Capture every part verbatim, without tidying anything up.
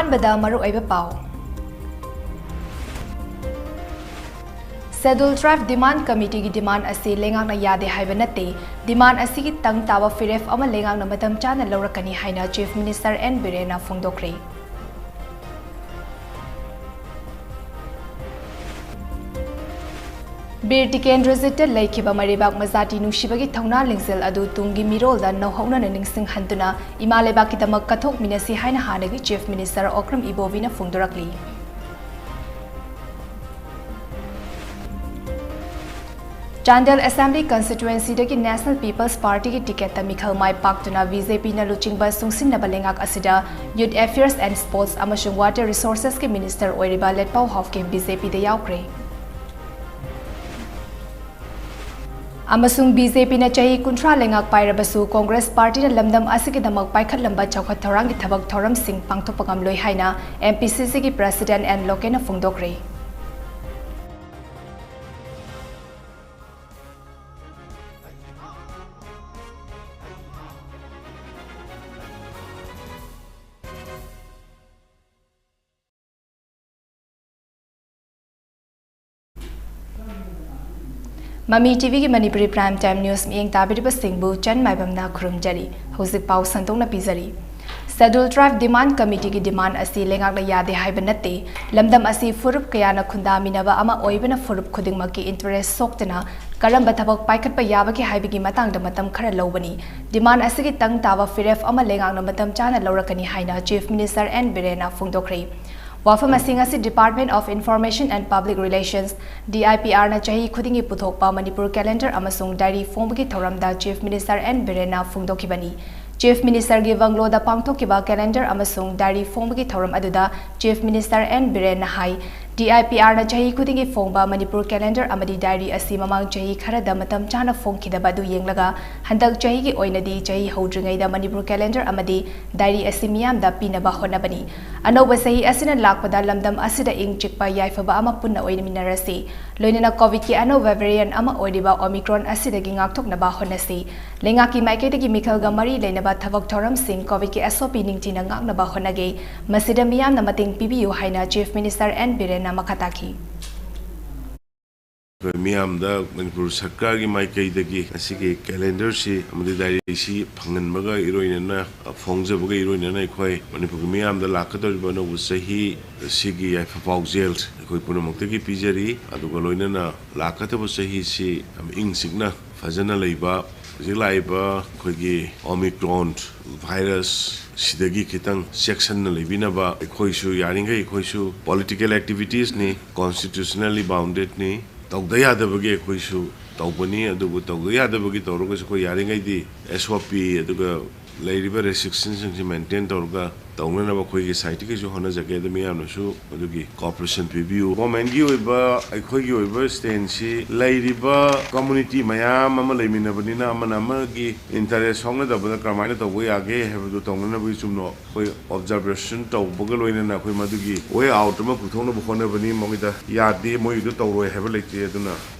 ꯑꯍꯥꯟꯕꯗ ꯃꯔꯨꯑꯣꯏꯕ ꯄꯥꯎ꯫ Scheduled Tribe Demand Committeeꯒꯤ demand ꯑꯁꯤ ꯂꯩꯉꯥꯛꯅ ꯌꯥꯗꯦ ꯍꯥꯏꯕ ꯅꯠꯇꯦ, demand ꯑꯁꯤꯒꯤ ꯇꯪ ꯇꯥꯕ ꯐꯤꯔꯦꯞ ꯑꯃ ꯂꯩꯉꯥꯛꯅ ꯃꯇꯝ ꯆꯥꯅ ꯂꯧꯔꯛꯀꯅꯤ ꯍꯥꯏꯅ Chief Minister N ꯕꯤꯔꯦꯟꯅ ꯐꯣꯡꯗꯣꯛꯈ꯭ꯔꯦ꯫ ꯕꯤꯔ ꯇꯤꯀꯦꯟꯗ꯭ꯔꯖꯤꯠꯇ ꯂꯩꯈꯤꯕ ꯃꯔꯩꯕꯥꯛ ꯃꯖꯥꯇꯤ ꯅꯨꯡꯁꯤꯕꯒꯤ ꯊꯧꯅꯥ ꯂꯤꯡꯖꯦꯜ ꯑꯗꯨ ꯇꯨꯡꯒꯤ ꯃꯤꯔꯣꯜꯗ ꯅꯧꯍꯧꯅꯅ ꯅꯤꯡꯁꯤꯡꯍꯟꯗꯨꯅ ꯏꯃꯥ ꯂꯩꯕꯥꯛꯀꯤꯗꯃꯛ ꯀꯠꯊꯣꯛꯃꯤꯟꯅꯁꯤ ꯍꯥꯏꯅ ꯍꯥꯟꯅꯒꯤ Chief Minister ꯑꯣꯀ꯭ꯔꯝ ꯏꯕꯣꯕꯤꯅ ꯐꯣꯡꯗꯣꯔꯛꯂꯤ꯫ ꯆꯥꯟꯗꯦꯜ Assembly Constituencyꯗꯒꯤ National People's Partyꯒꯤ ticketꯇ ꯃꯤꯈꯜ ꯃꯥꯏ ꯄꯥꯛꯇꯨꯅ BJPꯅ ꯂꯨꯆꯤꯡꯕ ꯆꯨꯡꯁꯤꯟꯅꯕ ꯂꯩꯉꯥꯛ ꯑꯁꯤꯗ Youth Affairs and Sports ꯑꯃꯁꯨꯡ Water Resourcesꯀꯤ Minister ꯑꯣꯏꯔꯤꯕ ꯂꯦꯠꯄꯥꯎ ꯍꯥꯎꯀꯤꯞ BJPꯗ ꯌꯥꯎꯈ꯭ꯔꯦ꯫ ꯑꯃꯁꯨꯡ BJPꯅ ꯆꯍꯤ ꯀꯨꯟꯊ꯭ꯔꯥ ꯂꯩꯉꯥꯛ ꯄꯥꯏꯔꯕꯁꯨ Congress Partyꯅ ꯂꯝꯗꯝ ꯑꯁꯤꯒꯤꯗꯃꯛ ꯄꯥꯏꯈꯠꯂꯝꯕ ꯆꯥꯎꯈꯠ ꯊꯧꯔꯥꯡꯒꯤ ꯊꯕꯛ ꯊꯧꯔꯝꯁꯤꯡ ꯄꯥꯡꯊꯣꯛꯄ ꯉꯝꯂꯣꯏ ꯍꯥꯏꯅ MPCCꯒꯤ President N ꯂꯣꯀꯦꯟꯅ ꯐꯣꯡꯗꯣꯛꯈ꯭ꯔꯦ꯫ ꯃꯃꯤ TVꯒꯤ Manipuri Prime Time News ꯃꯤꯠꯌꯦꯡ ꯇꯥꯕꯤꯔꯤꯕꯁꯤꯡꯕꯨ ꯆꯟ ꯃꯥꯏꯕꯝꯅ ꯈꯨꯔꯨꯝꯖꯔꯤ꯫ ꯍꯧꯖꯤꯛ ꯄꯥꯎ ꯁꯟꯗꯣꯛꯅ ꯄꯤꯖꯔꯤ꯫ Scheduled Tribe Demand Committeeꯒꯤ demand ꯑꯁꯤ ꯂꯩꯉꯥꯛꯅ ꯌꯥꯗꯦ ꯍꯥꯏꯕ ꯅꯠꯇꯦ꯫ ꯂꯝꯗꯝ ꯑꯁꯤ ꯐꯨꯔꯨꯞ ꯀꯌꯥꯅ ꯈꯨꯟꯗꯥꯃꯤꯟꯅꯕ ꯑꯃ ꯑꯣꯏꯕꯅ ꯐꯨꯔꯨꯞ ꯈꯨꯗꯤꯡꯃꯛꯀꯤ interest ꯁꯣꯛꯇꯅ ꯀꯔꯝꯕ ꯊꯕꯛ ꯄꯥꯏꯈꯠꯄ ꯌꯥꯕꯒꯦ ꯍꯥꯏꯕꯒꯤ ꯃꯇꯥꯡꯗ ꯃꯇꯝ ꯈꯔ ꯂꯧꯕꯅꯤ꯫ Demand ꯑꯁꯤꯒꯤ ꯇꯪ ꯇꯥꯕ ꯐꯤꯔꯦꯞ ꯑꯃ ꯂꯩꯉꯥꯛꯅ ꯃꯇꯝ ꯆꯥꯅ ꯂꯧꯔꯛꯀꯅꯤ ꯍꯥꯏꯅ Chief Minister N ꯕꯤꯔꯦꯟꯅ ꯐꯣꯡꯗꯣꯛꯈ꯭ꯔꯦ꯫ ꯋꯥꯐꯝ ꯑꯁꯤꯡ ꯑꯁꯤ Department of Information and Public Relations, DIPRꯅ ꯆꯍꯤ ꯈꯨꯗꯤꯡꯒꯤ ꯄꯨꯊꯣꯛꯄ ꯃꯅꯤꯄꯨꯔ calendar ꯑꯃꯁꯨꯡ diary ꯐꯣꯡꯕꯒꯤ ꯊꯧꯔꯝꯗ Chief Minister N ꯕꯤꯔꯦꯟꯅ ꯐꯣꯡꯗꯣꯛꯈꯤꯕꯅꯤ꯫ Chief Ministerꯒꯤ bungalow ꯗ ꯄꯥꯡꯊꯣꯛꯈꯤꯕ calendar ꯑꯃꯁꯨꯡ diary ꯐꯣꯡꯕꯒꯤ ꯊꯧꯔꯝ ꯑꯗꯨꯗ Chief Minister N ꯕꯤꯔꯦꯟꯅ ꯍꯥꯏ, DIPRꯅ ꯆꯍꯤ ꯈꯨꯗꯤꯡꯒꯤ ꯐꯣꯡꯕ ꯃꯅꯤꯄꯨꯔ calendar ꯑꯃꯗꯤ diary ꯑꯁꯤ ꯃꯃꯥꯡ ꯆꯍꯤ ꯈꯔꯗ ꯃꯇꯝ ꯆꯥꯅ ꯐꯣꯡꯈꯤꯗꯕ ꯑꯗꯨ ꯌꯦꯡꯂꯒ ꯍꯟꯗꯛ ꯆꯍꯤꯒꯤ ꯑꯣꯏꯅꯗꯤ ꯆꯍꯤ ꯍꯧꯗ꯭ꯔꯤꯉꯩꯗ ꯃꯅꯤꯄꯨꯔ calendar ꯑꯃꯗꯤ diary ꯑꯁꯤ ꯃꯤꯌꯥꯝꯗ ꯄꯤꯅꯕ ꯍꯣꯠꯅꯕꯅꯤ꯫ ꯑꯅꯧꯕ ꯆꯍꯤ ꯑꯁꯤꯅ ꯂꯥꯛꯄꯗ ꯂꯝꯗꯝ ꯑꯁꯤꯗ ꯏꯪ ꯆꯤꯛꯄ ꯌꯥꯏꯐꯕ ꯑꯃ ꯄꯨꯟꯅ ꯑꯣꯏꯃꯤꯟꯅꯔꯁꯤ꯫ ꯂꯣꯏꯅꯅ ꯀꯣꯚꯤꯗꯀꯤ ꯑꯅꯧꯕ ꯚꯦꯔꯤꯌꯦꯟꯠ ꯑꯃ ꯑꯣꯏꯔꯤꯕ ꯑꯣꯃꯤꯀ꯭ꯔꯣꯟ ꯑꯁꯤꯗꯒꯤ ꯉꯥꯛꯊꯣꯛꯅꯕ ꯍꯣꯠꯅꯁꯤ꯫ ꯂꯩꯉꯥꯛꯀꯤ ꯃꯥꯏꯀꯩꯗꯒꯤ ꯃꯤꯈꯜꯒ ꯃꯔꯤ ꯂꯩꯅꯕ ꯊꯕꯛ ꯊꯧꯔꯝꯁꯤꯡ, ꯀꯣꯚꯤꯗꯀꯤ ꯑꯦꯁ ꯑꯣ ꯄꯤ ꯅꯤꯡꯊꯤꯅ ꯉꯥꯛꯅꯕ ꯍꯣꯠꯅꯒꯦ꯫ ꯃꯁꯤꯗ ꯃꯤꯌꯥꯝꯅ ꯃꯇꯦꯡ ꯄꯤꯕꯤꯌꯨ ꯍꯥꯏꯅ ꯆꯤꯐ ꯃꯤꯅꯤꯁꯇꯔ ꯑꯦꯟ ꯕꯤꯔꯦꯟꯅ ꯃꯈꯥ ꯇꯥꯈꯤ꯫ ꯑꯩꯈꯣꯏ ꯃꯤꯌꯥꯝꯗ ꯃꯅꯤꯄꯨꯔ ꯁꯔꯀꯥꯔꯒꯤ ꯃꯥꯏꯀꯩꯗꯒꯤ ꯉꯁꯤꯒꯤ ꯀꯦꯂꯦꯟꯗꯔꯁꯤ ꯑꯃꯗꯤ ꯗꯥꯏꯔꯤꯁꯤ ꯐꯪꯍꯟꯕꯒ ꯏꯔꯣꯏꯅꯅ, ꯐꯣꯡꯖꯕꯒ ꯏꯔꯣꯏꯅꯅ ꯑꯩꯈꯣꯏ ꯃꯅꯤꯄꯨꯔꯒꯤ ꯃꯤꯌꯥꯝꯗ ꯂꯥꯛꯀꯗꯧꯔꯤꯕ ꯑꯅꯧꯕ ꯆꯍꯤ ꯑꯁꯤꯒꯤ ꯌꯥꯏꯐ ꯄꯥꯎꯖꯦꯜ ꯑꯩꯈꯣꯏ ꯄꯨꯝꯅꯃꯛꯇꯒꯤ ꯄꯤꯖꯔꯤ꯫ ꯑꯗꯨꯒ ꯂꯣꯏꯅꯅ ꯂꯥꯛꯀꯗꯕ ꯆꯍꯤꯁꯤ ꯌꯥꯝ ꯏꯪ ꯆꯤꯛꯅ ꯐꯖꯅ ꯂꯩꯕ, ꯍꯧꯖꯤꯛ ꯂꯥꯛꯏꯕ ꯑꯩꯈꯣꯏꯒꯤ ꯑꯣꯃꯤꯀ꯭ꯔꯣꯟ ꯚꯥꯏꯔꯁ ꯁꯤꯗꯒꯤ ꯈꯤꯇꯪ ꯆꯦꯛꯁꯤꯟꯅ ꯂꯩꯕꯤꯅꯕ꯫ ꯑꯩꯈꯣꯏꯁꯨ ꯌꯥꯔꯤꯈꯩ, ꯑꯩꯈꯣꯏꯁꯨ ꯄꯣꯂꯤꯇꯤꯀꯦꯜ ꯑꯦꯛꯇꯤꯚꯤꯇꯤꯁꯅꯤ, ꯀꯣꯟꯁꯇꯤꯇ꯭ꯌꯨꯁꯅꯦꯜꯂꯤ ꯕꯥꯎꯟꯗꯦꯗꯅꯤ, ꯇꯧꯗ ꯌꯥꯗꯕꯒꯤ ꯑꯩꯈꯣꯏꯁꯨ ꯇꯧꯕꯅꯤ꯫ ꯑꯗꯨꯕꯨ ꯇꯧꯗ ꯌꯥꯗꯕꯒꯤ ꯇꯧꯔꯒꯁꯨ ꯑꯩꯈꯣꯏ ꯌꯥꯔꯤꯉꯩꯗꯤ ꯑꯦꯁ ꯑꯣ ꯄꯤ ꯑꯗꯨꯒ ꯂꯩꯔꯤꯕ ꯔꯦꯁꯇ꯭ꯔꯤꯛꯁꯟꯁꯤꯡꯁꯤ ꯃꯦꯟꯇꯦꯟ ꯇꯧꯔꯒ ꯇꯧꯅꯅꯕ ꯑꯩꯈꯣꯏꯒꯤ ꯁꯥꯏꯠꯇꯒꯤꯁꯨ ꯍꯣꯠꯅꯖꯒꯦ꯫ ꯑꯗꯨ ꯃꯤꯌꯥꯝꯅꯁꯨ ꯑꯗꯨꯒꯤ ꯀꯣꯑꯣꯄꯔꯦꯁꯟ ꯄꯤꯕꯤꯌꯨ꯫ ꯒꯣꯔꯃꯦꯟꯒꯤ ꯑꯣꯏꯕ, ꯑꯩꯈꯣꯏꯒꯤ ꯑꯣꯏꯕ ꯁ꯭ꯇꯦꯟꯁꯤ ꯂꯩꯔꯤꯕ ꯀꯝꯃꯨꯅꯤꯇꯤ ꯃꯌꯥꯝ ꯑꯃ ꯂꯩꯃꯤꯟꯅꯕꯅꯤꯅ ꯑꯃꯅ ꯑꯃꯒꯤ ꯏꯟꯇꯔꯦꯁ ꯁꯣꯛꯅꯗꯕꯗ ꯀꯔꯝꯍꯥꯏꯅ ꯇꯧꯕ ꯌꯥꯒꯦ ꯍꯥꯏꯕꯗꯨ ꯇꯧꯅꯅꯕꯒꯤ ꯆꯨꯝꯅ ꯑꯩꯈꯣꯏ ꯑꯣꯕꯖꯥꯔꯕꯦꯁꯟ ꯇꯧꯕꯒ ꯂꯣꯏꯅꯅ ꯑꯩꯈꯣꯏ ꯃꯗꯨꯒꯤ ꯋꯦ ꯑꯥꯎꯠ ꯑꯃ ꯄꯨꯊꯣꯛꯅꯕ ꯍꯣꯠꯅꯕꯅꯤ꯫ ꯃꯣꯏꯗ ꯌꯥꯗꯦ, ꯃꯣꯏꯒꯤꯗꯨ ꯇꯧꯔꯣꯏ ꯍꯥꯏꯕ ꯂꯩꯇꯦ꯫ ꯑꯗꯨꯅ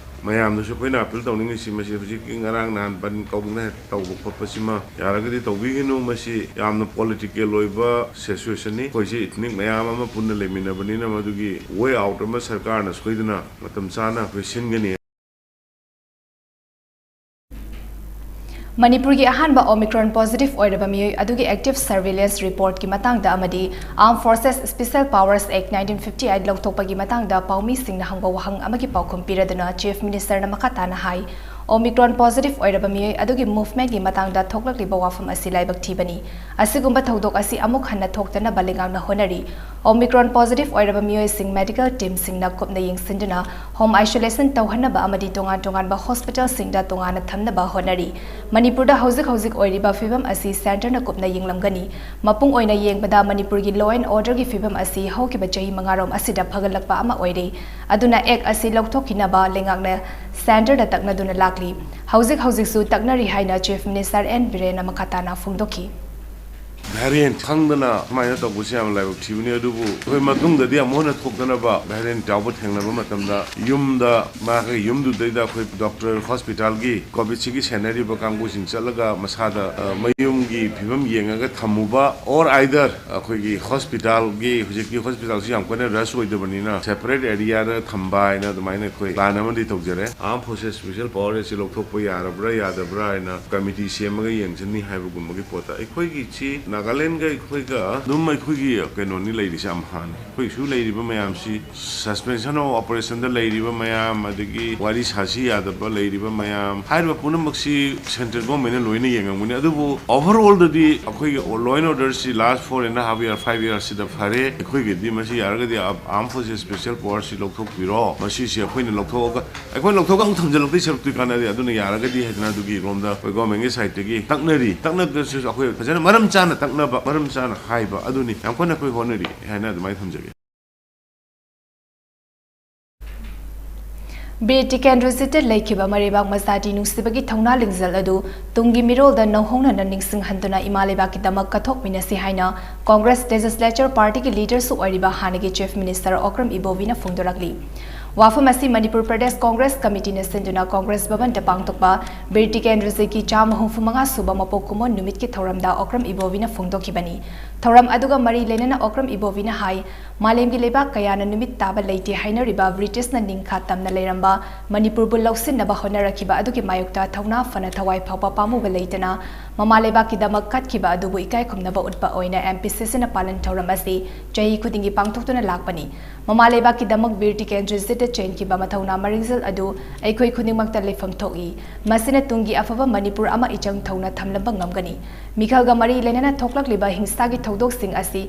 ꯃꯌꯥꯝꯗꯁꯨ ꯑꯩꯈꯣꯏꯅ ꯑꯄꯤꯜ ꯇꯧꯅꯤꯡꯉꯤꯁꯤ ꯃꯁꯤ ꯍꯧꯖꯤꯛꯀꯤ ꯉꯔꯥꯡ ꯅꯍꯥꯟ ꯕꯟ ꯀꯧꯗꯅ ꯇꯧꯕ ꯈꯣꯠꯄꯁꯤꯃ ꯌꯥꯔꯒꯗꯤ ꯇꯧꯕꯤꯒꯅꯨ꯫ ꯃꯁꯤ ꯌꯥꯝꯅ ꯄꯣꯂꯤꯇꯤꯀꯦꯜ ꯑꯣꯏꯕ ꯁꯤꯆꯨꯋꯦꯁꯟꯅꯤ꯫ ꯑꯩꯈꯣꯏꯁꯤ ꯏꯊꯅꯤꯛ ꯃꯌꯥꯝ ꯑꯃ ꯄꯨꯟꯅ ꯂꯩꯃꯤꯟꯅꯕꯅꯤꯅ ꯃꯗꯨꯒꯤ ꯋꯦ ꯑꯥꯎꯠ ꯑꯃ ꯁꯔꯀꯥꯔꯅ ꯁꯣꯏꯗꯅ ꯃꯇꯝ ꯆꯥꯅ ꯑꯩꯈꯣꯏ ꯁꯤꯟꯒꯅꯤ꯫ ꯃꯅꯤꯄꯨꯔꯒꯤ ꯑꯍꯥꯟꯕ ꯑꯣꯃꯤꯀ꯭ꯔꯣꯟ ꯄꯣꯖꯤꯇꯤꯚ ꯑꯣꯏꯔꯕ ꯃꯤꯑꯣꯏ ꯑꯗꯨꯒꯤ ꯑꯦꯛꯇꯤꯚ ꯁꯔꯚꯤꯂꯦꯟꯁ ꯔꯤꯄꯣꯔꯠꯀꯤ ꯃꯇꯥꯡꯗ ꯑꯃꯗꯤ Armed Forces Special Powers Act nineteen fifty eight ꯂꯧꯊꯣꯛꯄꯒꯤ ꯃꯇꯥꯡꯗ ꯄꯥꯎꯃꯤꯁꯤꯡꯅ ꯍꯪꯕ ꯋꯥꯍꯪ ꯑꯃꯒꯤ ꯄꯥꯎꯈꯨꯝ ꯄꯤꯔꯗꯨꯅ ꯆꯤꯐ ꯃꯤꯅꯤꯁꯇꯔꯅ ꯃꯈꯥ ꯇꯥꯅ ꯍꯥꯏ, ꯑꯣꯃꯤꯀ꯭ꯔꯣꯟ ꯄꯣꯖꯤꯇꯤꯚ ꯑꯣꯏꯔꯕ ꯃꯤꯑꯣꯏ ꯑꯗꯨꯒꯤ ꯃꯨꯚꯃꯦꯟꯠꯀꯤ ꯃꯇꯥꯡꯗ ꯊꯣꯛꯂꯛꯂꯤꯕ ꯋꯥꯐꯝ ꯑꯁꯤ ꯂꯥꯏꯕꯛ ꯊꯤꯕꯅꯤ꯫ ꯑꯁꯤꯒꯨꯝꯕ ꯊꯧꯗꯣꯛ ꯑꯁꯤ ꯑꯃꯨꯛ ꯍꯟꯅ ꯊꯣꯛꯇꯅꯕ ꯂꯩꯉꯥꯛꯅ ꯍꯣꯠꯅꯔꯤ꯫ ꯑꯣꯃꯤꯀ꯭ꯔꯣꯟ ꯄꯣꯖꯤꯇꯤꯚ ꯑꯣꯏꯔꯕ ꯃꯤꯑꯣꯏꯁꯤꯡ ꯃꯦꯗꯤꯀꯦꯜ ꯇꯤꯝꯁꯤꯡꯅ ꯀꯨꯞꯅ ꯌꯦꯡꯁꯤꯟꯗꯨꯅ ꯍꯣꯝ ꯑꯥꯏꯁꯣꯂꯦꯁꯟ ꯇꯧꯍꯟꯅꯕ ꯑꯃꯗꯤ ꯇꯣꯉꯥꯟ ꯇꯣꯉꯥꯟꯕ ꯍꯣꯁꯄꯤꯇꯥꯜꯁꯤꯡꯗ ꯇꯣꯉꯥꯟꯅ ꯊꯝꯅꯕ ꯍꯣꯠꯅꯔꯤ꯫ ꯃꯅꯤꯄꯨꯔꯗ ꯍꯧꯖꯤꯛ ꯍꯧꯖꯤꯛ ꯑꯣꯏꯔꯤꯕ ꯐꯤꯕꯝ ꯑꯁꯤ ꯁꯦꯟꯇꯔꯅ ꯀꯨꯞꯅ ꯌꯦꯡꯂꯝꯒꯅꯤ꯫ ꯃꯄꯨꯡ ꯑꯣꯏꯅ ꯌꯦꯡꯕꯗ ꯃꯅꯤꯄꯨꯔꯒꯤ ꯂꯣ ꯑꯦꯟ ꯑꯣꯔꯗꯔꯒꯤ ꯐꯤꯕꯝ ꯑꯁꯤ ꯍꯧꯈꯤꯕ ꯆꯍꯤ ꯃꯉꯥꯔꯣꯝ ꯑꯁꯤꯗ ꯐꯒꯠꯂꯛꯄ ꯑꯃ ꯑꯣꯏꯔꯦ꯫ ꯑꯗꯨꯅ ꯑꯦꯛ ꯑꯁꯤ ꯂꯧꯊꯣꯛꯈꯤꯅꯕ ꯂꯩꯉꯥꯛꯅ ꯁꯦꯟꯇꯔꯗ ꯇꯛꯅꯗꯨꯅ ꯂꯥꯛꯂꯤ꯫ ꯍꯧꯖꯤꯛ ꯍꯧꯖꯤꯛꯁꯨ ꯇꯛꯅꯔꯤ ꯍꯥꯏꯅ ꯆꯤꯐ ꯃꯤꯅꯤꯁꯇꯔ ꯑꯦꯟ ꯕꯤꯔꯦꯟꯅ ꯃꯈꯥ ꯇꯥꯅ ꯐꯣꯡꯗꯣꯛꯈꯤ꯫ ꯚꯦꯔꯤꯌꯦꯟꯠ ꯈꯪꯗꯅ ꯁꯨꯃꯥꯏꯅ ꯇꯧꯕꯁꯦ ꯌꯥꯝ ꯂꯥꯏꯕꯛ ꯊꯤꯕꯅꯤ꯫ ꯑꯗꯨꯕꯨ ꯑꯩꯈꯣꯏ ꯃꯇꯨꯡꯗꯗꯤ ꯑꯃꯨꯛ ꯍꯟꯅ ꯊꯣꯛꯇꯅꯕ ꯚꯦꯔꯤꯌꯦꯟꯠ ꯌꯥꯎꯕ ꯊꯦꯡꯅꯕ ꯃꯇꯝꯗ ꯌꯨꯝꯗ, ꯃꯥꯒꯤ ꯌꯨꯝꯗꯨꯗꯩꯗ ꯑꯩꯈꯣꯏ ꯗꯣꯛꯇꯔ ꯍꯣꯁꯄꯤꯇꯥꯜꯒꯤ ꯀꯣꯚꯤꯗꯁꯤꯒꯤ ꯁꯦꯟꯅꯔꯤꯕ ꯀꯥꯡꯕꯨꯁꯤꯡ ꯆꯠꯂꯒ ꯃꯁꯥꯗ, ꯑ, ꯃꯌꯨꯝꯒꯤ ꯐꯤꯕꯝ ꯌꯦꯡꯉꯒ ꯊꯝꯃꯨꯕ, or either ꯑꯩꯈꯣꯏꯒꯤ ꯍꯣꯁꯄꯤꯇꯥꯜꯒꯤ, ꯍꯧꯖꯤꯛꯇꯤ ꯍꯣꯁꯄꯤꯇꯥꯜꯁꯤ ꯌꯥꯝ ꯀꯟꯅ ꯔꯁ ꯑꯣꯏꯗꯕꯅꯤꯅ separate areaꯗ ꯊꯝꯕ ꯍꯥꯏꯅ ꯑꯗꯨꯃꯥꯏꯅ ꯑꯩꯈꯣꯏ plan ꯑꯃꯗꯤ ꯇꯧꯖꯔꯦ꯫ Armed Forces Special Power ꯑꯁꯤ ꯂꯧꯊꯣꯛꯄ ꯌꯥꯔꯕ꯭ꯔꯥ ꯌꯥꯗꯕ꯭ꯔꯥ ꯍꯥꯏꯅ ꯀꯃꯤꯇꯤ ꯁꯦꯝꯃꯒ ꯌꯦꯡꯁꯤꯟꯅꯤ ꯍꯥꯏꯕꯒꯨꯝꯕꯒꯤ ꯄꯣꯠꯇ꯫ ꯑꯩꯈꯣꯏꯒꯤꯁꯤ ꯅꯥꯒꯥꯂꯦꯟꯒ ꯑꯩꯈꯣꯏꯒ ꯑꯗꯨꯝ ꯑꯩꯈꯣꯏꯒꯤ ꯀꯩꯅꯣꯅꯤ ꯂꯩꯔꯤꯁꯦ, ꯑꯝꯍꯥꯅꯤ꯫ ꯑꯩꯈꯣꯏꯁꯨ ꯂꯩꯔꯤꯕ ꯃꯌꯥꯝꯁꯤ, suspension of operationꯗ ꯂꯩꯔꯤꯕ ꯃꯌꯥꯝ, ꯑꯗꯒꯤ ꯋꯥꯔꯤ ꯁꯥꯁꯤ ꯌꯥꯗꯕ ꯂꯩꯔꯤꯕ ꯃꯌꯥꯝ, ꯍꯥꯏꯔꯤꯕ ꯄꯨꯝꯅꯃꯛꯁꯤ central governmentꯅ ꯂꯣꯏꯅ ꯌꯦꯡꯉꯝꯒꯅꯤ꯫ ꯑꯗꯨꯕꯨ overallꯗꯗꯤ ꯑꯩꯈꯣꯏꯒꯤ law and orderꯁꯤ last four and a half year, five yearꯁꯤꯗ ꯐꯔꯦ꯫ ꯑꯩꯈꯣꯏꯒꯤꯗꯤ ꯃꯁꯤ ꯌꯥꯔꯒꯗꯤ Armed Forces Special Powerꯁꯤ ꯂꯧꯊꯣꯛꯄꯤꯔꯣ, ꯃꯁꯤꯁꯤ ꯑꯩꯈꯣꯏꯅ ꯂꯧꯊꯣꯛꯑꯒ, ꯑꯩꯈꯣꯏꯅ ꯂꯧꯊꯣꯛꯑꯒ ꯑꯃꯨꯛ ꯊꯝꯖꯤꯜꯂꯛꯇꯣꯏ ꯁꯔꯨꯛꯇꯤ ꯀꯥꯟꯅꯗꯦ꯫ ꯑꯗꯨꯅ ꯌꯥꯔꯒꯗꯤ ꯍꯥꯏꯗꯅ ꯑꯗꯨꯒꯤ ꯔꯣꯝꯗ ꯑꯩꯈꯣꯏ governmentꯀꯤ sideꯇꯒꯤ ꯇꯛꯅꯔꯤ꯫ ꯇꯛꯅꯕꯗꯁꯨ ꯑꯩꯈꯣꯏ ꯐꯖꯅ ꯃꯔꯝ ꯆꯥꯅ ꯇꯛꯅꯕ, ꯃꯔꯝ ꯆꯥꯅ ꯍꯥꯏꯕ ꯑꯗꯨꯅꯤ ꯌꯥꯝ ꯀꯟꯅ ꯑꯩꯈꯣꯏ ꯍꯣꯠꯅꯔꯤ ꯍꯥꯏꯅ ꯑꯗꯨꯃꯥꯏꯅ ꯊꯝꯖꯒꯦ꯫ ꯕꯤꯔ ꯇꯤꯀꯦꯟꯗ꯭ꯔꯖꯤꯠꯇ ꯂꯩꯈꯤꯕ ꯃꯔꯩꯕꯥꯛ ꯃꯆꯥꯇꯤ ꯅꯨꯡꯁꯤꯕꯒꯤ ꯊꯧꯅꯥ ꯂꯤꯡꯖꯦꯜ ꯑꯗꯨ ꯇꯨꯡꯒꯤ ꯃꯤꯔꯣꯜꯗ ꯅꯧꯍꯧꯅꯅ ꯅꯤꯡꯁꯤꯡꯍꯟꯗꯨꯅ ꯏꯃꯥ ꯂꯩꯕꯥꯛꯀꯤꯗꯃꯛ ꯀꯠꯊꯣꯛꯃꯤꯟꯅꯁꯤ ꯍꯥꯏꯅ Congress Legislature Partyꯒꯤ leaderꯁꯨ ꯑꯣꯏꯔꯤꯕ ꯍꯥꯟꯅꯒꯤ Chief Minister ꯑꯣꯀ꯭ꯔꯝ ꯏꯕꯣꯕꯤꯅ ꯐꯣꯡꯗꯣꯔꯛꯂꯤ꯫ ꯋꯥꯐꯝ ꯑꯁꯤ ꯃꯅꯤꯄꯨꯔ ꯄ꯭ꯔꯗꯦꯁ ꯀꯣꯡꯒ꯭ꯔꯦꯁ ꯀꯃꯤꯇꯤꯅ ꯁꯤꯟꯗꯨꯅ ꯀꯣꯡꯒ꯭ꯔꯦꯁ ꯚꯕꯟꯗ ꯄꯥꯡꯊꯣꯛꯄ ꯕꯤꯔ ꯇꯤꯀꯦꯟꯗ꯭ꯔꯖꯤꯠꯀꯤ ꯆꯥꯝꯃ ꯍꯨꯝꯐꯨ ꯃꯉꯥ ꯁꯨꯕ ꯃꯄꯣꯛ ꯀꯨꯝꯑꯣꯟ ꯅꯨꯃꯤꯠꯀꯤ ꯊꯧꯔꯝꯗ ꯑꯣꯀ꯭ꯔꯝ ꯏꯕꯣꯕꯤꯅ ꯐꯣꯡꯗꯣꯛꯈꯤꯕꯅꯤ꯫ ꯊꯧꯔꯝ ꯑꯗꯨꯒ ꯃꯔꯤ ꯂꯩꯅꯅ ꯑꯣꯀ꯭ꯔꯝ ꯏꯕꯣꯕꯤꯅ ꯍꯥꯏ, ꯃꯥꯂꯦꯝꯒꯤ ꯂꯩꯕꯥꯛ ꯀꯌꯥꯅ ꯅꯨꯃꯤꯠ ꯇꯥꯕ ꯂꯩꯇꯦ ꯍꯥꯏꯅꯔꯤꯕ ꯕ꯭ꯔꯤꯇꯤꯁꯅ ꯅꯤꯡꯈꯥ ꯇꯝꯅ ꯂꯩꯔꯝꯕ ꯃꯅꯤꯄꯨꯔꯕꯨ ꯂꯧꯁꯤꯟꯅꯕ ꯍꯣꯠꯅꯔꯛꯈꯤꯕ ꯑꯗꯨꯒꯤ ꯃꯥꯌꯣꯛꯇ ꯊꯧꯅꯥ ꯐꯅ ꯊꯋꯥꯏ ꯐꯥꯎꯕ ꯄꯥꯝꯃꯨꯕ ꯂꯩꯇꯅ ꯃꯃꯥ ꯂꯩꯕꯥꯛꯀꯤꯗꯃꯛ ꯀꯠꯈꯤꯕ ꯑꯗꯨꯕꯨ ꯏꯀꯥꯏ ꯈꯨꯝꯅꯕ ꯎꯠꯄ ꯑꯣꯏꯅ MPCCꯅ ꯄꯥꯂꯟ ꯊꯧꯔꯝ ꯑꯁꯤ ꯆꯍꯤ ꯈꯨꯗꯤꯡꯒꯤ ꯄꯥꯡꯊꯣꯛꯇꯨꯅ ꯂꯥꯛꯄꯅꯤ꯫ ꯃꯃꯥ ꯂꯩꯕꯥꯛꯀꯤꯗꯃꯛ ꯕꯤꯔ ꯇꯤꯀꯦꯟꯗ꯭ꯔꯖꯤꯠꯇ ꯆꯦꯟꯈꯤꯕ ꯃꯊꯧꯅꯥ ꯃꯔꯤꯡꯖꯦꯜ ꯑꯗꯨ ꯑꯩꯈꯣꯏ ꯈꯨꯗꯤꯡꯃꯛꯇ ꯂꯩꯐꯝ ꯊꯣꯛꯏ꯫ ꯃꯁꯤꯅ ꯇꯨꯡꯒꯤ ꯑꯐꯕ ꯃꯅꯤꯄꯨꯔ ꯑꯃ ꯏꯆꯪ ꯊꯧꯅ ꯊꯝꯂꯝꯕ ꯉꯝꯒꯅꯤ꯫ ꯃꯤꯈꯜꯒ ꯃꯔꯤ ꯂꯩꯅꯅ ꯊꯣꯛꯂꯛꯂꯤꯕ ꯍꯤꯡꯁꯥꯒꯤ ꯊꯧꯗꯣꯛꯁꯤꯡ ꯑꯁꯤ,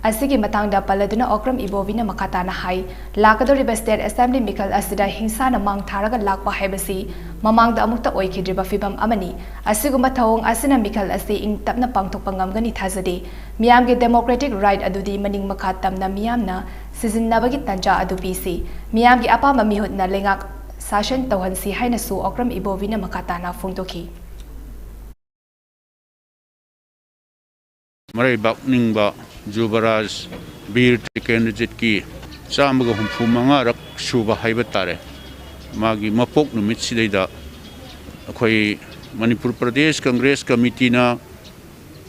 ꯑꯁꯤꯒꯤ ꯃꯇꯥꯡꯗ ꯄꯜꯂꯗꯨꯅ ꯑꯣꯀ꯭ꯔꯝ ꯏꯕꯣꯕꯤꯅ ꯃꯈꯥ ꯇꯥꯅ ꯍꯥꯏ, ꯂꯥꯛꯀꯗꯧꯔꯤꯕ State Assembly ꯃꯤꯈꯜ ꯑꯁꯤꯗ ꯍꯤꯡꯁꯥꯅ ꯃꯥꯡ ꯊꯥꯔꯒ ꯂꯥꯛꯄ ꯍꯥꯏꯕꯁꯤ ꯃꯃꯥꯡꯗ ꯑꯃꯨꯛꯇ ꯑꯣꯏꯈꯤꯗ꯭ꯔꯤꯕ ꯐꯤꯚꯝ ꯑꯃꯅꯤ꯫ ꯑꯁꯤꯒꯨꯝꯕ ꯊꯧꯑꯣꯡ ꯑꯁꯤꯅ ꯃꯤꯈꯜ ꯑꯁꯤ ꯏꯪ ꯇꯞꯅ ꯄꯥꯡꯊꯣꯛꯄ ꯉꯝꯒꯅꯤ ꯊꯥꯖꯗꯦ꯫ ꯃꯤꯌꯥꯝꯒꯤ democratic right ꯑꯗꯨꯗꯤ ꯃꯅꯤꯡ ꯃꯈꯥ ꯇꯝꯅ ꯃꯤꯌꯥꯝꯅ ꯁꯤꯖꯤꯟꯅꯕꯒꯤ ꯇꯥꯟꯖꯥ ꯑꯗꯨ ꯄꯤꯁꯤ꯫ ꯃꯤꯌꯥꯝꯒꯤ ꯑꯄꯥꯝꯕ ꯃꯤꯍꯨꯠꯅ ꯂꯩꯉꯥꯛ ꯁꯥꯁꯟ ꯇꯧꯍꯟꯁꯤ ꯍꯥꯏꯅꯁꯨ ꯑꯣꯀ꯭ꯔꯝ ꯏꯕꯣꯕꯤꯅ ꯃꯈꯥ ꯇꯥꯅ ꯐꯣꯡꯗꯣꯛꯈꯤ꯫ ꯃꯔꯩꯕꯥꯛ ꯅꯤꯡꯕ ꯖꯨꯕꯔꯥꯖ ꯕꯤꯔ ꯇꯤꯀꯦꯟꯗ꯭ꯔꯖꯤꯠꯀꯤ ꯆꯥꯝꯃꯒ ꯍꯨꯝꯐꯨ ꯃꯉꯥꯔꯛ ꯁꯨꯕ ꯍꯥꯏꯕ ꯇꯥꯔꯦ, ꯃꯥꯒꯤ ꯃꯄꯣꯛ ꯅꯨꯃꯤꯠꯁꯤꯗꯩꯗ ꯑꯩꯈꯣꯏ ꯃꯅꯤꯄꯨꯔ ꯄ꯭ꯔꯗꯦꯁ ꯀꯪꯒ꯭ꯔꯦꯁ ꯀꯃꯤꯇꯤꯅ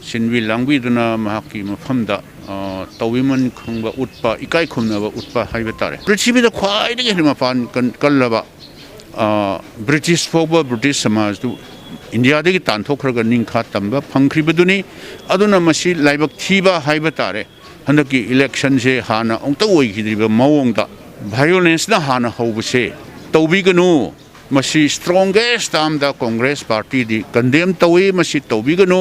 ꯁꯤꯟꯕꯤ ꯂꯥꯡꯕꯤꯗꯨꯅ ꯃꯍꯥꯛꯀꯤ ꯃꯐꯝꯗ, ꯑ, ꯇꯧꯕꯤꯃꯟ ꯈꯪꯕ ꯎꯠꯄ, ꯏꯀꯥꯏ ꯈꯨꯝꯅꯕ ꯎꯠꯄ ꯍꯥꯏꯕ ꯇꯥꯔꯦ꯫ ꯄ꯭ꯔꯤꯊꯤꯕꯤꯗ ꯈ꯭ꯋꯥꯏꯗꯒꯤ ꯍꯦꯟꯅ ꯃꯄꯥꯟ ꯀꯟ-, ꯀꯜꯂꯕ, ꯑ, ꯕ꯭ꯔꯤꯇꯤꯁ ꯐꯥꯎꯕ, ꯕ꯭ꯔꯤꯇꯤꯁ ꯁꯃꯥꯖꯗꯨ ꯏꯟꯗꯤꯌꯥꯗꯒꯤ ꯇꯥꯟꯊꯣꯛꯈ꯭ꯔꯒ ꯅꯤꯡꯈꯥ ꯇꯝꯕ ꯐꯪꯈ꯭ꯔꯤꯕꯗꯨꯅꯤ꯫ ꯑꯗꯨꯅ ꯃꯁꯤ ꯂꯥꯏꯕꯛ ꯊꯤꯕ ꯍꯥꯏꯕ ꯇꯥꯔꯦ꯫ ꯍꯟꯗꯛꯀꯤ ꯏꯂꯦꯛꯁꯟꯁꯦ ꯍꯥꯟꯅ ꯑꯃꯨꯛꯇ ꯑꯣꯏꯈꯤꯗ꯭ꯔꯤꯕ ꯃꯑꯣꯡꯗ violence ꯅ ꯍꯥꯟꯅ ꯍꯧꯕꯁꯦ ꯇꯧꯕꯤꯒꯅꯨ꯫ ꯃꯁꯤ strongest term ꯗ ꯀꯣꯡꯒ꯭ꯔꯦꯁ ꯄꯥꯔꯇꯤꯗꯤ condemn ꯇꯧꯏ, ꯃꯁꯤ ꯇꯧꯕꯤꯒꯅꯨ꯫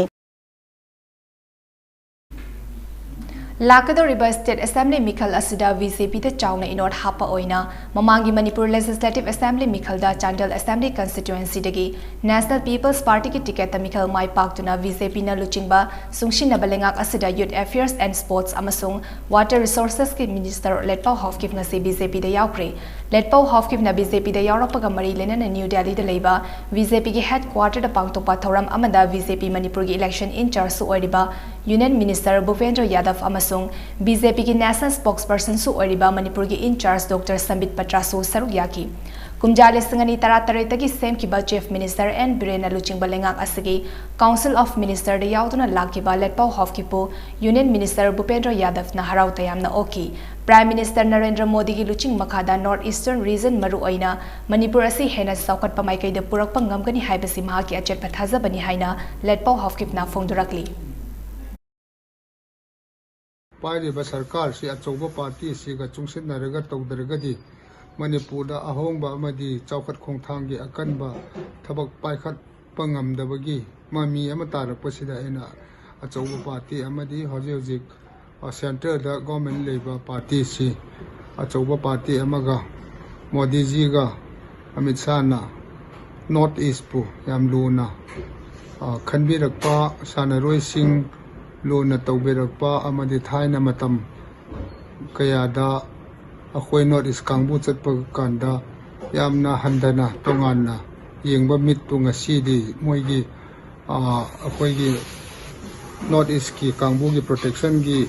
ꯂꯥꯛꯀꯗꯧꯔꯤꯕ State Assembly ꯃꯤꯈꯜ ꯑꯁꯤꯗ BJP ꯗ ꯆꯥꯎꯅ ꯏꯅꯣꯠ ꯍꯥꯞꯄ ꯑꯣꯏꯅ ꯃꯃꯥꯡꯒꯤ Manipur Legislative Assembly ꯃꯤꯈꯜꯗ Chandel Assembly Constituency ꯗꯒꯤ National People's Party ꯒꯤ ticket ꯇ ꯃꯤꯈꯜ ꯃꯥꯏ ꯄꯥꯛꯇꯨꯅ BJP ꯅ ꯂꯨꯆꯤꯡꯕ ꯁꯨꯡꯁꯤꯟꯅꯕ ꯂꯩꯉꯥꯛ ꯑꯁꯤꯗ Youth Affairs and Sports ꯑꯃꯁꯨꯡ Water Resources ꯀꯤ Minister ꯂꯦꯠꯄꯥꯎ ꯍꯥꯎꯀꯤꯞ ꯉꯁꯤ BJP ꯗ ꯌꯥꯎꯈ꯭ꯔꯦ꯫ ꯂꯦꯠꯄꯥꯎ ꯍꯥꯎꯀꯤꯞꯅ BJP ꯗ ꯌꯥꯎꯔꯛꯄꯒ ꯃꯔꯤ ꯂꯩꯅꯅ ꯅ꯭ꯌꯨ ꯗꯦꯜꯂꯤꯗ ꯂꯩꯕ BJP ꯒꯤ headquarter ꯗ ꯄꯥꯡꯊꯣꯛꯄ ꯊꯧꯔꯝ ꯑꯃꯗ BJP ꯃꯅꯤꯄꯨꯔꯒꯤ election in charge ꯁꯨ ꯑꯣꯏꯔꯤꯕ Union Minister ꯚꯨꯄꯦꯟꯗ꯭ꯔ ꯌꯥꯗꯕ ꯑꯃꯁꯨꯡ BJP ꯒꯤ National Spokesperson ꯁꯨ ꯑꯣꯏꯔꯤꯕ ꯃꯅꯤꯄꯨꯔꯒꯤ in charge Doctor ꯁꯝꯕꯤꯠ ꯄꯇ꯭ꯔꯥꯁꯨ ꯁꯔꯨꯛ ꯌꯥꯈꯤ꯫ ꯀꯨꯝꯖꯥ ꯂꯤꯁꯤꯡ ꯑꯅꯤ ꯇꯔꯥꯇꯔꯦꯠꯇꯒꯤ ꯁꯦꯝꯈꯤꯕ Chief Minister ꯑꯦꯟ ꯕꯤꯔꯦꯟꯅ ꯂꯨꯆꯤꯡꯕ ꯂꯩꯉꯥꯛ ꯑꯁꯤꯒꯤ Council of Minister ꯗ ꯌꯥꯎꯗꯨꯅ ꯂꯥꯛꯈꯤꯕ ꯂꯦꯠꯄꯥꯎ ꯍꯥꯎꯀꯤꯞꯄꯨ Union Minister ꯚꯨꯄꯦꯟꯗ꯭ꯔ ꯌꯥꯗꯕꯅ ꯍꯔꯥꯎ ꯇꯌꯥꯝꯅ ꯑꯣꯛꯈꯤ꯫ Prime Minister ꯅꯔꯦꯟꯗ꯭ꯔ ꯃꯣꯗꯤꯒꯤ ꯂꯨꯆꯤꯡ ꯃꯈꯥꯗ North Eastern region, ꯃꯔꯨꯑꯣꯏꯅ ꯃꯅꯤꯄꯨꯔ ꯑꯁꯤ ꯍꯦꯟꯅ ꯆꯥꯎꯈꯠꯄ ꯃꯥꯏꯀꯩꯗ ꯄꯨꯔꯛꯄ ꯉꯝꯒꯅꯤ ꯍꯥꯏꯕꯁꯤ ꯃꯍꯥꯛꯀꯤ ꯑꯆꯦꯠꯄ ꯊꯥꯖꯕꯅꯤ ꯍꯥꯏꯅ ꯂꯦꯠꯄꯥꯎ ꯍꯥꯎꯀꯤꯞꯅ ꯐꯣꯡꯗꯣꯔꯛꯂꯤ꯫ ꯄꯥꯏꯔꯤꯕ ꯁꯔꯀꯥꯔꯁꯤ ꯑꯆꯧꯕ ꯄꯥꯔꯇꯤꯁꯤꯒ ꯆꯨꯡꯁꯤꯟꯅꯔꯒ ꯇꯧꯗ꯭ꯔꯒꯗꯤ ꯃꯅꯤꯄꯨꯔꯗ ꯑꯍꯣꯡꯕ ꯑꯃꯗꯤ ꯆꯥꯎꯈꯠ ꯈꯣꯡꯊꯥꯡꯒꯤ ꯑꯀꯟꯕ ꯊꯕꯛ ꯄꯥꯏꯈꯠꯄ ꯉꯝꯗꯕꯒꯤ ꯃꯃꯤ ꯑꯃ ꯇꯥꯔꯛꯄꯁꯤꯗ ꯑꯩꯅ ꯑꯆꯧꯕ ꯄꯥꯔꯇꯤ ꯑꯃꯗꯤ ꯍꯧꯖꯤꯛ ꯍꯧꯖꯤꯛ ꯁꯦꯟꯇ꯭ꯔꯦꯜꯗ ꯒꯣꯔꯃꯦꯟ ꯂꯩꯕ ꯄꯥꯔꯇꯤꯁꯤ ꯑꯆꯧꯕ ꯄꯥꯔꯇꯤ ꯑꯃꯒ ꯃꯣꯗꯤꯖꯤꯒ ꯑꯃꯤꯠ ꯁꯥꯍꯅ ꯅꯣꯔꯠ ꯏꯁꯄꯨ ꯌꯥꯝ ꯂꯨꯅ ꯈꯟꯕꯤꯔꯛꯄ, ꯁꯥꯟꯅꯔꯣꯏꯁꯤꯡ ꯂꯨꯅ ꯇꯧꯕꯤꯔꯛꯄ ꯑꯃꯗꯤ ꯊꯥꯏꯅ ꯃꯇꯝ ꯀꯌꯥꯗ ꯑꯩꯈꯣꯏ ꯅꯣꯔꯠ ꯏꯁ ꯀꯥꯡꯕꯨ ꯆꯠꯄ ꯀꯥꯟꯗ ꯌꯥꯝꯅ ꯍꯟꯊꯅ ꯇꯣꯉꯥꯟꯅ ꯌꯦꯡꯕ ꯃꯤꯠꯄꯨ ꯉꯁꯤꯗꯤ ꯃꯣꯏꯒꯤ ꯑꯩꯈꯣꯏꯒꯤ North East ꯀꯤ ꯀꯥꯡꯕꯨꯒꯤ protection ꯒꯤ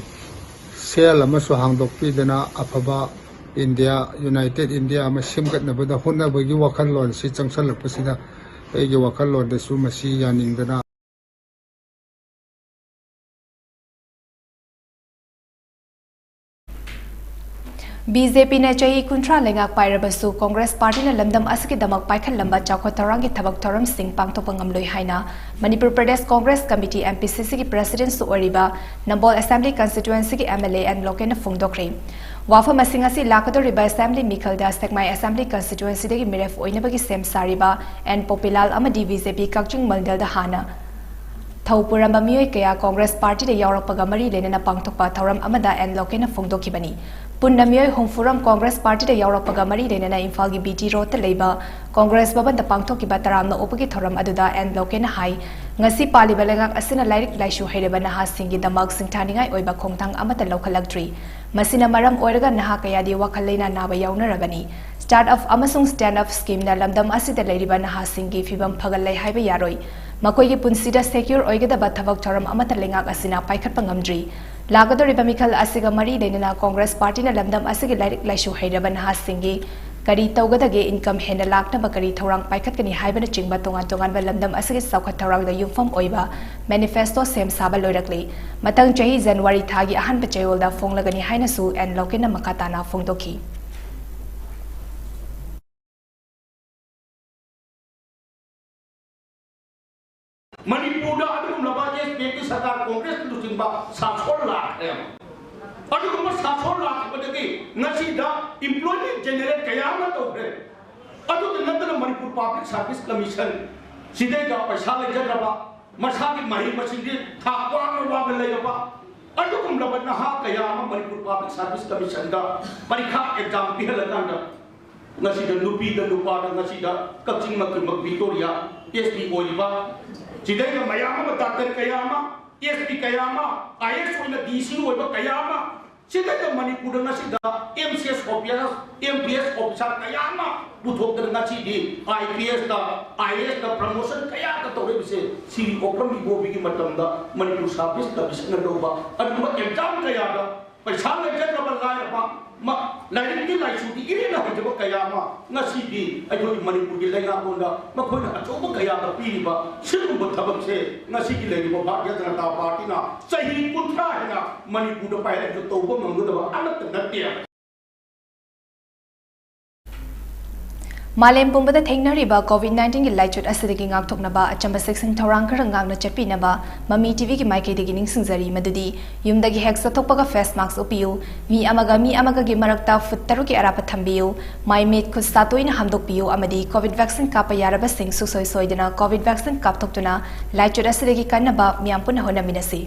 cell ꯑꯃꯁꯨ ꯍꯥꯡꯗꯣꯛꯄꯤꯗꯅ ꯑꯐꯕ India, United India ꯑꯃ ꯁꯦꯝꯒꯠꯅꯕꯗ ꯍꯣꯠꯅꯕꯒꯤ ꯋꯥꯈꯜꯂꯣꯟꯁꯤ ꯆꯪꯁꯜꯂꯛꯄꯁꯤꯗ ꯑꯩꯒꯤ ꯋꯥꯈꯜꯂꯣꯟꯗꯁꯨ ꯃꯁꯤ ꯌꯥꯅꯤꯡꯗꯅ꯫ ꯕꯤ ꯖꯦ ꯄꯤꯅ ꯆꯍꯤ ꯀꯨꯟꯊ꯭ꯔꯥ ꯂꯩꯉꯥꯛ ꯄꯥꯏꯔꯕꯁꯨ ꯀꯣꯡꯒ꯭ꯔꯦꯁ ꯄꯥꯔꯇꯤꯅ ꯂꯝꯗꯝ ꯑꯁꯤꯒꯤꯗꯃꯛ ꯄꯥꯏꯈꯠꯂꯝꯕ ꯆꯥꯎꯈꯠ ꯊꯧꯔꯥꯡꯒꯤ ꯊꯕꯛ ꯊꯧꯔꯝꯁꯤꯡ ꯄꯥꯡꯊꯣꯛꯄ ꯉꯝꯂꯣꯏ ꯍꯥꯏꯅ Manipur Pradesh Congress committee, M P C C ꯒꯤ president ꯁꯨ ꯑꯣꯏꯔꯤꯕ ꯅꯝꯕꯣꯜ Assembly Constituency ꯒꯤ M L A N ꯂꯣꯀꯦꯟꯅ ꯐꯣꯡꯗꯣꯛꯈ꯭ꯔꯦ꯫ ꯋꯥꯐꯝ ꯑꯁꯤꯡ ꯑꯁꯤ ꯂꯥꯛꯀꯗꯧꯔꯤꯕ Assembly ꯃꯤꯈꯜꯗ ꯁꯦꯛꯃꯥꯏ Assembly Constituency ꯗꯒꯤ ꯃꯤꯔꯦꯞ ꯑꯣꯏꯅꯕꯒꯤ ꯁꯦꯝ ꯁꯥꯔꯤꯕ ꯑꯦꯟ ꯄꯣꯄꯤꯂꯥꯜ ꯑꯃꯗꯤ B J P ꯀꯛꯆꯤꯡ ꯃꯟꯗꯜꯗ ꯍꯥꯟꯅ ꯊꯧ ꯄꯨꯔꯝꯕ ꯃꯤꯑꯣꯏ ꯀꯌꯥ ꯀꯣꯡꯒ꯭ꯔꯦꯁ ꯄꯥꯔꯇꯤꯗ ꯌꯥꯎꯔꯛꯄꯒ ꯃꯔꯤ ꯂꯩꯅꯅ ꯄꯥꯡꯊꯣꯛꯄ ꯊꯧꯔꯝ ꯑꯃꯗ ꯑꯦꯟ ꯂꯣꯀꯦꯟꯅ ꯐꯣꯡꯗꯣꯛꯈꯤꯕꯅꯤ꯫ ꯄꯨꯟꯅ ꯃꯤꯑꯣꯏ ꯍꯨꯝꯐꯨ ꯔꯣꯝ ꯀꯣꯡꯒ꯭ꯔꯦꯁ ꯄꯥꯔꯇꯤꯗ ꯌꯥꯎꯔꯛꯄꯒ ꯃꯔꯤ ꯂꯩꯅꯅ ꯏꯝꯐꯥꯜꯒꯤ B T ꯔꯣꯗꯇ ꯂꯩꯕ ꯀꯣꯡꯒ꯭ꯔꯦꯁ ꯚꯕꯟꯗ ꯄꯥꯡꯊꯣꯛꯈꯤꯕ ꯇꯔꯥꯝꯅ ꯑꯣꯛꯄꯒꯤ ꯊꯧꯔꯝ ꯑꯗꯨꯗ ꯑꯦꯟ ꯂꯣꯀꯦꯟꯅ ꯍꯥꯏ, ꯉꯁꯤ ꯄꯥꯜꯂꯤꯕ ꯂꯩꯉꯥꯛ ꯑꯁꯤꯅ ꯂꯥꯏꯔꯤꯛ ꯂꯥꯏꯁꯨ ꯍꯩꯔꯕ ꯅꯍꯥꯁꯤꯡꯒꯤꯗꯃꯛ ꯁꯤꯡꯊꯥꯅꯤꯡꯉꯥꯏ ꯑꯣꯏꯕ ꯈꯣꯡꯊꯥꯡ ꯑꯃꯠꯇ ꯂꯧꯈꯠꯂꯛꯇ꯭ꯔꯤ꯫ ꯃꯁꯤꯅ ꯃꯔꯝ ꯑꯣꯏꯔꯒ ꯅꯍꯥ ꯀꯌꯥꯗꯤ ꯋꯥꯈꯜ ꯂꯩꯅꯥ ꯅꯥꯕ ꯌꯥꯎꯅꯔꯕꯅꯤ꯫ Start-up ꯑꯃꯁꯨꯡ Stand-up scheme ꯅ ꯂꯝꯗꯝ ꯑꯁꯤꯗ ꯂꯩꯔꯤꯕ ꯅꯍꯥꯁꯤꯡꯒꯤ ꯐꯤꯚꯝ ꯐꯒꯠꯂꯦ ꯍꯥꯏꯕ ꯌꯥꯔꯣꯏ꯫ ꯃꯈꯣꯏꯒꯤ ꯄꯨꯟꯁꯤꯗ secure ꯑꯣꯏꯒꯗꯕ ꯊꯕꯛ ꯊꯧꯔꯝ ꯑꯃꯠꯇ ꯂꯩꯉꯥꯛ ꯑꯁꯤꯅ ꯄꯥꯏꯈꯠꯄ ꯉꯝꯗ꯭ꯔꯤ꯫ ꯂꯥꯛꯀꯗꯧꯔꯤꯕ ꯃꯤꯈꯜ ꯑꯁꯤꯒ ꯃꯔꯤ ꯂꯩꯅꯅ ꯀꯣꯡꯒ꯭ꯔꯦꯁ ꯄꯥꯔꯇꯤꯅ ꯂꯝꯗꯝ ꯑꯁꯤꯒꯤ ꯂꯥꯏꯔꯤꯛ ꯂꯥꯏꯁꯨ ꯍꯩꯔꯕ ꯅꯍꯥꯁꯤꯡꯒꯤ ꯀꯔꯤ ꯇꯧꯒꯗꯒꯦ, income ꯍꯦꯟꯅ ꯂꯥꯛꯅꯕ ꯀꯔꯤ ꯊꯧꯔꯥꯡ ꯄꯥꯏꯈꯠꯀꯅꯤ ꯍꯥꯏꯕꯅꯆꯤꯡꯕ ꯇꯣꯉꯥꯟ ꯇꯣꯉꯥꯟꯕ ꯂꯝꯗꯝ ꯑꯁꯤꯒꯤ ꯆꯥꯎꯈꯠ ꯊꯧꯔꯥꯡꯗ ꯌꯨꯝꯐꯝ ꯑꯣꯏꯕ manifesto ꯁꯦꯝ ꯁꯥꯕ ꯂꯣꯏꯔꯛꯂꯤ꯫ ꯃꯊꯪ ꯆꯍꯤ ꯖꯅꯋꯥꯔꯤ ꯊꯥꯒꯤ ꯑꯍꯥꯟꯕ ꯆꯌꯣꯜꯗ ꯐꯣꯡꯂꯒꯅꯤ ꯍꯥꯏꯅꯁꯨ ꯑꯦꯟ ꯂꯣꯀꯦꯟꯅ ꯃꯈꯥ ꯇꯥꯅ ꯐꯣꯡꯗꯣꯛꯈꯤ꯫ ꯃꯅꯤꯄꯨꯔꯗ ꯑꯗꯨꯒꯨꯝꯂꯕ ꯑꯦꯁ ꯄꯤ ꯑꯦꯐꯀꯤ ꯁꯔꯀꯥꯔ, ꯀꯣꯡꯒ꯭ꯔꯦꯁꯀꯤ ꯂꯨꯆꯤꯡꯕ ꯁꯥꯁꯣꯟ ꯂꯥꯛꯈ꯭ꯔꯦ꯫ ꯑꯗꯨꯒꯨꯝꯕ ꯁꯥꯁꯣꯟ ꯂꯥꯛꯈꯤꯕꯗꯒꯤ ꯉꯁꯤꯗ employment generate ꯀꯌꯥ ꯑꯃ ꯇꯧꯈ꯭ꯔꯦ꯫ ꯑꯗꯨꯇ ꯅꯠꯇꯅ ꯃꯅꯤꯄꯨꯔ Public Service Commission ꯁꯤꯗꯩꯗ ꯄꯩꯁꯥ ꯂꯩꯖꯗ꯭ꯔꯕ, ꯃꯁꯥꯒꯤ ꯃꯍꯩ ꯃꯁꯤꯡꯗꯤ ꯊꯥꯛ ꯋꯥꯡꯅ ꯋꯥꯡꯅ ꯂꯩꯔꯕ ꯑꯗꯨꯒꯨꯝꯂꯕ ꯅꯍꯥ ꯀꯌꯥ ꯑꯃ ꯃꯅꯤꯄꯨꯔ Public Service Commission ꯗ ꯄꯔꯤꯈꯥ exam ꯄꯤꯍꯜꯂꯀꯥꯟꯗ ꯉꯁꯤꯗ ꯅꯨꯄꯤꯗ ꯅꯨꯄꯥꯗ ꯉꯁꯤꯗ ꯀꯛꯆꯤꯡ ꯃꯈꯨꯟꯃꯛ ꯕꯤꯛꯇꯣꯔꯤꯌꯥ ꯑꯦꯁ ꯄꯤ ꯑꯣꯏꯔꯤꯕ, ꯁꯤꯗꯩꯗ ꯃꯌꯥꯝ ꯑꯃ ꯗꯥꯛꯇꯔ ꯀꯌꯥ ꯑꯃ, ꯑꯦꯁ ꯄꯤ ꯀꯌꯥ ꯑꯃ, ꯑꯥꯏ ꯑꯦꯁ ꯑꯣꯏꯅ ꯗꯤ ꯁꯤ ꯑꯣꯏꯕ ꯀꯌꯥ ꯑꯃ, ꯁꯤꯗꯩꯗ ꯃꯅꯤꯄꯨꯔꯗ ꯉꯁꯤꯗ M C S officer, M P S officer ꯀꯌꯥ ꯑꯃ ꯄꯨꯊꯣꯛꯇꯅ ꯉꯁꯤꯗꯤ I P ꯑꯦꯁꯇ, I A ꯑꯦꯁꯇ promotion ꯀꯌꯥꯗ ꯇꯧꯔꯛꯏꯕꯁꯦ ꯁꯤꯒꯤ ꯑꯣꯀ꯭ꯔꯝ ꯏꯕꯣꯕꯤꯒꯤ ꯃꯇꯝꯗ ꯃꯅꯤꯄꯨꯔ ꯁꯥꯔꯚꯤꯁ ꯀꯃꯤꯁꯟꯅ ꯂꯧꯕ ꯑꯗꯨꯒꯨꯝꯕ ꯑꯦꯛꯖꯥꯝ ꯀꯌꯥꯗ ꯄꯩꯁꯥ ꯂꯩꯖꯗ꯭ꯔꯕ ꯂꯥꯏꯔꯕ, ꯂꯥꯏꯔꯤꯛꯀꯤ ꯂꯥꯏꯁꯨꯗꯤ ꯏꯔꯦꯟꯅ ꯍꯩꯖꯕ ꯀꯌꯥ ꯑꯃ ꯉꯁꯤꯗꯤ ꯑꯩꯈꯣꯏꯒꯤ ꯃꯅꯤꯄꯨꯔꯒꯤ ꯂꯩꯉꯥꯛꯂꯣꯟꯗ ꯃꯈꯣꯏꯅ ꯑꯆꯧꯕ ꯀꯌꯥꯗ ꯄꯤꯔꯤꯕ ꯁꯤꯒꯨꯝꯕ ꯊꯕꯛꯁꯦ ꯉꯁꯤꯒꯤ ꯂꯩꯔꯤꯕ ꯚꯥꯔꯇꯤꯌ ꯖꯅꯇꯥ ꯄꯥꯔꯇꯤꯅ ꯆꯍꯤ ꯀꯨꯟꯊ꯭ꯔꯥ ꯍꯦꯟꯅ ꯃꯅꯤꯄꯨꯔꯗ ꯄꯥꯏꯔꯛꯄꯗ ꯇꯧꯕ ꯉꯝꯒꯗꯕ ꯑꯃꯠꯇ ꯅꯠꯇꯦ꯫ ꯃꯥꯂꯦꯝ ꯄꯨꯝꯕꯗ ꯊꯦꯡꯅꯔꯤꯕ ꯀꯣꯚꯤꯗ ꯅꯥꯏꯟꯇꯤꯟꯒꯤ ꯂꯥꯏꯆꯠ ꯑꯁꯤꯗꯒꯤ ꯉꯥꯛꯊꯣꯛꯅꯕ ꯑꯆꯝꯕ ꯆꯦꯛꯁꯤꯟ ꯊꯧꯔꯥꯡ ꯈꯔ ꯉꯥꯛꯅ ꯆꯠꯄꯤꯅꯕ ꯃꯃꯤ ꯇꯤꯚꯤꯒꯤ ꯃꯥꯏꯀꯩꯗꯒꯤ ꯅꯤꯡꯁꯤꯡꯖꯔꯤ ꯃꯗꯨꯗꯤ ꯌꯨꯝꯗꯒꯤ ꯍꯦꯛ ꯆꯠꯊꯣꯛꯄꯒ ꯐꯦꯁ ꯃꯥꯛꯁ ꯎꯞꯄꯤꯌꯨ, ꯃꯤ ꯑꯃꯒ ꯃꯤ ꯑꯃꯒꯒꯤ ꯃꯔꯛꯇ ꯐꯨꯠ ꯇꯔꯨꯛꯀꯤ ꯑꯔꯥꯞꯄ ꯊꯝꯕꯤꯌꯨ, ꯃꯥꯏ ꯃꯤꯠ ꯈꯨꯠ ꯁꯥ ꯇꯣꯏꯅ ꯍꯥꯝꯗꯣꯛꯄꯤꯌꯨ ꯑꯃꯗꯤ ꯀꯣꯚꯤꯗ ꯚꯦꯛꯁꯤꯟ ꯀꯥꯞꯄ ꯌꯥꯔꯕꯁꯤꯡ ꯁꯨꯡꯁꯣꯏ ꯁꯣꯏꯗꯅ ꯀꯣꯚꯤꯗ ꯚꯦꯛꯁꯤꯟ ꯀꯥꯞꯊꯣꯛꯇꯨꯅ ꯂꯥꯏꯆꯠ ꯑꯁꯤꯗꯒꯤ ꯀꯟꯅꯕ ꯃꯤꯌꯥꯝ ꯄꯨꯟꯅ ꯍꯣꯠꯅꯃꯤꯟꯅꯁꯤ꯫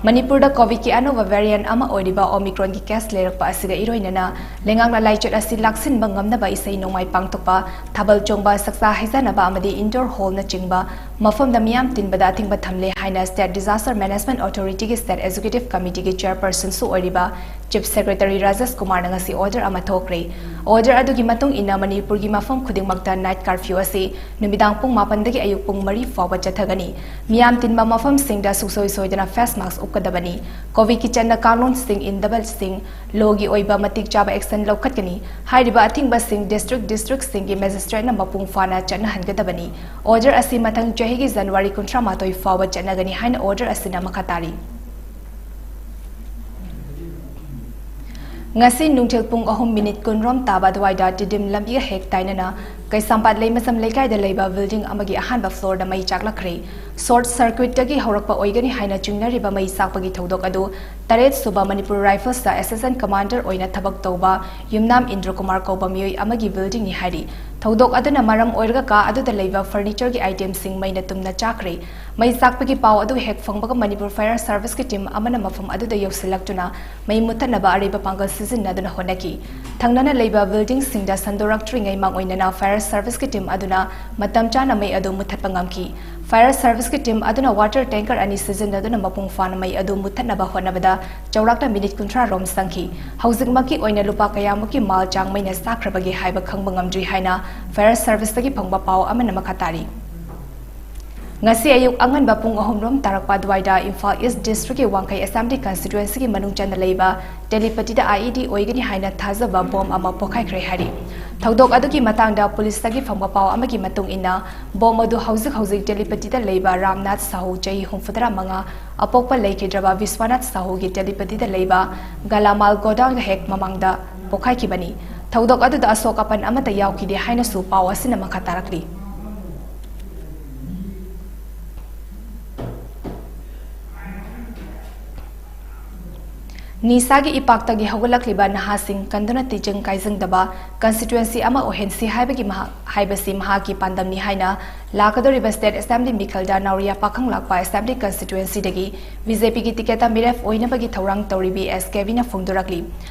ꯃꯅꯤꯄꯨꯔꯗ ꯀꯣꯚꯤꯗꯀꯤ ꯑꯅꯧꯕ ꯚꯦꯔꯤꯌꯦꯟꯠ ꯑꯃ ꯑꯣꯏꯔꯤꯕ ꯑꯣꯃꯤꯀ꯭ꯔꯣꯟꯒꯤ ꯀꯦꯁ ꯂꯩꯔꯛꯄ ꯑꯁꯤꯒ ꯏꯔꯣꯏꯅꯅ ꯂꯩꯉꯥꯛꯅ ꯂꯥꯏꯆꯠ ꯑꯁꯤ ꯂꯥꯛꯁꯤꯟꯕ ꯉꯝꯅꯕ ꯏꯁꯩ ꯅꯣꯡꯃꯥꯏ ꯄꯥꯡꯊꯣꯛꯄ, ꯊꯥꯕꯜ ꯆꯣꯡꯕ, ꯆꯥꯛꯆꯥ ꯍꯩꯖꯥꯟꯅꯕ ꯑꯃꯗꯤ ꯏꯟꯗꯣꯔ ꯍꯣꯜꯅꯆꯤꯡꯕ ꯃꯐꯝꯗ ꯃꯤꯌꯥꯝ ꯇꯤꯟꯕꯗ ꯑꯊꯤꯡꯕ ꯊꯝꯂꯦ ꯍꯥꯏꯅ ꯁ꯭ꯇꯦꯠ ꯗꯤꯖꯥꯁꯇꯔ ꯃꯦꯅꯦꯖꯃꯦꯟꯠ ꯑꯣꯊꯣꯔꯤꯇꯤꯒꯤ ꯁ꯭ꯇꯦꯠ ꯑꯦꯛꯖꯤꯀ꯭ꯌꯨꯇꯤꯚ ꯀꯃꯤꯇꯤꯒꯤ ꯆꯦꯌꯔꯄꯔꯁꯟꯁꯨ ꯑꯣꯏꯔꯤꯕ ꯆꯤꯐ ꯁꯦꯀ꯭ꯔꯦꯇꯔꯤ ꯔꯥꯖꯦꯁ ꯀꯨꯃꯥꯔꯅ ꯉꯁꯤ ꯑꯣꯔꯗꯔ ꯑꯃ ꯊꯣꯛꯈ꯭ꯔꯦ꯫ ꯑꯣꯔꯗꯔ ꯑꯗꯨꯒꯤ ꯃꯇꯨꯡ ꯏꯟꯅ ꯃꯅꯤꯄꯨꯔꯒꯤ ꯃꯐꯝ ꯈꯨꯗꯤꯡꯃꯛꯇ ꯅꯥꯏꯠ ꯀꯥꯔꯐ꯭ꯌꯨ ꯑꯁꯤ ꯅꯨꯃꯤꯗꯥꯡ ꯄꯨꯡ ꯃꯥꯄꯟꯗꯒꯤ ꯑꯌꯨꯛ ꯄꯨꯡ ꯃꯔꯤ ꯐꯥꯎꯕ ꯆꯠꯊꯒꯅꯤ꯫ ꯃꯤꯌꯥꯝ ꯇꯤꯟꯕ ꯃꯐꯝꯁꯤꯡꯗ ꯁꯨꯡꯁꯣꯏ ꯁꯣꯏꯗꯅ ꯐꯦꯁ ꯃꯥꯛꯁ ꯎꯞꯀꯗꯕꯅꯤ꯫ ꯀꯣꯚꯤꯗꯀꯤ ꯆꯠꯅ ꯀꯥꯡꯂꯣꯟꯁꯤꯡ ꯏꯟꯗꯕꯁꯤꯡ ꯂꯣꯒꯤ ꯑꯣꯏꯕ ꯃꯇꯤꯛ ꯆꯥꯕ ꯑꯦꯛꯁꯟ ꯂꯧꯈꯠꯀꯅꯤ꯫ ꯍꯥꯏꯔꯤꯕ ꯑꯊꯤꯡꯕꯁꯤꯡ ꯗꯤꯁꯇ꯭ꯔꯤꯛ ꯗꯤꯁꯇ꯭ꯔꯤꯛꯁꯤꯡꯒꯤ ꯃꯦꯖꯤꯁꯇ꯭ꯔꯦꯠꯅ ꯃꯄꯨꯡ ꯐꯥꯅ ꯆꯠꯅꯍꯟꯒꯗꯕꯅꯤ꯫ ꯑꯣꯔꯗꯔ ꯑꯁꯤ ꯃꯊꯪ ꯆꯍꯤꯒꯤ ꯖꯅꯋꯥꯔꯤ ꯀꯨꯟꯊ꯭ꯔꯥ ꯃꯥꯊꯣꯏ ꯐꯥꯎꯕ ꯆꯠꯅꯒꯅꯤ ꯍꯥꯏꯅ ꯑꯣꯔꯗꯔ ꯑꯁꯤꯅ ꯃꯈꯥ ꯇꯥꯔꯤ꯫ ꯉꯁꯤ ꯅꯨꯡꯊꯤꯜ ꯄꯨꯡ ꯑꯍꯨꯝ ꯃꯤꯅꯤꯠ ꯀꯨꯟꯔꯣꯝ ꯇꯥꯕ ꯑꯗꯨꯋꯥꯏꯗ ꯇꯤꯗꯤꯝ ꯂꯝꯕꯤꯒ ꯍꯦꯛ ꯇꯥꯏꯅꯅ ꯀꯩꯁꯥꯝꯄꯥꯠ ꯂꯩꯃꯖꯝ ꯂꯩꯀꯥꯏꯗ ꯂꯩꯕ ꯕꯤꯜꯗꯤꯡ ꯑꯃꯒꯤ ꯑꯍꯥꯟꯕ ꯐ꯭ꯂꯣꯔꯗ ꯃꯩ ꯆꯥꯛꯂꯛꯈ꯭ꯔꯦ꯫ ꯁꯣꯔꯠ ꯁꯔꯀ꯭ꯌꯨꯠꯇꯒꯤ ꯍꯧꯔꯛꯄ ꯑꯣꯏꯒꯅꯤ ꯍꯥꯏꯅ ꯆꯤꯡꯅꯔꯤꯕ ꯃꯩ ꯆꯥꯛꯄꯒꯤ ꯊꯧꯗꯣꯛ ꯑꯗꯨ ꯇꯔꯦꯠ ꯁꯨꯕ ꯃꯅꯤꯄꯨꯔ ꯔꯥꯏꯐꯜꯁꯇ ꯑꯦꯁꯤꯁꯇꯦꯟꯠ ꯀꯃꯥꯟꯗꯔ ꯑꯣꯏꯅ ꯊꯕꯛ ꯇꯧꯕ ꯌꯨꯝꯅꯥꯝ ꯏꯟꯗ꯭ꯔꯀꯨꯃꯥꯔ ꯀꯧꯕ ꯃꯤꯑꯣꯏ ꯑꯃꯒꯤ ꯕꯤꯜꯗꯤꯡꯅꯤ ꯍꯥꯏꯔꯤ꯫ ꯊꯧꯗꯣꯛ ꯑꯗꯨꯅ ꯃꯔꯝ ꯑꯣꯏꯔꯒ ꯀꯥ ꯑꯗꯨꯗ ꯂꯩꯕ ꯐꯔꯅꯤꯆꯔꯒꯤ ꯑꯥꯏꯇꯦꯝꯁꯤꯡ ꯃꯩꯅ ꯇꯨꯝꯅ ꯆꯥꯛꯈ꯭ꯔꯦ꯫ ꯃꯩ ꯆꯥꯛꯄꯒꯤ ꯄꯥꯎ ꯑꯗꯨ ꯍꯦꯛ ꯐꯪꯕꯒ ꯃꯅꯤꯄꯨꯔ ꯐꯥꯌꯔ ꯁꯔꯚꯤꯁꯀꯤ ꯇꯤꯝ ꯑꯃꯅ ꯃꯐꯝ ꯑꯗꯨꯗ ꯌꯧꯁꯤꯜꯂꯛꯇꯨꯅ ꯃꯩ ꯃꯨꯊꯠꯅꯕ ꯑꯔꯩꯕ ꯄꯥꯡꯒꯜ ꯁꯤꯖꯤꯟꯅꯗꯨꯅ ꯍꯣꯠꯅꯈꯤ꯫ ꯊꯪꯅꯅ ꯂꯩꯕ ꯕꯤꯜꯗꯤꯡꯁꯤꯡꯗ ꯁꯟꯗꯣꯔꯛꯇ꯭ꯔꯤꯉꯩ ꯃꯥꯡꯑꯣꯏꯅꯅ ꯐꯥꯌꯔ ꯁꯔꯚꯤꯁꯀꯤ ꯇꯤꯝ ꯑꯗꯨꯅ ꯃꯇꯝ ꯆꯥꯅ ꯃꯩ ꯑꯗꯨ ꯃꯨꯠꯊꯠꯄ ꯉꯝꯈꯤ꯫ ꯐꯥꯌꯔ ꯁꯔꯚꯤꯁꯀꯤ ꯇꯤꯝ ꯑꯗꯨꯅ ꯋꯥꯇꯔ ꯇꯦꯡꯀꯔ ꯑꯅꯤ ꯁꯤꯖꯤꯟꯅꯗꯨꯅ ꯃꯄꯨꯡ ꯐꯥꯅ ꯃꯩ ꯑꯗꯨ ꯃꯨꯠꯊꯠꯅꯕ ꯍꯣꯠꯅꯕꯗ ꯆꯥꯎꯔꯥꯛꯅ ꯃꯤꯅꯤꯠ ꯀꯨꯟꯊ꯭ꯔꯥ ꯔꯣꯝ ꯆꯪꯈꯤ꯫ ꯍꯧꯖꯤꯛꯃꯛꯀꯤ ꯑꯣꯏꯅ ꯂꯨꯄꯥ ꯀꯌꯥꯃꯨꯛꯀꯤ ꯃꯥꯜ ꯆꯥꯡ ꯃꯩꯅ ꯆꯥꯈ꯭ꯔꯕꯒꯦ ꯍꯥꯏꯕ ꯈꯪꯕ ꯉꯝꯗ꯭ꯔꯤ ꯍꯥꯏꯅ ꯐꯥꯌꯔ ꯁꯔꯚꯤꯁꯇꯒꯤ ꯐꯪꯕ ꯄꯥꯎ ꯑꯃꯅ ꯃꯈꯥ ꯇꯥꯔꯤ꯫ ꯉꯁꯤ ꯑꯌꯨꯛ ꯑꯉꯟꯕ ꯄꯨꯡ ꯑꯍꯨꯝ ꯔꯣꯝ ꯇꯥꯔꯛꯄ ꯑꯗꯨꯋꯥꯏꯗ ꯏꯝꯐꯥꯜ ꯏꯁ ꯗꯤꯁꯇ꯭ꯔꯤꯛꯀꯤ ꯋꯥꯡꯈꯩ ꯑꯦꯁꯦꯝꯕ꯭ꯂꯤ ꯀꯟꯁꯇꯤꯇ꯭ꯋꯦꯟꯁꯤꯒꯤ ꯃꯅꯨꯡ ꯆꯟꯅ ꯂꯩꯕ ꯇꯦꯂꯤꯄꯇꯤꯗ ꯑꯥꯏꯏꯗꯤ ꯑꯣꯏꯒꯅꯤ ꯍꯥꯏꯅ ꯊꯥꯖꯕ ꯕꯣꯝ ꯑꯃ ꯄꯣꯈꯥꯏꯈ꯭ꯔꯦ ꯍꯥꯏꯔꯤ꯫ ꯊꯧꯗꯣꯛ ꯑꯗꯨꯒꯤ ꯃꯇꯥꯡꯗ ꯄꯨꯂꯤꯁꯇꯒꯤ ꯐꯪꯕ ꯄꯥꯎ ꯑꯃꯒꯤ ꯃꯇꯨꯡ ꯏꯟꯅ, ꯕꯣꯝ ꯑꯗꯨ ꯍꯧꯖꯤꯛ ꯍꯧꯖꯤꯛ ꯇꯦꯂꯤꯄꯇꯤꯗ ꯂꯩꯕ ꯔꯥꯝꯅꯥꯊ ꯁꯥꯍꯨ, ꯆꯍꯤ ꯍꯨꯝꯐꯨꯇꯔꯥ ꯃꯉꯥ, ꯑꯄꯣꯛꯄ ꯂꯩꯈꯤꯗ꯭ꯔꯕ ꯕꯤꯁ꯭ꯋꯥꯅꯥꯊ ꯁꯥꯍꯨꯒꯤ ꯇꯦꯂꯤꯄꯇꯤꯗ ꯂꯩꯕ ꯒꯂꯥꯃꯥꯜ ꯒꯣꯗꯥꯎꯟꯒ ꯍꯦꯛ ꯃꯃꯥꯡꯗ ꯄꯣꯈꯥꯏꯈꯤꯕꯅꯤ꯫ ꯊꯧꯗꯣꯛ ꯑꯗꯨꯗ ꯑꯁꯣꯛ ꯑꯄꯟ ꯑꯃꯠꯇ ꯌꯥꯎꯈꯤꯗꯦ ꯍꯥꯏꯅꯁꯨ ꯄꯥꯎ ꯑꯁꯤꯅ ꯃꯈꯥ ꯇꯥꯔꯛꯂꯤ꯫ ꯅꯤꯁꯥꯒꯤ ꯏꯄꯥꯛꯇꯒꯤ ꯍꯧꯒꯠꯂꯛꯂꯤꯕ ꯅꯍꯥꯁꯤꯡ ꯀꯟꯗꯨꯅ ꯇꯤꯖꯪ ꯀꯥꯏꯖꯪꯗꯕ ꯀꯟꯁꯇꯤꯇ꯭ꯋꯦꯟꯁꯤ ꯑꯃ ꯑꯣꯏꯍꯟꯁꯤ ꯍꯥꯏꯕꯒꯤ ꯃꯍꯥꯛ, ꯍꯥꯏꯕꯁꯤ ꯃꯍꯥꯛꯀꯤ ꯄꯥꯟꯗꯝꯅꯤ ꯍꯥꯏꯅ ꯂꯥꯛꯀꯗꯧꯔꯤꯕ ꯁ꯭ꯇꯦꯠ ꯑꯦꯁꯦꯝꯕ꯭ꯂꯤ ꯃꯤꯈꯜꯗ ꯅꯥꯎꯔꯤꯌꯥ ꯄꯥꯈꯪ ꯂꯥꯛꯄ ꯑꯦꯁꯦꯝꯕ꯭ꯂꯤ ꯀꯟꯁꯇꯤꯇ꯭ꯋꯦꯟꯁꯤꯗꯒꯤ ꯕꯤꯖꯦꯄꯤꯒꯤ ꯇꯤꯀꯦꯠꯇ ꯃꯤꯔꯦꯞ ꯑꯣꯏꯅꯕꯒꯤ ꯊꯧꯔꯥꯡ ꯇꯧꯔꯤꯕꯤ ꯑꯦꯁ ꯀꯦꯕꯤꯅ ꯐꯣꯡꯗꯣꯔꯛꯂꯤ꯫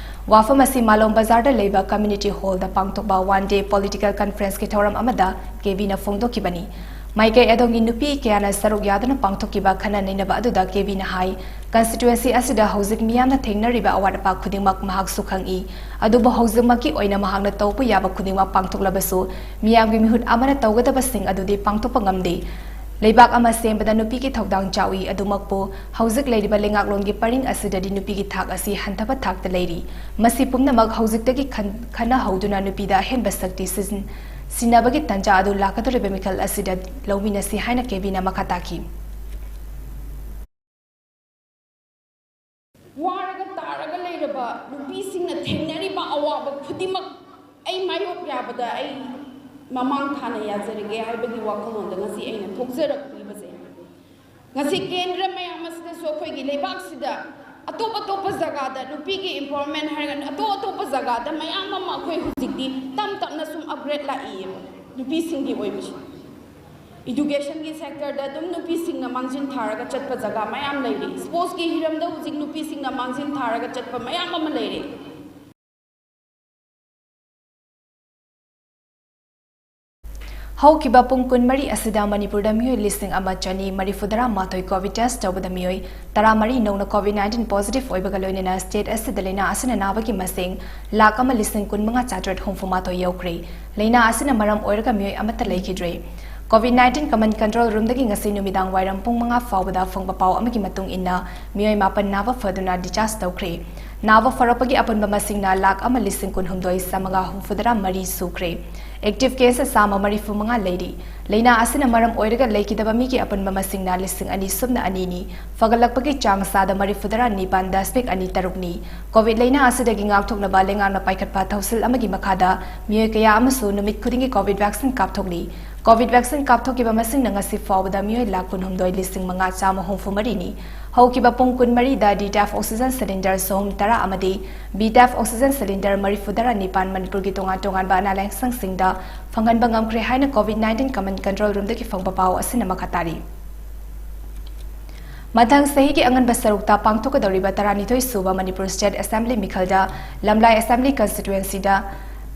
ꯋꯥꯐꯝ ꯑꯁꯤ ꯃꯥꯂꯣꯝ ꯕꯖꯥꯔꯗ ꯂꯩꯕ ꯀꯝꯃ꯭ꯌꯨꯅꯤꯇꯤ ꯍꯣꯜꯗ ꯄꯥꯡꯊꯣꯛꯄ ꯋꯥꯟ ꯗꯦ ꯄꯣꯂꯤꯇꯤꯀꯦꯜ ꯀꯟꯐ꯭ꯔꯦꯟꯁꯀꯤ ꯊꯧꯔꯝ ꯑꯃꯗ ꯀꯦꯕꯤꯅ ꯐꯣꯡꯗꯣꯛꯈꯤꯕꯅꯤ꯫ ꯃꯥꯏꯀꯩ ꯑꯗꯣꯝꯒꯤ ꯅꯨꯄꯤ ꯀꯌꯥꯅ ꯁꯔꯨꯛ ꯌꯥꯗꯨꯅ ꯄꯥꯡꯊꯣꯛꯈꯤꯕ ꯈꯟꯅ ꯅꯩꯅꯕ ꯑꯗꯨꯗ ꯀꯦꯕꯤꯅ ꯍꯥꯏ, ꯀꯟꯁꯇꯤꯇ꯭ꯋꯦꯟꯁꯤ ꯑꯁꯤꯗ ꯍꯧꯖꯤꯛ ꯃꯤꯌꯥꯝꯅ ꯊꯦꯡꯅꯔꯤꯕ ꯑꯋꯥꯠ ꯑꯄꯥ ꯈꯨꯗꯤꯡꯃꯛ ꯃꯍꯥꯛꯁꯨ ꯈꯪꯏ꯫ ꯑꯗꯨꯕꯨ ꯍꯧꯖꯤꯛꯃꯛꯀꯤ ꯑꯣꯏꯅ ꯃꯍꯥꯛꯅ ꯇꯧꯕ ꯌꯥꯕ ꯈꯨꯗꯤꯡꯃꯛ ꯄꯥꯡꯊꯣꯛꯂꯕꯁꯨ, ꯃꯤꯌꯥꯝꯒꯤ ꯃꯤꯍꯨꯠ ꯑꯃꯅ ꯇꯧꯒꯗꯕꯁꯤꯡ ꯑꯗꯨꯗꯤ ꯄꯥꯡꯊꯣꯛꯄ ꯉꯝꯗꯦ꯫ ꯂꯩꯕꯥꯛ ꯑꯃ ꯁꯦꯝꯕꯗ ꯅꯨꯄꯤꯒꯤ ꯊꯧꯗꯥꯡ ꯆꯥꯎꯏ꯫ ꯑꯗꯨꯃꯛꯄꯨ ꯍꯧꯖꯤꯛ ꯂꯩꯔꯤꯕ ꯂꯩꯉꯥꯛꯂꯣꯟꯒꯤ ꯄꯔꯤꯡ ꯑꯁꯤꯗꯗꯤ ꯅꯨꯄꯤꯒꯤ ꯊꯥꯛ ꯑꯁꯤ ꯍꯟꯊꯕ ꯊꯥꯛꯇ ꯂꯩꯔꯤ꯫ ꯃꯁꯤ ꯄꯨꯝꯅꯃꯛ ꯍꯧꯖꯤꯛꯇꯒꯤ ꯈꯟ-, ꯈꯟꯅꯍꯧꯗꯨꯅ ꯅꯨꯄꯤꯗ ꯑꯍꯦꯟꯕ ꯁꯛꯇꯤ ꯁꯤꯖꯤꯟ-, ꯁꯤꯟꯅꯕꯒꯤ ꯇꯥꯟꯖꯥ ꯑꯗꯨ ꯂꯥꯛꯀꯗꯧꯔꯤꯕ ꯃꯤꯈꯜ ꯑꯁꯤꯗ ꯂꯧꯃꯤꯟꯅꯁꯤ ꯍꯥꯏꯅ ꯀꯦꯕꯤꯅ ꯃꯈꯥ ꯇꯥꯈꯤ꯫ ꯋꯥꯔꯒ ꯇꯥꯔꯒ ꯂꯩꯔꯕ ꯅꯨꯄꯤꯁꯤꯡꯅ ꯊꯦꯡꯅꯔꯤꯕ ꯑꯋꯥꯕ ꯈꯨꯗꯤꯡꯃꯛ ꯑꯩ ꯃꯥꯌꯣꯛ ꯌꯥꯕꯗ ꯑꯩ ꯃꯃꯥꯡ ꯊꯥꯅ ꯌꯥꯖꯔꯒꯦ ꯍꯥꯏꯕꯒꯤ ꯋꯥꯈꯜꯂꯣꯟꯗ ꯉꯁꯤ ꯑꯩꯅ ꯊꯣꯛꯆꯔꯛꯂꯤꯕꯁꯦ꯫ ꯉꯁꯤ ꯀꯦꯟꯗ꯭ꯔ ꯃꯌꯥꯝ ꯑꯁꯤꯗꯁꯨ ꯑꯩꯈꯣꯏꯒꯤ ꯂꯩꯕꯥꯛꯁꯤꯗ ꯑꯇꯣꯞ ꯑꯇꯣꯞꯄ ꯖꯒꯥꯗ ꯅꯨꯄꯤꯒꯤ empowerment ꯍꯥꯏꯔꯒ ꯑꯇꯣꯞ ꯑꯇꯣꯞꯄ ꯖꯒꯥꯗ ꯃꯌꯥꯝ ꯑꯃ ꯑꯩꯈꯣꯏ ꯍꯧꯖꯤꯛꯇꯤ ꯇꯞ ꯇꯞꯅ ꯁꯨꯝ upgrade ꯂꯥꯛꯏꯌꯦꯕ ꯅꯨꯄꯤꯁꯤꯡꯒꯤ ꯑꯣꯏꯕꯁꯤ꯫ Educationꯒꯤ sectorꯗ ꯑꯗꯨꯝ ꯅꯨꯄꯤꯁꯤꯡꯅ ꯃꯥꯡꯖꯤꯟ ꯊꯥꯔꯒ ꯆꯠꯄ ꯖꯒꯥ ꯃꯌꯥꯝ ꯂꯩꯔꯤ꯫ Sportsꯀꯤ ꯍꯤꯔꯝꯗ ꯍꯧꯖꯤꯛ ꯅꯨꯄꯤꯁꯤꯡꯅ ꯃꯥꯡꯖꯤꯟ ꯊꯥꯔꯒ ꯆꯠꯄ ꯃꯌꯥꯝ ꯑꯃ ꯂꯩꯔꯤ꯫ ꯍꯧꯈꯤꯕ ꯄꯨꯡ ꯀꯨꯟꯃꯔꯤ ꯑꯁꯤꯗ ꯃꯅꯤꯄꯨꯔꯗ ꯃꯤꯑꯣꯏ ꯂꯤꯁꯤꯡ ꯑꯃ ꯆꯅꯤ ꯃꯔꯤꯐꯨ ꯇꯔꯥ ꯃꯥꯊꯣꯏ ꯀꯣꯚꯤꯗ ꯇꯦꯁ ꯇꯧꯕꯗ ꯃꯤꯑꯣꯏ ꯇꯔꯥꯃꯔꯤ ꯅꯧꯅ ꯀꯣꯚꯤꯗ ꯅꯥꯏꯟꯇꯤꯟ ꯄꯣꯖꯤꯇꯤꯚ ꯑꯣꯏꯕꯒ ꯂꯣꯏꯅꯅ ꯁ꯭ꯇꯦꯠ ꯑꯁꯤꯗ ꯂꯥꯏꯅꯥ ꯑꯁꯤꯅ ꯅꯥꯕꯒꯤ ꯃꯁꯤꯡ ꯂꯥꯈ ꯑꯃ ꯂꯤꯁꯤꯡ ꯀꯨꯟꯃꯉꯥ ꯆꯥꯇ꯭ꯔꯦꯠ ꯍꯨꯝꯐꯨ ꯃꯥꯊꯣꯏ ꯌꯧꯈ꯭ꯔꯦ꯫ ꯂꯥꯏꯅꯥ ꯑꯁꯤꯅ ꯃꯔꯝ ꯑꯣꯏꯔꯒ ꯃꯤꯑꯣꯏ ꯑꯃꯠꯇ ꯂꯩꯈꯤꯗ꯭ꯔꯦ꯫ ꯀꯣꯚꯤꯗ ꯅꯥꯏꯟꯇꯤꯟ ꯀꯃꯟ ꯀꯟꯇ꯭ꯔꯣꯜ ꯔꯨꯝꯗꯒꯤ ꯉꯁꯤ ꯅꯨꯃꯤꯗꯥꯡ ꯋꯥꯏꯔꯝ ꯄꯨꯡ ꯃꯉꯥ ꯐꯥꯎꯕꯗ ꯐꯪꯕ ꯄꯥꯎ ꯑꯃꯒꯤ ꯃꯇꯨꯡ ꯏꯟꯅ ꯃꯤꯑꯣꯏ ꯃꯥꯄꯟ ꯅꯥꯕ ꯐꯗꯨꯅ ꯗꯤꯆꯥꯔꯖ ꯇꯧꯈ꯭ꯔꯦ꯫ ꯅꯥꯕ ꯐꯔꯛꯄꯒꯤ ꯑꯄꯨꯟꯕ ꯃꯁꯤꯡꯅ ꯂꯥꯈ ꯑꯃ ꯂꯤꯁꯤꯡ ꯀꯨꯟꯍꯨꯝꯗꯣꯏ ꯆꯥꯝꯃꯉꯥ ꯍꯨꯝꯐꯨꯇꯔꯥ ꯃꯔꯤ ꯁꯨꯈ꯭ꯔꯦ꯫ ꯑꯦꯛꯇꯤꯚ ꯀꯦꯁ ꯆꯥꯝꯃ ꯃꯔꯤꯐꯨ ꯃꯉꯥ ꯂꯩꯔꯤ꯫ ꯂꯥꯏꯅꯥ ꯑꯁꯤꯅ ꯃꯔꯝ ꯑꯣꯏꯔꯒ ꯂꯩꯈꯤꯗꯕ ꯃꯤꯒꯤ ꯑꯄꯨꯟꯕ ꯃꯁꯤꯡꯅ ꯂꯤꯁꯤꯡ ꯑꯅꯤ ꯁꯨꯞꯅ ꯑꯅꯤꯅꯤ꯫ ꯐꯒꯠꯂꯛꯄꯒꯤ ꯆꯥꯡ ꯆꯥꯗ ꯃꯔꯤꯐꯨꯇꯔꯥ ꯅꯤꯄꯥꯟ ꯗꯁꯃꯤꯛ ꯑꯅꯤ ꯇꯔꯨꯛꯅꯤ꯫ ꯀꯣꯚꯤꯗ ꯂꯥꯏꯅꯥ ꯑꯁꯤꯗꯒꯤ ꯉꯥꯛꯊꯣꯛꯅꯕ ꯂꯩꯉꯥꯛꯅ ꯄꯥꯏꯈꯠꯄ ꯊꯧꯁꯤꯜ ꯑꯃꯒꯤ ꯃꯈꯥꯗ ꯃꯤꯑꯣꯏ ꯀꯌꯥ ꯑꯃꯁꯨ ꯅꯨꯃꯤꯠ ꯈꯨꯗꯤꯡꯒꯤ ꯀꯣꯚꯤꯗ ꯚꯦꯛꯁꯤꯟ ꯀꯥꯞꯊꯣꯛꯂꯤ꯫ ꯀꯣꯚꯤꯗ ꯚꯦꯛꯁꯤꯟ ꯀꯥꯞꯊꯣꯛꯈꯤꯕ ꯃꯁꯤꯡꯅ ꯉꯁꯤ ꯐꯥꯎꯕꯗ ꯃꯤꯑꯣꯏ ꯂꯥꯈ ꯀꯨꯟꯍꯨꯝꯗꯣꯏ ꯂꯤꯁꯤꯡ ꯃꯉꯥ ꯆꯥꯝꯃ ꯍꯨꯝꯐꯨ ꯃꯔꯤꯅꯤ꯫ ꯍꯧꯈꯤꯕ ꯄꯨꯡ ꯀꯨꯟꯃꯔꯤꯗ ꯗꯤ ꯇꯦꯞ ꯑꯣꯛꯁꯤꯖꯟ ꯁꯤꯂꯤꯟꯗꯔ ꯆꯍꯨꯝ ꯇꯔꯥ ꯑꯃꯗꯤ ꯕꯤ ꯇꯦꯞ ꯑꯣꯛꯁꯤꯖꯟ ꯁꯤꯂꯤꯟꯗꯔ ꯃꯔꯤꯐꯨꯇꯔꯥ ꯅꯤꯄꯥꯟ ꯃꯅꯤꯄꯨꯔꯒꯤ ꯇꯣꯉꯥꯟ ꯇꯣꯉꯥꯟꯕ ꯑꯅꯥ ꯂꯥꯌꯦꯡꯁꯪꯁꯤꯡꯗ ꯐꯪꯍꯟꯕ ꯉꯝꯈ꯭ꯔꯦ ꯍꯥꯏꯅ ꯀꯣꯚꯤꯗ ꯅꯥꯏꯟꯇꯤꯟ ꯀꯃꯟ ꯀꯟꯇ꯭ꯔꯣꯜ ꯔꯨꯝꯗꯒꯤ ꯐꯪꯕ ꯄꯥꯎ ꯑꯁꯤꯅ ꯃꯈꯥ ꯇꯥꯔꯤ꯫ ꯃꯊꯪ ꯆꯍꯤꯒꯤ ꯑꯉꯟꯕ ꯁꯔꯨꯛꯇ ꯄꯥꯡꯊꯣꯛꯀꯗꯧꯔꯤꯕ ꯇꯔꯥꯅꯤꯊꯣꯏ ꯁꯨꯕ ꯃꯅꯤꯄꯨꯔ ꯁ꯭ꯇꯦꯠ ꯑꯦꯁꯦꯝꯕ꯭ꯂꯤ ꯃꯤꯈꯜꯗ ꯂꯝꯂꯥꯏ ꯑꯦꯁꯦꯝꯕ꯭ꯂꯤ ꯀꯟꯁꯇꯤꯇ꯭ꯋꯦꯟꯁꯤꯗ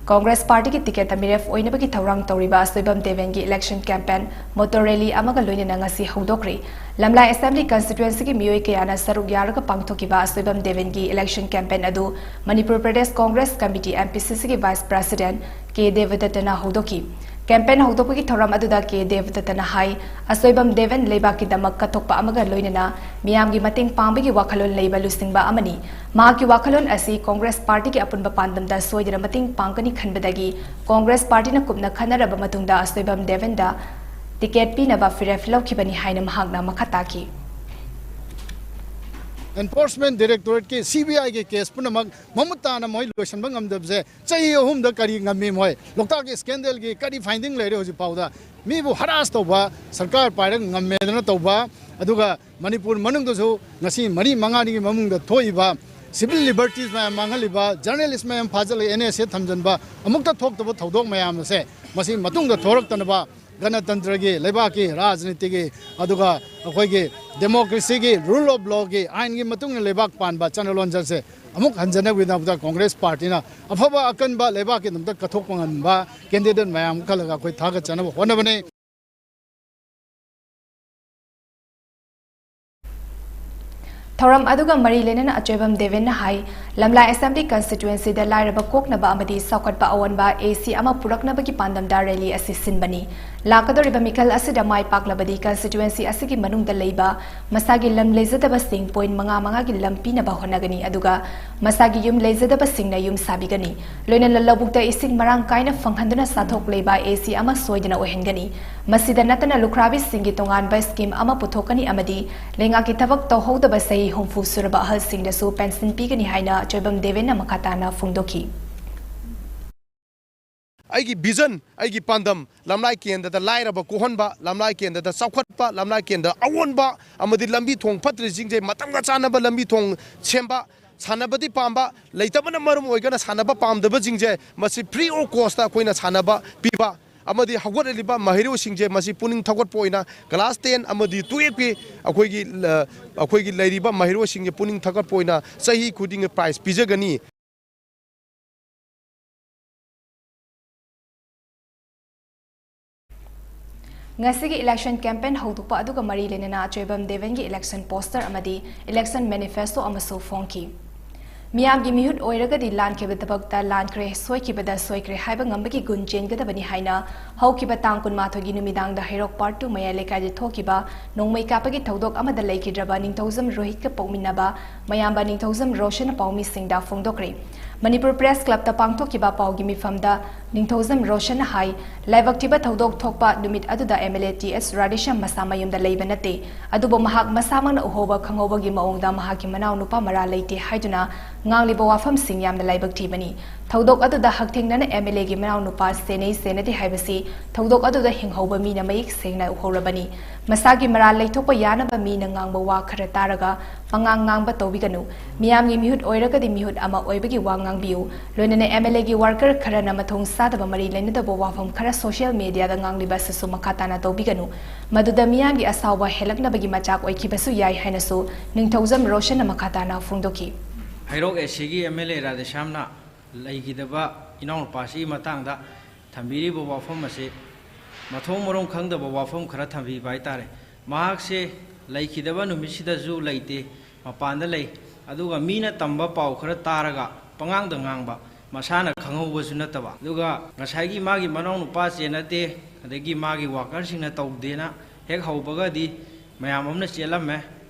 ꯀꯣꯡꯒ꯭ꯔꯦꯁ ꯄꯥꯔꯇꯤꯒꯤ ꯇꯤꯀꯦꯠꯇ ꯃꯤꯔꯦꯞ ꯑꯣꯏꯅꯕꯒꯤ ꯊꯧꯔꯥꯡ ꯇꯧꯔꯤꯕ ꯑꯁꯣꯏꯕꯝ ꯗꯦꯕꯦꯟꯒꯤ ꯏꯂꯦꯛꯁꯟ ꯀꯦꯝꯄꯦꯟ ꯃꯣꯇꯣꯔ ꯔꯦꯂꯤ ꯑꯃꯒ ꯂꯣꯏꯅꯅ ꯉꯁꯤ ꯍꯧꯗꯣꯛꯈ꯭ꯔꯦ꯫ ꯂꯝꯂꯥꯏ ꯑꯦꯁꯦꯝꯕ꯭ꯂꯤ ꯀꯟꯁꯇꯤꯇ꯭ꯋꯦꯟꯁꯤꯒꯤ ꯃꯤꯑꯣꯏ ꯀꯌꯥꯅ ꯁꯔꯨꯛ ꯌꯥꯔꯒ ꯄꯥꯡꯊꯣꯛꯈꯤꯕ ꯑꯁꯣꯏꯕꯝ ꯗꯦꯕꯦꯟꯒꯤ ꯏꯂꯦꯛꯁꯟ ꯀꯦꯝꯄꯦꯟ ꯑꯗꯨ Manipur Pradesh Congress committee, M P ꯁꯤ ꯁꯤꯒꯤ ꯚꯥꯏꯁ ꯄ꯭ꯔꯁꯤꯗꯦꯟꯠ ꯀꯦ ꯗꯦꯕꯗꯠꯇꯅ ꯍꯧꯗꯣꯛꯈꯤ꯫ ꯀꯦꯝꯄꯦꯟ ꯍꯧꯗꯣꯛꯄꯒꯤ ꯊꯧꯔꯝ ꯑꯗꯨꯗ ꯀꯦ ꯗꯦꯕꯗꯠꯇꯅ ꯍꯥꯏ, ꯑꯁꯣꯏꯕꯝ ꯗꯦꯕꯦꯟ ꯂꯩꯕꯥꯛꯀꯤꯗꯃꯛ ꯀꯠꯊꯣꯛꯄ ꯑꯃꯒ ꯂꯣꯏꯅꯅ ꯃꯤꯌꯥꯝꯒꯤ ꯃꯇꯦꯡ ꯄꯥꯡꯕꯒꯤ ꯋꯥꯈꯜꯂꯣꯟ ꯂꯩꯕ ꯂꯨꯆꯤꯡꯕ ꯑꯃꯅꯤ꯫ ꯃꯍꯥꯛꯀꯤ ꯋꯥꯈꯜꯂꯣꯟ ꯑꯁꯤ ꯀꯣꯡꯒ꯭ꯔꯦꯁ ꯄꯥꯔꯇꯤꯒꯤ ꯑꯄꯨꯟꯕ ꯄꯥꯟꯗꯝꯗ ꯁꯣꯏꯗꯅ ꯃꯇꯦꯡ ꯄꯥꯡꯒꯅꯤ ꯈꯟꯕꯗꯒꯤ ꯀꯣꯡꯒ꯭ꯔꯦꯁ ꯄꯥꯔꯇꯤꯅ ꯀꯨꯞꯅ ꯈꯟꯅꯔꯕ ꯃꯇꯨꯡꯗ ꯑꯁꯣꯏꯕꯝ ꯗꯦꯕꯦꯟꯗ ꯇꯤꯀꯦꯠ ꯄꯤꯅꯕ ꯐꯤꯔꯦꯞ ꯂꯧꯈꯤꯕꯅꯤ ꯍꯥꯏꯅ ꯃꯍꯥꯛꯅ ꯃꯈꯥ ꯇꯥꯈꯤ꯫ ꯑꯦꯟꯐꯣꯔꯁꯃꯦꯟ ꯗꯥꯏꯔꯦꯛꯇꯣꯔꯦꯠꯀꯤ, ꯁꯤ ꯕꯤ ꯑꯥꯏꯒꯤ ꯀꯦꯁ ꯄꯨꯝꯅꯃꯛ ꯃꯃꯨꯠ ꯇꯥꯅ ꯃꯣꯏ ꯂꯣꯏꯁꯤꯟꯕ ꯉꯝꯗꯕꯁꯦ ꯆꯍꯤ ꯑꯍꯨꯝꯗ ꯀꯔꯤ ꯉꯝꯃꯤ? ꯃꯣꯏ ꯂꯣꯛꯇꯥꯛꯀꯤ ꯁ꯭ꯀꯦꯟꯗꯦꯜꯒꯤ ꯀꯔꯤ ꯐꯥꯏꯟꯗꯤꯡ ꯂꯩꯔꯦ ꯍꯧꯖꯤꯛ ꯐꯥꯎꯗ? ꯃꯤꯕꯨ ꯍꯔꯥꯁ ꯇꯧꯕ, ꯁꯔꯀꯥꯔ ꯄꯥꯏꯔꯒ ꯉꯝꯃꯦꯗꯅ ꯇꯧꯕ, ꯑꯗꯨꯒ ꯃꯅꯤꯄꯨꯔ ꯃꯅꯨꯡꯗꯁꯨ ꯉꯁꯤ ꯃꯔꯤ ꯃꯉꯥꯅꯤꯒꯤ ꯃꯅꯨꯡꯗ ꯊꯣꯛꯏꯕ ꯁꯤꯚꯤꯜ ꯂꯤꯕꯔꯇꯤꯁ ꯃꯌꯥꯝ ꯃꯥꯡꯍꯜꯂꯤꯕ, ꯖꯔꯅꯦꯂꯤꯁ ꯃꯌꯥꯝ ꯐꯥꯖꯤꯜꯂꯒ ꯑꯦꯟ ꯑꯦꯁ ꯑꯦ ꯊꯝꯖꯤꯟꯕ, ꯑꯃꯨꯛꯇ ꯊꯣꯛꯇꯕ ꯊꯧꯗꯣꯛ ꯃꯌꯥꯝ ꯑꯁꯦ ꯃꯁꯤ ꯃꯇꯨꯡꯗ ꯊꯣꯛꯂꯛꯇꯅꯕ ꯒꯅꯇꯟꯇ꯭ꯔꯒꯤ, ꯂꯩꯕꯥꯛꯀꯤ ꯔꯥꯖꯅꯤꯇꯤꯒꯤ, ꯑꯗꯨꯒ ꯑꯩꯈꯣꯏꯒꯤ ꯗꯦꯃꯣꯀ꯭ꯔꯦꯁꯤꯒꯤ, ꯔꯨꯜ ꯑꯣꯐ ꯂꯣꯒꯤ, ꯑꯥꯏꯟꯒꯤ ꯃꯇꯨꯡ ꯏꯟꯅ ꯂꯩꯕꯥꯛ ꯄꯥꯟꯕ ꯆꯠꯅ ꯂꯣꯟꯆꯠꯁꯦ ꯑꯃꯨꯛ ꯍꯟꯖꯅꯕꯒꯤꯗꯃꯛꯇ ꯀꯣꯡꯒ꯭ꯔꯦꯁ ꯄꯥꯔꯇꯤꯅ ꯑꯐꯕ ꯑꯀꯟꯕ ꯂꯩꯕꯥꯛꯀꯤꯗꯃꯛꯇ ꯀꯠꯊꯣꯛꯄ ꯉꯝꯕ ꯀꯦꯟꯗꯤꯗꯦꯠ ꯃꯌꯥꯝ ꯈꯜꯂꯒ ꯑꯩꯈꯣꯏ ꯊꯥꯒꯠꯆꯅꯕ ꯍꯣꯠꯅꯕꯅꯤ꯫ ꯊꯧꯔꯝ ꯑꯗꯨꯒ ꯃꯔꯤ ꯂꯩꯅꯅ ꯑꯆꯣꯏꯕꯝ ꯗꯦꯕꯦꯟꯅ ꯍꯥꯏ, ꯂꯝꯂꯥꯏ ꯑꯦꯁꯦꯝꯕ꯭ꯂꯤ ꯀꯟꯁꯇꯤꯇ꯭ꯋꯦꯟꯁꯤꯗ ꯂꯥꯏꯔꯕ ꯀꯣꯛꯅꯕ ꯑꯃꯗꯤ ꯆꯥꯎꯈꯠꯄ ꯑꯑꯣꯟꯕ ꯑꯦ ꯁꯤ ꯑꯃ ꯄꯨꯔꯛꯅꯕꯒꯤ ꯄꯥꯟꯗꯝꯗ ꯔꯦꯂꯤ ꯑꯁꯤ ꯁꯤꯟꯕꯅꯤ꯫ ꯂꯥꯛꯀꯗꯧꯔꯤꯕ ꯃꯤꯈꯜ ꯑꯁꯤꯗ ꯃꯥꯏ ꯄꯥꯛꯂꯕꯗꯤ ꯀꯟꯁꯇꯤꯇ꯭ꯋꯦꯟꯁꯤ ꯑꯁꯤꯒꯤ ꯃꯅꯨꯡꯗ ꯂꯩꯕ ꯃꯁꯥꯒꯤ ꯂꯝ ꯂꯩꯖꯗꯕꯁꯤꯡ ꯄꯣꯏꯟ ꯃꯉꯥ ꯃꯉꯥꯒꯤ ꯂꯝ ꯄꯤꯅꯕ ꯍꯣꯠꯅꯒꯅꯤ, ꯑꯗꯨꯒ ꯃꯁꯥꯒꯤ ꯌꯨꯝ ꯂꯩꯖꯗꯕꯁꯤꯡꯅ ꯌꯨꯝ ꯁꯥꯕꯤꯒꯅꯤ꯫ ꯂꯣꯏꯅꯅ ꯂꯧꯕꯨꯛꯇ ꯏꯁꯤꯡ ꯃꯔꯥꯡ ꯀꯥꯏꯅ ꯐꯪꯍꯟꯗꯨꯅ ꯆꯥꯊꯣꯛ ꯂꯩꯕ ꯑꯦ ꯁꯤ ꯑꯃ ꯁꯣꯏꯗꯅ ꯑꯣꯏꯍꯟꯒꯅꯤ꯫ ꯃꯁꯤꯗ ꯅꯠꯇꯅ ꯂꯨꯈ꯭ꯔꯥꯕꯤꯁꯤꯡꯒꯤ ꯇꯣꯉꯥꯟꯕ ꯁ꯭ꯀꯤꯝ ꯑꯃ ꯄꯨꯊꯣꯛꯀꯅꯤ ꯑꯃꯗꯤ ꯂꯩꯉꯥꯛꯀꯤ ꯊꯕꯛ ꯇꯧꯍꯧꯗꯕ ꯆꯍꯤ ꯍꯨꯝꯐꯨ ꯁꯨꯔꯕ ꯑꯍꯜꯁꯤꯡꯗꯁꯨ ꯄꯦꯟꯁꯤꯟ ꯄꯤꯒꯅꯤ ꯍꯥꯏꯅ ꯑꯆꯣꯏꯕꯝ ꯗꯦꯕꯦꯟꯅ ꯃꯈꯥ ꯇꯥꯅ ꯐꯣꯡꯗꯣꯛꯈꯤ꯫ ꯑꯩꯒꯤ ꯚꯤꯖꯟ, ꯑꯩꯒꯤ ꯄꯥꯟꯗꯝ, ꯂꯝꯂꯥꯏ ꯀꯦꯟꯗ꯭ꯔꯗ ꯂꯥꯏꯔꯕ ꯀꯣꯛꯍꯟꯕ, ꯂꯝꯂꯥꯏ ꯀꯦꯟꯗ꯭ꯔꯗ ꯆꯥꯎꯈꯠꯄ, ꯂꯝꯂꯥꯏ ꯀꯦꯟꯗ꯭ꯔ ꯑꯑꯣꯟꯕ ꯑꯃꯗꯤ ꯂꯝꯕꯤ ꯊꯣꯡ ꯐꯠꯇ꯭ꯔꯤꯁꯤꯡꯁꯦ ꯃꯇꯝꯒ ꯆꯥꯟꯅꯕ ꯂꯝꯕꯤ ꯊꯣꯡ ꯁꯦꯝꯕ, ꯁꯥꯟꯅꯕꯗꯤ ꯄꯥꯝꯕ, ꯂꯩꯇꯕꯅ ꯃꯔꯝ ꯑꯣꯏꯔꯒꯅ ꯁꯥꯟꯅꯕ ꯄꯥꯝꯗꯕꯁꯤꯡꯁꯦ ꯃꯁꯤ ꯐ꯭ꯔꯤ ꯑꯣꯐ ꯀꯣꯁꯇ ꯑꯩꯈꯣꯏꯅ ꯁꯥꯟꯅꯕ ꯄꯤꯕ, ꯑꯃꯗꯤ ꯍꯧꯒꯠꯂꯛꯂꯤꯕ ꯃꯍꯩꯔꯣꯏꯁꯤꯡꯁꯦ ꯃꯁꯤ ꯄꯨꯛꯅꯤꯡ ꯊꯧꯒꯠꯄ ꯑꯣꯏꯅ ꯀ꯭ꯂꯥꯁ ꯇꯦꯟ ꯑꯃꯗꯤ ꯇꯨꯌꯦꯜꯐꯀꯤ ꯑꯩꯈꯣꯏꯒꯤ, ꯑ, ꯑꯩꯈꯣꯏꯒꯤ ꯂꯩꯔꯤꯕ ꯃꯍꯩꯔꯣꯏꯁꯤꯡꯁꯦ ꯄꯨꯛꯅꯤꯡ ꯊꯧꯒꯠꯄ ꯑꯣꯏꯅ ꯆꯍꯤ ꯈꯨꯗꯤꯡꯒꯤ ꯄ꯭ꯔꯥꯏꯖ ꯄꯤꯖꯒꯅꯤ꯫ ꯉꯁꯤꯒꯤ ꯏꯂꯦꯛꯁꯟ ꯀꯦꯝꯄꯦꯟ ꯍꯧꯗꯣꯛꯄ ꯑꯗꯨꯒ ꯃꯔꯤ ꯂꯩꯅꯅ ꯑꯆꯣꯏꯕꯝ ꯗꯦꯕꯦꯟꯒꯤ ꯏꯂꯦꯛꯁꯟ ꯄꯣꯁꯇꯔ ꯑꯃꯗꯤ ꯏꯂꯦꯛꯁꯟ ꯃꯦꯅꯤꯐꯦꯁꯇꯣ ꯑꯃꯁꯨ ꯐꯣꯡꯈꯤ꯫ ꯃꯤꯌꯥꯝꯒꯤ ꯃꯤꯍꯨꯠ ꯑꯣꯏꯔꯒꯗꯤ ꯂꯥꯟꯈꯤꯕ ꯊꯕꯛꯇ ꯂꯥꯟꯈ꯭ꯔꯦ, ꯁꯣꯏꯈꯤꯕꯗ ꯁꯣꯏꯈ꯭ꯔꯦ ꯍꯥꯏꯕ ꯉꯝꯕꯒꯤ ꯒꯨꯟ ꯆꯦꯟꯒꯗꯕꯅꯤ ꯍꯥꯏꯅ ꯍꯧꯈꯤꯕ ꯇꯥꯡ ꯀꯨꯟꯃꯥꯊꯣꯏꯒꯤ ꯅꯨꯃꯤꯗꯥꯡꯗ ꯍꯩꯔꯣꯛ ꯄꯥꯔꯠ ꯇꯨ ꯃꯌꯥꯏ ꯂꯩꯀꯥꯏꯗ ꯊꯣꯛꯈꯤꯕ ꯅꯣꯡꯃꯩ ꯀꯥꯞꯄꯒꯤ ꯊꯧꯗꯣꯛ ꯑꯃꯗ ꯂꯩꯈꯤꯗ꯭ꯔꯕ ꯅꯤꯡꯊꯧꯖꯝ ꯔꯣꯍꯤꯠꯀ ꯄꯣꯛꯃꯤꯟꯅꯕ ꯃꯌꯥꯝꯕ ꯅꯤꯡꯊꯧꯖꯝ ꯔꯣꯁꯟꯅ ꯄꯥꯎꯃꯤꯁꯤꯡꯗ ꯐꯣꯡꯗꯣꯛꯈ꯭ꯔꯦ꯫ ꯃꯅꯤꯄꯨꯔ ꯄ꯭ꯔꯦꯁ ꯀ꯭ꯂꯕꯇ ꯄꯥꯡꯊꯣꯛꯈꯤꯕ ꯄꯥꯎꯒꯤ ꯃꯤꯐꯝꯗ ꯅꯤꯡꯊꯧꯖꯝ ꯔꯣꯁꯟꯅ ꯍꯥꯏ, ꯂꯥꯏꯕꯛ ꯊꯤꯕ ꯊꯧꯗꯣꯛ ꯊꯣꯛꯄ ꯅꯨꯃꯤꯠ ꯑꯗꯨꯗ ꯑꯦꯝ ꯑꯦꯜ ꯑꯦ ꯇꯤ ꯑꯦꯁ ꯔꯥꯙꯦꯁ꯭ꯌꯥꯝ ꯃꯁꯥ ꯃꯌꯨꯝꯗ ꯂꯩꯕ ꯅꯠꯇꯦ, ꯑꯗꯨꯕꯨ ꯃꯍꯥꯛ ꯃꯁꯥꯃꯛꯅ ꯎꯍꯧꯕ ꯈꯪꯍꯧꯕꯒꯤ ꯃꯑꯣꯡꯗ ꯃꯍꯥꯛꯀꯤ ꯃꯅꯥꯎ ꯅꯨꯄꯥ ꯃꯔꯥꯜ ꯂꯩꯇꯦ ꯍꯥꯏꯗꯨꯅ ꯉꯥꯡꯂꯤꯕ ꯋꯥꯐꯝꯁꯤꯡ ꯌꯥꯝꯅ ꯂꯥꯏꯕꯛ ꯊꯤꯕꯅꯤ꯫ ꯊꯧꯗꯣꯛ ꯑꯗꯨꯗ ꯍꯛꯊꯦꯡꯅꯅ ꯑꯦꯝ ꯑꯦꯜ ꯑꯦꯒꯤ ꯃꯅꯥꯎ ꯅꯨꯄꯥ ꯁꯦꯟꯅꯩ ꯁꯦꯟꯅꯗꯦ ꯍꯥꯏꯕꯁꯤ ꯊꯧꯗꯣꯛ ꯑꯗꯨꯗ ꯍꯤꯡꯍꯧꯕ ꯃꯤꯅ ꯃꯌꯦꯛ ꯁꯦꯡꯅ ꯎꯍꯧꯔꯕꯅꯤ꯫ ꯃꯁꯥꯒꯤ ꯃꯔꯥꯜ ꯂꯩꯊꯣꯛꯄ ꯌꯥꯅꯕ ꯃꯤꯅ ꯉꯥꯡꯕ ꯋꯥ ꯈꯔ ꯇꯥꯔꯒ ꯄꯉꯥꯡ ꯉꯥꯡꯕ ꯇꯧꯕꯤꯒꯅꯨ꯫ ꯃꯤꯌꯥꯝꯒꯤ ꯃꯤꯍꯨꯠ ꯑꯣꯏꯔꯒꯗꯤ ꯃꯤꯍꯨꯠ ꯑꯃ ꯑꯣꯏꯕꯒꯤ ꯋꯥ ꯉꯥꯡꯕꯤꯌꯨ꯫ ꯂꯣꯏꯅꯅ ꯑꯦꯝ ꯑꯦꯜ ꯑꯦꯒꯤ ꯋꯥꯔꯀꯔ ꯈꯔꯅ ꯃꯊꯣꯡ ꯆꯥꯗꯕ ꯃꯔꯤ ꯂꯩꯅꯗꯕ ꯋꯥꯐꯝ ꯈꯔ ꯁꯣꯁꯤꯌꯦꯜ ꯃꯦꯗꯤꯌꯥꯗ ꯉꯥꯡꯂꯤꯕ ꯑꯁꯤꯁꯨ ꯃꯈꯥ ꯇꯥꯅ ꯇꯧꯕꯤꯒꯅꯨ꯫ ꯃꯗꯨꯗ ꯃꯤꯌꯥꯝꯒꯤ ꯑꯁꯥꯎꯕ ꯍꯦꯜꯂꯛꯅꯕꯒꯤ ꯃꯆꯥꯛ ꯑꯣꯏꯈꯤꯕꯁꯨ ꯌꯥꯏ ꯍꯥꯏꯅꯁꯨ ꯅꯤꯡꯊꯧꯖꯝ ꯔꯣꯁꯟꯅ ꯃꯈꯥ ꯇꯥꯅ ꯐꯣꯡꯗꯣꯛꯈꯤ꯫ ꯍꯩꯔꯣꯛ ꯑꯦ ꯁꯤꯒꯤ ꯑꯦꯝ ꯑꯦꯜ ꯑꯦ ꯔꯥꯙꯦꯁ꯭ꯌꯥꯝꯅ ꯂꯩꯈꯤꯗꯕ ꯏꯅꯥꯎꯅꯨꯄꯥꯁꯤꯒꯤ ꯃꯇꯥꯡꯗ ꯊꯝꯕꯤꯔꯤꯕ ꯋꯥꯐꯝ ꯑꯁꯤ ꯃꯊꯣꯡ ꯃꯔꯣꯡ ꯈꯪꯗꯕ ꯋꯥꯐꯝ ꯈꯔ ꯊꯝꯕꯤꯕ ꯍꯥꯏꯇꯥꯔꯦ꯫ ꯃꯍꯥꯛꯁꯦ ꯂꯩꯈꯤꯗꯕ ꯅꯨꯃꯤꯠꯁꯤꯗꯁꯨ ꯂꯩꯇꯦ, ꯃꯄꯥꯟꯗ ꯂꯩ꯫ ꯑꯗꯨꯒ ꯃꯤꯅ ꯇꯝꯕ ꯄꯥꯎ ꯈꯔ ꯇꯥꯔꯒ ꯄꯉꯥꯡꯗ ꯉꯥꯡꯕ, ꯃꯁꯥꯅ ꯈꯪꯍꯧꯕꯁꯨ ꯅꯠꯇꯕ꯫ ꯑꯗꯨꯒ ꯉꯁꯥꯏꯒꯤ ꯃꯥꯒꯤ ꯃꯅꯥꯎꯅꯨꯄꯥ ꯆꯦꯟꯅꯗꯦ, ꯑꯗꯒꯤ ꯃꯥꯒꯤ ꯋꯥꯀꯔꯁꯤꯡꯅ ꯇꯧꯗꯦꯅ ꯍꯦꯛ ꯍꯧꯕꯒꯗꯤ ꯃꯌꯥꯝ ꯑꯃꯅ ꯆꯦꯜꯂꯝꯃꯦ꯫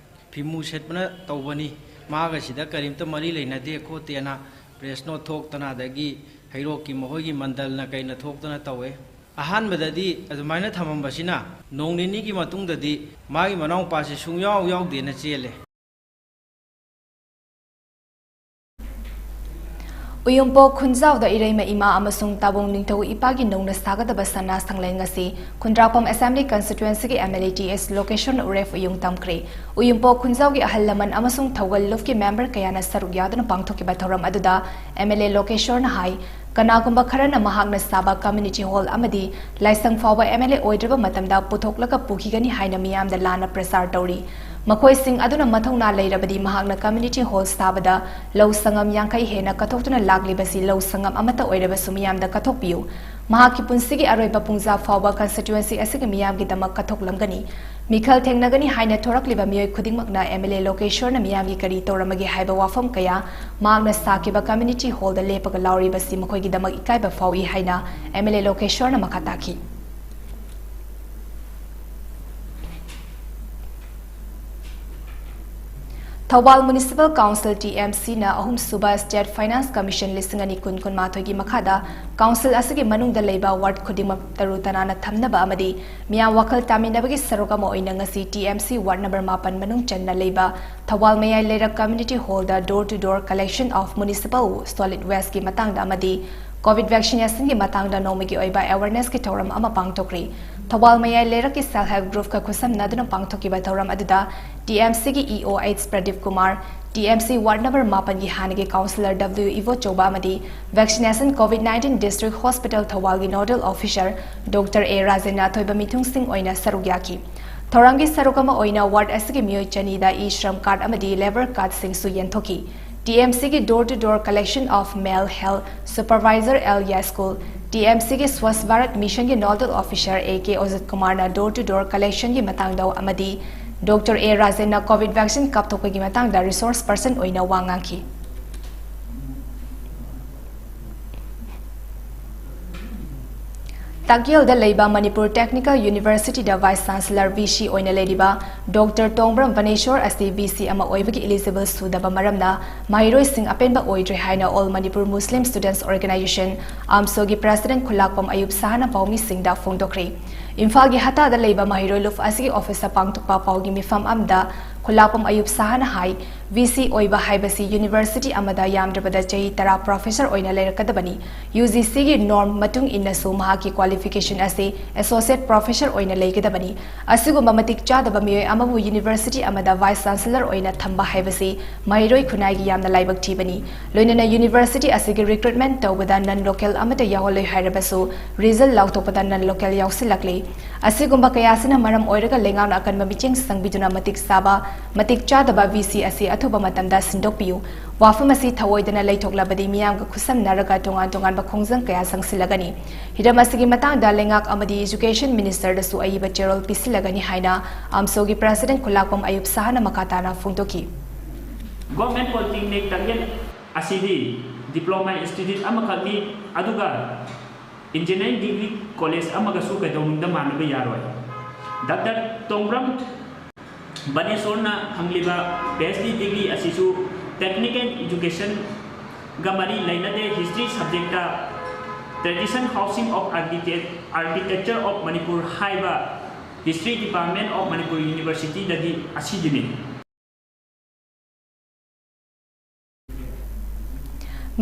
ꯐꯤꯃꯨ ꯁꯦꯠꯄꯅ ꯇꯧꯕꯅꯤ, ꯃꯥꯒ ꯁꯤꯗ ꯀꯔꯤꯝꯇ ꯃꯔꯤ ꯂꯩꯅꯗꯦ ꯈꯣꯠꯇꯦꯅ ꯄ꯭ꯔꯦꯁ ꯅꯣꯠ ꯊꯣꯛꯇꯅ, ꯑꯗꯒꯤ ꯍꯩꯔꯣꯛꯀꯤ ꯃꯈꯣꯏꯒꯤ ꯃꯟꯗꯜꯅ ꯀꯩꯅ ꯊꯣꯛꯇꯅ ꯇꯧꯋꯦ꯫ ꯑꯍꯥꯟꯕꯗꯗꯤ ꯑꯗꯨꯃꯥꯏꯅ ꯊꯝꯃꯝꯕꯁꯤꯅ ꯅꯣꯡ ꯅꯤꯅꯤꯒꯤ ꯃꯇꯨꯡꯗꯗꯤ ꯃꯥꯒꯤ ꯃꯅꯥꯎꯄꯥꯁꯤ ꯁꯨꯡꯌꯥꯎ ꯌꯥꯎꯗꯦꯅ ꯆꯦꯜꯂꯦ꯫ ꯎꯌꯨꯝꯄꯣꯛ ꯈꯨꯟꯖꯥꯎꯗ ꯏꯔꯩꯃ ꯏꯃꯥ ꯑꯃꯁꯨꯡ ꯇꯥꯕꯨꯡ ꯅꯤꯡꯊꯧ ꯏꯄꯥꯒꯤ ꯅꯧꯅ ꯁꯥꯒꯗꯕ ꯁꯅꯥ ꯁꯪꯂꯦꯟ ꯉꯁꯤ ꯈꯨꯟꯗ꯭ꯔꯥꯛꯄꯝ ꯑꯦꯁꯦꯝꯕ꯭ꯂꯤ ꯀꯟꯁꯇꯤꯇ꯭ꯋꯦꯟꯁꯤꯒꯤ M L A T S ꯂꯣꯀꯦꯁꯣꯔꯅ ꯎꯔꯦꯞ ꯎꯌꯨꯡ ꯇꯝꯈ꯭ꯔꯦ꯫ ꯎꯌꯨꯝꯄꯣꯛ ꯈꯨꯟꯖꯥꯎꯒꯤ ꯑꯍꯜ ꯂꯃꯟ ꯑꯃꯁꯨꯡ ꯊꯧꯒꯜ ꯂꯨꯞꯀꯤ ꯃꯦꯝꯕꯔ ꯀꯌꯥꯅ ꯁꯔꯨꯛ ꯌꯥꯗꯨꯅ ꯄꯥꯡꯊꯣꯛꯈꯤꯕ ꯊꯧꯔꯝ ꯑꯗꯨꯗ ꯑꯦꯝ ꯑꯦꯜ ꯑꯦ ꯂꯣꯀꯦꯁꯣꯔꯅ ꯍꯥꯏ, ꯀꯅꯥꯒꯨꯝꯕ ꯈꯔꯅ ꯃꯍꯥꯛꯅ ꯁꯥꯕ ꯀꯝꯃ꯭ꯌꯨꯅꯤꯇꯤ ꯍꯣꯜ ꯑꯃꯗꯤ ꯂꯥꯏꯁꯪ ꯐꯥꯎꯕ ꯑꯦꯝ ꯑꯦꯜ ꯑꯦ ꯑꯣꯏꯗ꯭ꯔꯕ ꯃꯇꯝꯗ ꯄꯨꯊꯣꯛꯂꯒ ꯄꯨꯈꯤꯒꯅꯤ ꯍꯥꯏꯅ ꯃꯤꯌꯥꯝꯗ ꯂꯥꯟꯅ ꯄ꯭ꯔꯆꯥꯔ ꯇꯧꯔꯤ꯫ ꯃꯈꯣꯏꯁꯤꯡ ꯑꯗꯨꯅ ꯃꯊꯧꯅꯥ ꯂꯩꯔꯕꯗꯤ ꯃꯍꯥꯛꯅ ꯀꯝꯃ꯭ꯌꯨꯅꯤꯇꯤ ꯍꯣꯜ ꯁꯥꯕꯗ ꯂꯧ ꯁꯪꯉꯝ ꯌꯥꯡꯈꯩ ꯍꯦꯟꯅ ꯀꯠꯊꯣꯛꯇꯨꯅ ꯂꯥꯛꯂꯤꯕꯁꯤ ꯂꯧ ꯁꯪꯉꯝ ꯑꯃꯠꯇ ꯑꯣꯏꯔꯕꯁꯨ ꯃꯤꯌꯥꯝꯗ ꯀꯠꯊꯣꯛꯄꯤꯌꯨ꯫ ꯃꯍꯥꯛꯀꯤ ꯄꯨꯟꯁꯤꯒꯤ ꯑꯔꯣꯏꯕ ꯄꯨꯡꯖꯥ ꯐꯥꯎꯕ ꯀꯟꯁꯇꯤꯇ꯭ꯋꯦꯟꯁꯤ ꯑꯁꯤꯒꯤ ꯃꯤꯌꯥꯝꯒꯤꯗꯃꯛ ꯀꯠꯊꯣꯛꯂꯝꯒꯅꯤ꯫ ꯃꯤꯈꯜ ꯊꯦꯡꯅꯒꯅꯤ ꯍꯥꯏꯅ ꯊꯣꯔꯛꯂꯤꯕ ꯃꯤꯑꯣꯏ ꯈꯨꯗꯤꯡꯃꯛꯅ ꯑꯦꯝ ꯑꯦꯜ ꯑꯦ ꯂꯣꯀꯦꯁ꯭ꯋꯔꯅ ꯃꯤꯌꯥꯝꯒꯤ ꯀꯔꯤ ꯇꯧꯔꯝꯃꯒꯦ ꯍꯥꯏꯕ ꯋꯥꯐꯝ ꯀꯌꯥ ꯃꯍꯥꯛꯅ ꯁꯥꯈꯤꯕ ꯀꯝꯃ꯭ꯌꯨꯅꯤꯇꯤ ꯍꯣꯜꯗ ꯂꯦꯞꯄꯒ ꯂꯥꯎꯔꯤꯕꯁꯤ ꯃꯈꯣꯏꯒꯤꯗꯃꯛ ꯏꯀꯥꯏꯕ ꯐꯥꯎꯏ ꯍꯥꯏꯅ ꯑꯦꯝ ꯑꯦꯜ ꯑꯦ ꯂꯣꯀꯦꯁ꯭ꯋꯔꯅ ꯃꯈꯥ ꯇꯥꯈꯤ꯫ Thoubal municipal council, T M ꯁꯤꯅ ꯑꯍꯨꯝꯁꯨꯕ ꯁ꯭ꯇꯦꯠ ꯐꯥꯏꯅꯥꯟꯁ ꯀꯃꯤꯁꯟ ꯂꯤꯁꯤꯡ ꯑꯅꯤ ꯀꯨꯟ ꯀꯨꯟꯃꯥꯊꯣꯏꯒꯤ ꯃꯈꯥꯗ ꯀꯥꯎꯟꯁꯤꯜ ꯑꯁꯤꯒꯤ ꯃꯅꯨꯡꯗ ꯂꯩꯕ ꯋꯥꯔꯗ ꯈꯨꯗꯤꯡꯃꯛ ꯇꯔꯨ ꯇꯅꯥꯟꯅ ꯊꯝꯅꯕ ꯑꯃꯗꯤ ꯃꯤꯌꯥꯝ ꯋꯥꯈꯜ ꯇꯥꯃꯤꯟꯅꯕꯒꯤ ꯁꯔꯨꯛ ꯑꯃ ꯑꯣꯏꯅ ꯉꯁꯤ T M C ward number ꯃꯥꯄꯟ ꯃꯅꯨꯡ ꯆꯟꯅ ꯂꯩꯕ ꯊꯧꯕꯥꯜ ꯃꯌꯥꯏ ꯂꯩꯔꯛ ꯀꯝꯃ꯭ꯌꯨꯅꯤꯇꯤ ꯍꯣꯜꯗ door to door collection of municipal solid wasteꯀꯤ ꯃꯇꯥꯡꯗ ꯑꯃꯗꯤ ꯀꯣꯚꯤꯗ ꯚꯦꯛꯁꯤꯅꯦꯁꯟꯒꯤ ꯃꯇꯥꯡꯗ ꯅꯣꯡꯃꯒꯤ ꯑꯣꯏꯕ ꯑꯦꯋꯦꯔꯅꯦꯁꯀꯤ ꯊꯧꯔꯝ ꯑꯃ ꯄꯥꯡꯊꯣꯛꯈ꯭ꯔꯤ꯫ ꯊꯧꯕꯥꯜ ꯃꯌꯥꯏ ꯂꯩꯔꯛꯀꯤ ꯁꯦꯜꯐ ꯍꯦꯜꯞ ꯒ꯭ꯔꯨꯞꯀ ꯈꯨꯠꯁꯝꯅꯗꯨꯅ ꯄꯥꯡꯊꯣꯛꯈꯤꯕ ꯊꯧꯔꯝ ꯑꯗꯨꯗ ꯇꯤ ꯑꯦꯝ ꯁꯤꯒꯤ E O H Pradeep Kumar, T M C ward number ꯃꯥꯄꯟꯒꯤ ꯍꯥꯟꯅꯒꯤ ꯀꯥꯎꯟꯁꯤꯂꯔ ꯗꯕ꯭ꯂꯤꯎ ꯏꯕꯣꯆꯧꯕ ꯑꯃꯗꯤ vaccination COVID nineteen district hospital ꯊꯧꯕꯥꯜꯒꯤ ꯅꯣꯗꯦꯜ ꯑꯣꯐꯤꯁꯥꯔ ꯗꯣꯛꯇꯔ ꯑꯦ ꯔꯥꯖꯦꯟꯅ ꯑꯊꯣꯏꯕ ꯃꯤꯊꯨꯡꯁꯤꯡ ꯑꯣꯏꯅ ꯁꯔꯨꯛ ꯌꯥꯈꯤ꯫ ꯊꯧꯔꯝꯒꯤ ꯁꯔꯨꯛ ꯑꯃ ꯑꯣꯏꯅ ꯋꯥꯔꯗ ꯑꯁꯤꯒꯤ ꯃꯤꯑꯣꯏ ꯆꯅꯤꯗ ꯏ ꯁ꯭ꯔꯝ ꯀꯥꯔꯗ ꯑꯃꯗꯤ labour ꯀꯥꯔꯗꯁꯤꯡꯁꯨ ꯌꯦꯟꯊꯣꯛꯈꯤ꯫ TMCꯒꯤ Door to Door Collection of Mail Health Supervisor L Yascool, TMCꯒꯤ Swachh Bharat Missionꯒꯤ Nodal Officer A K Ajit Kumarꯅ door to door collectionꯒꯤ ꯃꯇꯥꯡꯗ ꯑꯃꯗꯤ Doctor A Rajenꯅ COVID vaccine ꯀꯥꯞꯊꯣꯛꯄꯒꯤ ꯃꯇꯥꯡꯗ resource person ꯑꯣꯏꯅ ꯋꯥ ꯉꯥꯡꯈꯤ꯫ ꯇꯥꯛꯌꯦꯜꯗ ꯂꯩꯕ Manipur Technical Universityꯗ Vice Chancellor VC ꯑꯣꯏꯅ ꯂꯩꯔꯤꯕ Doctor ꯇꯣꯡꯕ꯭ꯔꯝ ꯕꯅꯦꯁꯣꯔ ꯑꯁꯤ VC ꯑꯃ ꯑꯣꯏꯕꯒꯤ eligible ꯁꯨꯗꯕ ꯃꯔꯝꯅ ꯃꯍꯩꯔꯣꯏꯁꯤꯡ ꯑꯄꯦꯟꯕ ꯑꯣꯏꯗ꯭ꯔꯦ ꯍꯥꯏꯅ All Manipur Muslim Students Organisation, AMSOꯒꯤ President ꯈꯨꯂꯥꯛꯄꯝ ꯑꯌꯨꯕ ꯁꯍꯥꯅ ꯄꯥꯎꯃꯤꯁꯤꯡꯗ ꯐꯣꯡꯗꯣꯛꯈ꯭ꯔꯤ꯫ ꯏꯝꯐꯥꯜꯒꯤ ꯍꯠꯇꯥꯗ ꯂꯩꯕ ꯃꯍꯩꯔꯣꯏ ꯂꯨꯞ ꯑꯁꯤꯒꯤ officeꯇ ꯄꯥꯡꯊꯣꯛꯄ ꯄꯥꯎꯒꯤ ꯃꯤꯐꯝ ꯑꯃꯗ ꯈꯨꯂꯥꯛꯄꯝ ꯑꯌꯨꯕ ꯁꯍꯥꯅ ꯍꯥꯏ, VC ꯑꯣꯏꯕ ꯍꯥꯏꯕꯁꯤ university ꯑꯃꯗ ꯌꯥꯝꯗ꯭ꯔꯕꯗ ꯆꯍꯤ ꯇꯔꯥ professor ꯑꯣꯏꯅ ꯂꯩꯔꯛꯀꯗꯕꯅꯤ꯫ UGCꯒꯤ norm ꯃꯇꯨꯡ ꯏꯟꯅꯁꯨ ꯃꯍꯥꯛꯀꯤ qualification ꯑꯁꯤ associate professor ꯑꯣꯏꯅ ꯂꯩꯒꯗꯕꯅꯤ꯫ ꯑꯁꯤꯒꯨꯝꯕ ꯃꯇꯤꯛ ꯆꯥꯗꯕ ꯃꯤꯑꯣꯏ ꯑꯃꯕꯨ university ꯑꯃꯗ Vice Chancellor ꯑꯣꯏꯅ ꯊꯝꯕ ꯍꯥꯏꯕꯁꯤ ꯃꯍꯩꯔꯣꯏ ꯈꯨꯟꯅꯥꯏꯒꯤ ꯌꯥꯝꯅ ꯂꯥꯏꯕꯛ ꯊꯤꯕꯅꯤ꯫ ꯂꯣꯏꯅꯅ university ꯑꯁꯤꯒꯤ recruitment ꯇꯧꯕꯗ non local ꯑꯃꯠꯇ ꯌꯥꯎꯍꯜꯂꯣꯏ ꯍꯥꯏꯔꯕꯁꯨ result ꯂꯥꯎꯊꯣꯛꯄꯗ non local ꯌꯥꯎꯁꯤꯜꯂꯛꯂꯤ꯫ ꯑꯁꯤꯒꯨꯝꯕ ꯀꯌꯥꯁꯤꯅ ꯃꯔꯝ ꯑꯣꯏꯔꯒ ꯂꯩꯉꯥꯛꯅ ꯑꯀꯟꯕ ꯃꯤꯠꯌꯦꯡ ꯆꯪꯕꯤꯗꯨꯅ ꯃꯇꯤꯛ ꯆꯥꯕ, ꯃꯇꯤꯛ ꯆꯥꯗꯕ VC ꯑꯁꯤ ꯑꯊꯨꯕ ꯃꯇꯝꯗ ꯁꯤꯟꯗꯣꯛꯄꯤꯌꯨ꯫ ꯋꯥꯐꯝ ꯑꯁꯤ ꯊꯧꯑꯣꯏꯗꯅ ꯂꯩꯊꯣꯛꯂꯕꯗꯤ ꯃꯤꯌꯥꯝꯒ ꯈꯨꯠꯁꯝꯅꯔꯒ ꯇꯣꯉꯥꯟ ꯇꯣꯉꯥꯟꯕ ꯈꯣꯡꯖꯪ ꯀꯌꯥ ꯆꯪꯁꯤꯜꯂꯒꯅꯤ꯫ ꯍꯤꯔꯝ ꯑꯁꯤꯒꯤ ꯃꯇꯥꯡꯗ ꯂꯩꯉꯥꯛ ꯑꯃꯗꯤ Education Ministerꯗꯁꯨ ꯑꯏꯕ ꯆꯦꯔꯣꯜ ꯄꯤꯁꯤꯜꯂꯒꯅꯤ ꯍꯥꯏꯅ AMSOꯒꯤ President ꯈꯨꯂꯥꯛꯄꯝ ꯑꯌꯨꯕ ꯁꯍꯥꯅ ꯃꯈꯥ ꯇꯥꯅ ꯐꯣꯡꯗꯣꯛꯈꯤ꯫ Government Polytechnic ꯇꯥꯛꯌꯦꯜ ꯑꯁꯤꯗꯤ diploma institute ꯑꯃꯈꯛꯅꯤ, ꯑꯗꯨꯒ engineering degree college ꯑꯃꯒꯁꯨ ꯀꯩꯗꯧꯅꯨꯡꯗ ꯃꯥꯟꯅꯕ ꯌꯥꯔꯣꯏ꯫ Doctor ꯇꯣꯡꯕ꯭ꯔꯝ ꯕꯅꯦꯁꯣꯔꯅ ꯐꯪꯂꯤꯕ PhD degree ꯑꯁꯤꯁꯨ technical educationꯒ ꯃꯔꯤ ꯂꯩꯅꯗꯦ꯫ History subjectꯇ Tradition Housing of Architect-, Architecture of Manipur ꯍꯥꯏꯕ History Department of Manipur Universityꯗꯒꯤ ꯑꯁꯤꯒꯤꯅꯤ꯫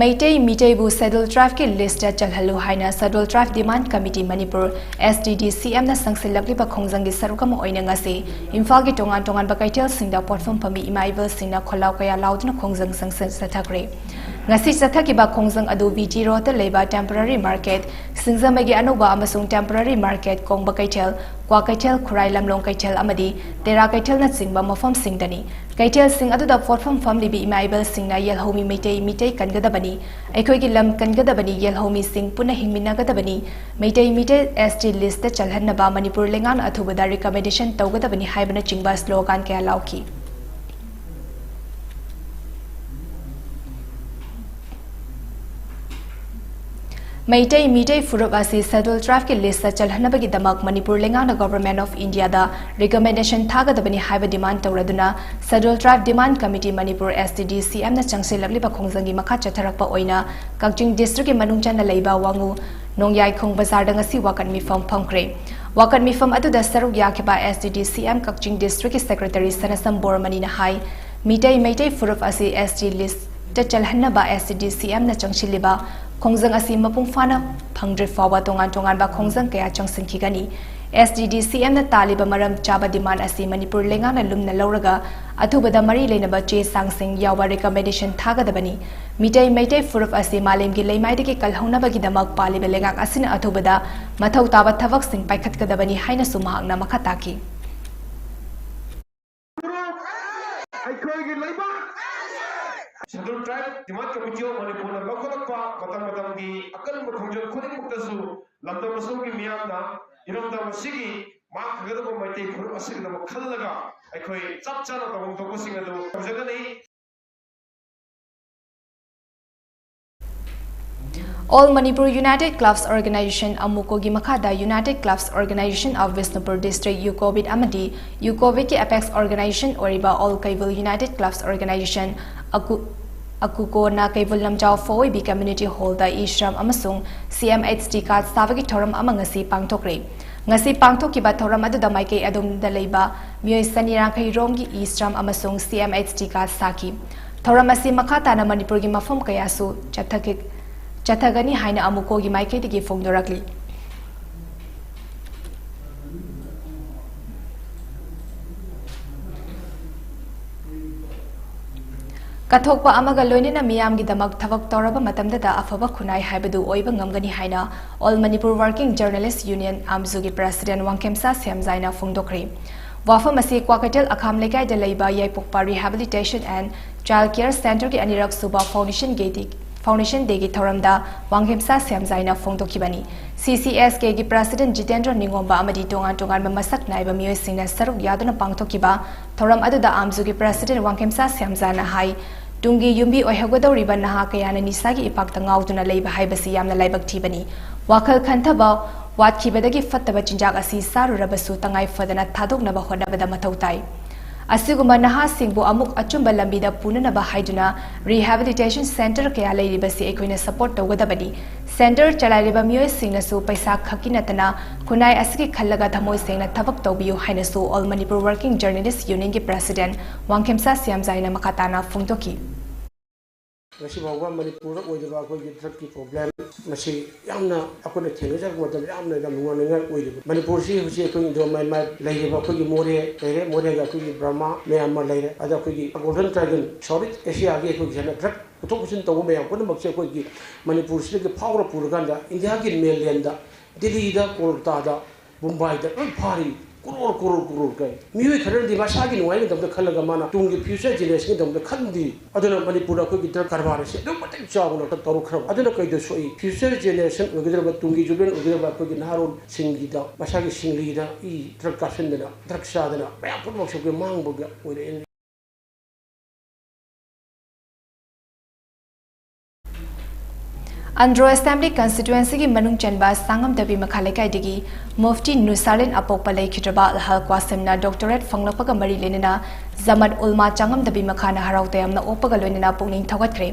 Meitei ꯃꯤꯇꯩꯕꯨ Scheduled Tribeꯀꯤ listꯇ ꯆꯜꯍꯜꯂꯨ ꯍꯥꯏꯅ Scheduled Tribe Demand Committee Manipur, STDCMꯅ ꯆꯪꯁꯤꯜꯂꯛꯂꯤꯕ ꯈꯣꯡꯖꯪꯒꯤ ꯁꯔꯨꯛ ꯑꯃ ꯑꯣꯏꯅ ꯉꯁꯤ ꯏꯝꯐꯥꯜꯒꯤ ꯇꯣꯉꯥꯟ ꯇꯣꯉꯥꯟꯕ ꯀꯩꯊꯦꯜꯁꯤꯡꯗ ꯄꯣꯠꯐꯝ ꯐꯝꯕꯤ ꯏꯃꯥ ꯏꯕꯦꯜꯁꯤꯡꯅ ꯈꯣꯜꯂꯥꯎ ꯀꯌꯥ ꯂꯥꯎꯗꯨꯅ ꯈꯣꯡꯖꯪ ꯆꯪꯁꯤꯟ ꯆꯠꯊꯈ꯭ꯔꯦ꯫ ꯉꯁꯤ ꯆꯠꯊꯈꯤꯕ ꯈꯣꯡꯖꯪ ꯑꯗꯨ ꯕꯤ ꯇꯤ ꯔꯣꯗꯇ ꯂꯩꯕ ꯇꯦꯝꯄꯔꯔꯤ ꯃꯥꯔꯀꯦꯠ, ꯁꯤꯡꯖꯃꯩꯒꯤ ꯑꯅꯧꯕ ꯑꯃꯁꯨꯡ ꯇꯦꯝꯄꯔꯔꯤ ꯃꯥꯔꯀꯦꯠ, ꯀꯣꯡꯕ ꯀꯩꯊꯦꯜ, ꯀ꯭ꯋꯥ ꯀꯩꯊꯦꯜ, ꯈꯨꯔꯥꯏ ꯂꯝꯂꯣꯡ ꯀꯩꯊꯦꯜ ꯑꯃꯗꯤ ꯇꯦꯔꯥ ꯀꯩꯊꯦꯜꯅꯆꯤꯡꯕ ꯃꯐꯝꯁꯤꯡꯗꯅꯤ꯫ ꯀꯩꯊꯦꯜꯁꯤꯡ ꯑꯗꯨꯗ ꯄꯣꯠꯐꯝ ꯐꯝꯂꯤꯕꯤ ꯏꯃꯥ ꯏꯕꯦꯜꯁꯤꯡꯅ ꯌꯦꯜꯍꯧꯃꯤ ꯃꯩꯇꯩ ꯃꯤꯇꯩ ꯀꯟꯒꯗꯕꯅꯤ, ꯑꯩꯈꯣꯏꯒꯤ ꯂꯝ ꯀꯟꯒꯗꯕꯅꯤ, ꯌꯦꯜꯍꯧꯃꯤꯁꯤꯡ ꯄꯨꯟꯅ ꯍꯤꯡꯃꯤꯟꯅꯒꯗꯕꯅꯤ, ꯃꯩꯇꯩ ꯃꯤꯇꯩ ꯑꯦꯁ ꯇꯤ ꯂꯤꯁꯇ ꯆꯜꯍꯟꯅꯕ ꯃꯅꯤꯄꯨꯔ ꯂꯩꯉꯥꯛꯅ ꯑꯊꯨꯕꯗ ꯔꯤꯀꯃꯦꯟꯗꯦꯁꯟ ꯇꯧꯒꯗꯕꯅꯤ ꯍꯥꯏꯕꯅꯆꯤꯡꯕ ꯁ꯭ꯂꯣꯒꯥꯟ ꯀꯌꯥ ꯂꯥꯎꯈꯤ꯫ ꯃꯩꯇꯩ ꯃꯤꯇꯩ ꯐꯨꯔꯨꯞ ꯑꯁꯤ ꯁꯦꯗꯨꯜ ꯇ꯭ꯔꯥꯏꯕꯀꯤ ꯂꯤꯁꯇ ꯆꯜꯍꯟꯅꯕꯒꯤꯗꯃꯛ ꯃꯅꯤꯄꯨꯔ ꯂꯩꯉꯥꯛꯅ ꯒꯣꯚꯔꯟꯃꯦꯟꯠ ꯑꯣꯐ ꯏꯟꯗꯤꯌꯥꯗ ꯔꯤꯀꯃꯦꯟꯗꯦꯁꯟ ꯊꯥꯒꯗꯕꯅꯤ ꯍꯥꯏꯕ ꯗꯤꯃꯥꯟ ꯇꯧꯔꯗꯨꯅ ꯁꯦꯗꯨꯜ ꯇ꯭ꯔꯥꯏꯕ ꯗꯤꯃꯥꯟ ꯀꯃꯤꯇꯤ ꯃꯅꯤꯄꯨꯔ ꯑꯦꯁ ꯇꯤ ꯗꯤ ꯁꯤ ꯑꯦꯝꯅ ꯆꯪꯁꯤꯜꯂꯛꯂꯤꯕ ꯈꯣꯡꯖꯪꯒꯤ ꯃꯈꯥ ꯆꯠꯊꯔꯛꯄ ꯑꯣꯏꯅ ꯀꯛꯆꯤꯡ ꯗꯤꯁꯇ꯭ꯔꯤꯛꯀꯤ ꯃꯅꯨꯡ ꯆꯟꯅ ꯂꯩꯕ ꯋꯥꯉꯨ ꯅꯣꯡꯌꯥꯏꯈꯣꯡ ꯕꯖꯥꯔꯗ ꯉꯁꯤ ꯋꯥꯀꯠ ꯃꯤꯐꯝ ꯐꯝꯈ꯭ꯔꯦ꯫ ꯋꯥꯀꯠ ꯃꯤꯐꯝ ꯑꯗꯨꯗ ꯁꯔꯨꯛ ꯌꯥꯈꯤꯕ ꯑꯦꯁ ꯇꯤ ꯗꯤ ꯁꯤ ꯑꯦꯝ ꯀꯛꯆꯤꯡ ꯗꯤꯁꯇ꯭ꯔꯤꯛꯀꯤ ꯁꯦꯀ꯭ꯔꯦꯇꯔꯤ ꯁꯅꯁꯝ ꯕꯣꯔꯃꯅꯤꯅ ꯍꯥꯏ, ꯃꯤꯇꯩ ꯃꯩꯇꯩ ꯐꯨꯔꯨꯞ ꯑꯁꯤ ꯑꯦꯁ ꯇꯤ ꯂꯤꯁꯇ ꯆꯜꯍꯟꯅꯕ ꯑꯦꯁ ꯇꯤ ꯗꯤ ꯁꯤ ꯑꯦꯝꯅ ꯆꯪꯁꯤꯜꯂꯤꯕ ꯈꯣꯡꯖꯪ ꯑꯁꯤ ꯃꯄꯨꯡ ꯐꯥꯅ ꯐꯪꯗ꯭ꯔꯤ ꯐꯥꯎꯕ ꯇꯣꯉꯥꯟ ꯇꯣꯉꯥꯟꯕ ꯈꯣꯡꯖꯪ ꯀꯌꯥ ꯆꯪꯁꯤꯟꯈꯤꯒꯅꯤ꯫ ꯑꯦꯁ ꯇꯤ ꯗꯤ ꯁꯤ ꯑꯦꯝꯅ ꯇꯥꯜꯂꯤꯕ ꯃꯔꯝ ꯆꯥꯕ ꯗꯤꯃꯥꯟ ꯑꯁꯤ ꯃꯅꯤꯄꯨꯔ ꯂꯩꯉꯥꯛꯅ ꯂꯨꯝꯅ ꯂꯧꯔꯒ ꯑꯊꯨꯕꯗ ꯃꯔꯤ ꯂꯩꯅꯕ ꯆꯦ ꯆꯥꯡꯁꯤꯡ ꯌꯥꯎꯕ ꯔꯤꯀꯃꯦꯟꯗꯦꯁꯟ ꯊꯥꯒꯗꯕꯅꯤ꯫ ꯃꯤꯇꯩ ꯃꯩꯇꯩ ꯐꯨꯔꯨꯞ ꯑꯁꯤ ꯃꯥꯂꯦꯝꯒꯤ ꯂꯩꯃꯥꯏꯗꯒꯤ ꯀꯜꯍꯧꯅꯕꯒꯤꯗꯃꯛ ꯄꯥꯜꯂꯤꯕ ꯂꯩꯉꯥꯛ ꯑꯁꯤꯅ ꯑꯊꯨꯕꯗ ꯃꯊꯧ ꯇꯥꯕ ꯊꯕꯛꯁꯤꯡ ꯄꯥꯏꯈꯠꯀꯗꯕꯅꯤ ꯍꯥꯏꯅꯁꯨ ꯃꯍꯥꯛꯅ ꯃꯈꯥ ꯇꯥꯈꯤ꯫ ꯑꯩꯈꯣꯏꯒꯤ ꯂꯩꯕꯥꯛ schedule tribe demand committee of ꯃꯅꯤꯄꯨꯔꯅ ꯂꯧꯈꯠꯂꯛꯄ ꯃꯇꯝ ꯃꯇꯝꯒꯤ ꯑꯀꯟꯕ ꯈꯣꯡꯖꯪ ꯈꯨꯗꯤꯡꯃꯛꯇꯁꯨ ꯂꯝꯗꯝ ꯑꯁꯣꯝꯒꯤ ꯃꯤꯌꯥꯝꯅ ꯏꯔꯝꯗꯝ ꯑꯁꯤꯒꯤ ꯃꯥꯡꯈꯤꯒꯗꯕ ꯃꯩꯇꯩ ꯐꯨꯔꯨꯞ ꯑꯁꯤꯒꯤꯗꯃꯛ ꯈꯜꯂꯒ ꯑꯩꯈꯣꯏ ꯆꯞ ꯆꯥꯅ ꯇꯧꯐꯝ ꯊꯣꯛꯄꯁꯤꯡ ꯑꯗꯨ ꯇꯧꯖꯒꯅꯤ꯫ All Manipur United Clubs Organization, ꯑꯃꯨꯀꯣꯒꯤ ꯃꯈꯥꯗ United Clubs Organization of Bishnupur District, ꯌꯨꯀꯣꯕꯤꯠ ꯑꯃꯗꯤ ꯌꯨꯀꯣꯕꯤꯠꯀꯤ ꯑꯦꯄꯦꯛꯁ ꯑꯣꯔꯒꯅꯥꯏꯖꯦꯁꯟ ꯑꯣꯏꯔꯤꯕ All Kaival United Clubs Organization, ꯑꯀꯨ-, ꯑꯀꯨꯀꯣꯅ Keibul Lamjao ꯐꯣꯋꯣꯏꯕꯤ community ꯍꯣꯜꯗ ꯏ ꯁ꯭ꯔꯝ ꯑꯃꯁꯨꯡ ꯁꯤ ꯑꯦꯝ ꯑꯩꯆ ꯇꯤ ꯀꯥꯔꯗ ꯁꯥꯕꯒꯤ ꯊꯧꯔꯝ ꯑꯃ ꯉꯁꯤ ꯄꯥꯡꯊꯣꯛꯈ꯭ꯔꯦ꯫ ꯉꯁꯤ ꯄꯥꯡꯊꯣꯛꯈꯤꯕ ꯊꯧꯔꯝ ꯑꯗꯨꯗ ꯃꯥꯏꯀꯩ ꯑꯗꯨꯝꯗ ꯂꯩꯕ ꯃꯤꯑꯣꯏ ꯆꯅꯤ ꯌꯥꯡꯈꯩ ꯔꯣꯝꯒꯤ ꯏ ꯁ꯭ꯔꯝ ꯑꯃꯁꯨꯡ ꯁꯤ ꯑꯦꯝ ꯑꯩꯆ ꯇꯤ ꯀꯥꯔꯗ ꯁꯥꯈꯤ꯫ ꯊꯧꯔꯝ ꯑꯁꯤ ꯃꯈꯥ ꯇꯥꯅ ꯃꯅꯤꯄꯨꯔꯒꯤ ꯃꯐꯝ ꯀꯌꯥꯁꯨ ꯆꯠꯊꯈꯤ-, ꯆꯠꯊꯒꯅꯤ ꯍꯥꯏꯅ ꯑꯃꯨꯀꯣꯒꯤ ꯃꯥꯏꯀꯩꯗꯒꯤ ꯐꯣꯡꯗꯣꯔꯛꯂꯤ꯫ ꯀꯠꯊꯣꯛꯄ ꯑꯃꯒ ꯂꯣꯏꯅꯅ ꯃꯤꯌꯥꯝꯒꯤꯗꯃꯛ ꯊꯕꯛ ꯇꯧꯔꯕ ꯃꯇꯝꯗꯗ ꯑꯐꯕ ꯈꯨꯟꯅꯥꯏ ꯍꯥꯏꯕꯗꯨ ꯑꯣꯏꯕ ꯉꯝꯒꯅꯤ ꯍꯥꯏꯅ All Manipur Working Journalist Union, ꯑꯥꯝꯖꯨꯒꯤ president ꯋꯥꯡꯈꯦꯝꯁꯥ ꯁ꯭ꯌꯥꯝꯖꯥꯏꯅ ꯐꯣꯡꯗꯣꯛꯈ꯭ꯔꯦ꯫ ꯋꯥꯐꯝ ꯑꯁꯤ ꯀ꯭ꯋꯥꯀꯩꯊꯦꯜ ꯑꯈꯥꯝ ꯂꯩꯀꯥꯏꯗ ꯂꯩꯕ ꯌꯥꯏꯄꯣꯛꯄ Rehabilitation and Child Care Centreꯒꯤ ꯑꯅꯤꯔꯛ ꯁꯨꯕ Foundation Dayꯒꯤ, Foundation Dayꯒꯤ ꯊꯧꯔꯝꯗ ꯋꯥꯡꯈꯦꯝꯁꯥ ꯁ꯭ꯌꯥꯝꯖꯥꯏꯅ ꯐꯣꯡꯗꯣꯛꯈꯤꯕꯅꯤ꯫ CCSKꯒꯤ president ꯖꯤꯇꯦꯟꯗ꯭ꯔ ꯅꯤꯉꯣꯝꯕ ꯑꯃꯗꯤ ꯇꯣꯉꯥꯟ ꯇꯣꯉꯥꯟꯕ ꯃꯁꯛ ꯅꯥꯏꯕ ꯃꯤꯑꯣꯏꯁꯤꯡꯅ ꯁꯔꯨꯛ ꯌꯥꯗꯨꯅ ꯄꯥꯡꯊꯣꯛꯈꯤꯕ ꯊꯧꯔꯝ ꯑꯗꯨꯗ ꯑꯥꯝꯖꯨꯒꯤ president ꯋꯥꯡꯈꯦꯝꯁꯥ ꯁ꯭ꯌꯥꯝꯖꯥꯅ ꯍꯥꯏ, ꯇꯨꯡꯒꯤ ꯌꯨꯝꯕꯤ ꯑꯣꯏꯍꯧꯒꯗꯧꯔꯤꯕ ꯅꯍꯥ ꯀꯌꯥꯅ ꯅꯤꯁꯥꯒꯤ ꯏꯄꯥꯛꯇ ꯉꯥꯎꯗꯨꯅ ꯂꯩꯕ ꯍꯥꯏꯕꯁꯤ ꯌꯥꯝꯅ ꯂꯥꯏꯕꯛ ꯊꯤꯕꯅꯤ꯫ ꯋꯥꯈꯜ ꯈꯟꯊꯕ ꯋꯥꯠꯈꯤꯕꯗꯒꯤ ꯐꯠꯇꯕ ꯆꯤꯟꯖꯥꯛ ꯑꯁꯤ ꯆꯥꯔꯨꯔꯕꯁꯨ ꯇꯉꯥꯏ ꯐꯗꯅ ꯊꯥꯗꯣꯛꯅꯕ ꯍꯣꯠꯅꯕꯗ ꯃꯊꯧ ꯇꯥꯏ꯫ ꯑꯁꯤꯒꯨꯝꯕ ꯅꯍꯥꯁꯤꯡꯕꯨ ꯑꯃꯨꯛ ꯑꯆꯨꯝꯕ ꯂꯝꯕꯤꯗ ꯄꯨꯅꯅꯕ ꯍꯥꯏꯗꯨꯅ rehabilitation centre ꯀꯌꯥ ꯂꯩꯔꯤꯕꯁꯤ ꯑꯩꯈꯣꯏꯅ support ꯇꯧꯒꯗꯕꯅꯤ꯫ Centre ꯆꯂꯥꯏꯔꯤꯕ ꯃꯤꯑꯣꯏꯁꯤꯡꯅꯁꯨ ꯄꯩꯁꯥ ꯈꯛꯀꯤ ꯅꯠꯇꯅ ꯈꯨꯟꯅꯥꯏ ꯑꯁꯤꯒꯤ ꯈꯜꯂꯒ ꯊꯃꯣꯏ ꯁꯦꯡꯅ ꯊꯕꯛ ꯇꯧꯕꯤꯌꯨ ꯍꯥꯏꯅꯁꯨ All Manipur Working Journalist Unionꯒꯤ president ꯋꯥꯡꯈꯦꯝꯁꯥ ꯁ꯭ꯌꯥꯝꯖꯥꯏꯅ ꯃꯈꯥ ꯇꯥꯅ ꯐꯣꯡꯗꯣꯛꯈꯤ꯫ ꯉꯁꯤ ꯐꯥꯎꯕ ꯃꯅꯤꯄꯨꯔꯗ ꯑꯣꯏꯔꯤꯕ ꯑꯩꯈꯣꯏꯒꯤ drugꯀꯤ problem ꯃꯁꯤ ꯌꯥꯝꯅ ꯑꯩꯈꯣꯏꯅ ꯊꯦꯡꯅꯖꯔꯛꯄ ꯃꯇꯝꯗ ꯌꯥꯝꯅ, ꯌꯥꯝ ꯅꯨꯡꯉꯥꯏꯅꯤꯡꯉꯥꯏ ꯑꯣꯏꯔꯤꯕ꯫ ꯃꯅꯤꯄꯨꯔꯁꯤ ꯍꯧꯖꯤꯛ ꯑꯩꯈꯣꯏ Indo Myanmar ꯂꯩꯔꯤꯕ ꯑꯩꯈꯣꯏꯒꯤ ꯃꯣꯔꯦ ꯂꯩꯔꯦ, ꯃꯣꯔꯦꯒ ꯑꯩꯈꯣꯏꯒꯤ ꯕꯔꯃꯥ, ꯃ꯭ꯌꯥꯟꯃꯥꯔ ꯂꯩꯔꯦ, ꯑꯗ ꯑꯩꯈꯣꯏꯒꯤ Golden Triangle, South East Asiaꯒꯤ ꯑꯩꯈꯣꯏꯒꯤ ꯁꯤꯗ drug ꯄꯨꯊꯣꯛ ꯄꯨꯁꯤꯟ ꯇꯧꯕ ꯃꯌꯥꯝ ꯄꯨꯝꯅꯃꯛꯁꯦ ꯑꯩꯈꯣꯏꯒꯤ ꯃꯅꯤꯄꯨꯔꯁꯤꯗꯒꯤ ꯐꯥꯎꯔ ꯄꯨꯔꯀꯥꯟꯗ ꯏꯟꯗꯤꯌꯥꯒꯤ mainlandꯗ, ꯗꯤꯜꯂꯤꯗ, ꯀꯣꯜꯀꯇꯥꯗ, ꯃꯨꯝꯕꯥꯏꯗ ꯂꯣꯏ ꯐꯥꯔꯤ꯫ ꯀ꯭ꯔꯣꯔ, ꯀ꯭ꯔꯣꯔ, ꯀ꯭ꯔꯣꯔ ꯀꯥꯏ꯫ ꯃꯤꯑꯣꯏ ꯈꯔꯅꯗꯤ ꯃꯁꯥꯒꯤ ꯅꯨꯡꯉꯥꯏꯅꯕꯗ ꯈꯜꯂꯒ ꯃꯥꯅ ꯇꯨꯡꯒꯤ future generationꯒꯤꯗꯃꯛꯇ ꯈꯟꯗꯦ꯫ ꯑꯗꯨꯅ ꯃꯅꯤꯄꯨꯔꯗ ꯑꯩꯈꯣꯏꯒꯤ drug ꯀꯔꯕꯥꯔ ꯑꯁꯤ ꯑꯗꯨꯛ ꯃꯇꯤꯛ ꯆꯥꯎꯅ ꯇꯧꯔꯛꯈ꯭ꯔꯕ꯫ ꯑꯗꯨꯅ ꯀꯩꯗ ꯁꯣꯛꯏ? Future generation ꯑꯣꯏꯒꯗꯧꯔꯕ, ꯇꯨꯡꯒꯤ jubilee ꯑꯣꯏꯒꯗꯧꯔꯕ ꯑꯩꯈꯣꯏꯒꯤ ꯅꯍꯥꯔꯣꯜꯁꯤꯡꯒꯤꯗ, ꯃꯁꯥꯒꯤ ꯁꯤꯡꯂꯤꯗ ꯏ drug ꯀꯥꯞꯁꯤꯟꯗꯅ, drug ꯆꯥꯗꯅ ꯃꯌꯥꯝ ꯄꯨꯝꯅꯃꯛꯁꯦ ꯑꯩꯈꯣꯏ ꯃꯥꯡꯕꯒ ꯑꯣꯏꯔꯛꯏ꯫ ꯑꯟꯗ꯭ꯔꯣ Assembly Constituencyꯒꯤ ꯃꯅꯨꯡ ꯆꯟꯕ ꯁꯥꯡꯉꯝꯗꯕꯤ ꯃꯈꯥ ꯂꯩꯀꯥꯏꯗꯒꯤ ꯃꯨꯐꯇꯤ ꯅꯨꯔꯁꯥꯂꯤꯟ ꯑꯄꯣꯛꯄ ꯂꯩꯈꯤꯗ꯭ꯔꯕ ꯑꯜꯍꯥꯜ ꯀ꯭ꯋꯥꯁꯤꯝꯅ doctorate ꯐꯪꯂꯛꯄꯒ ꯃꯔꯤ ꯂꯩꯅꯅ ꯖꯃꯥꯠ ꯎꯜꯃꯥ ꯆꯥꯡꯉꯝꯗꯕꯤ ꯃꯈꯥꯅ ꯍꯔꯥꯎ ꯇꯌꯥꯝꯅ ꯑꯣꯛꯄꯒ ꯂꯣꯏꯅꯅ ꯄꯨꯛꯅꯤꯡ ꯊꯧꯒꯠꯈ꯭ꯔꯦ꯫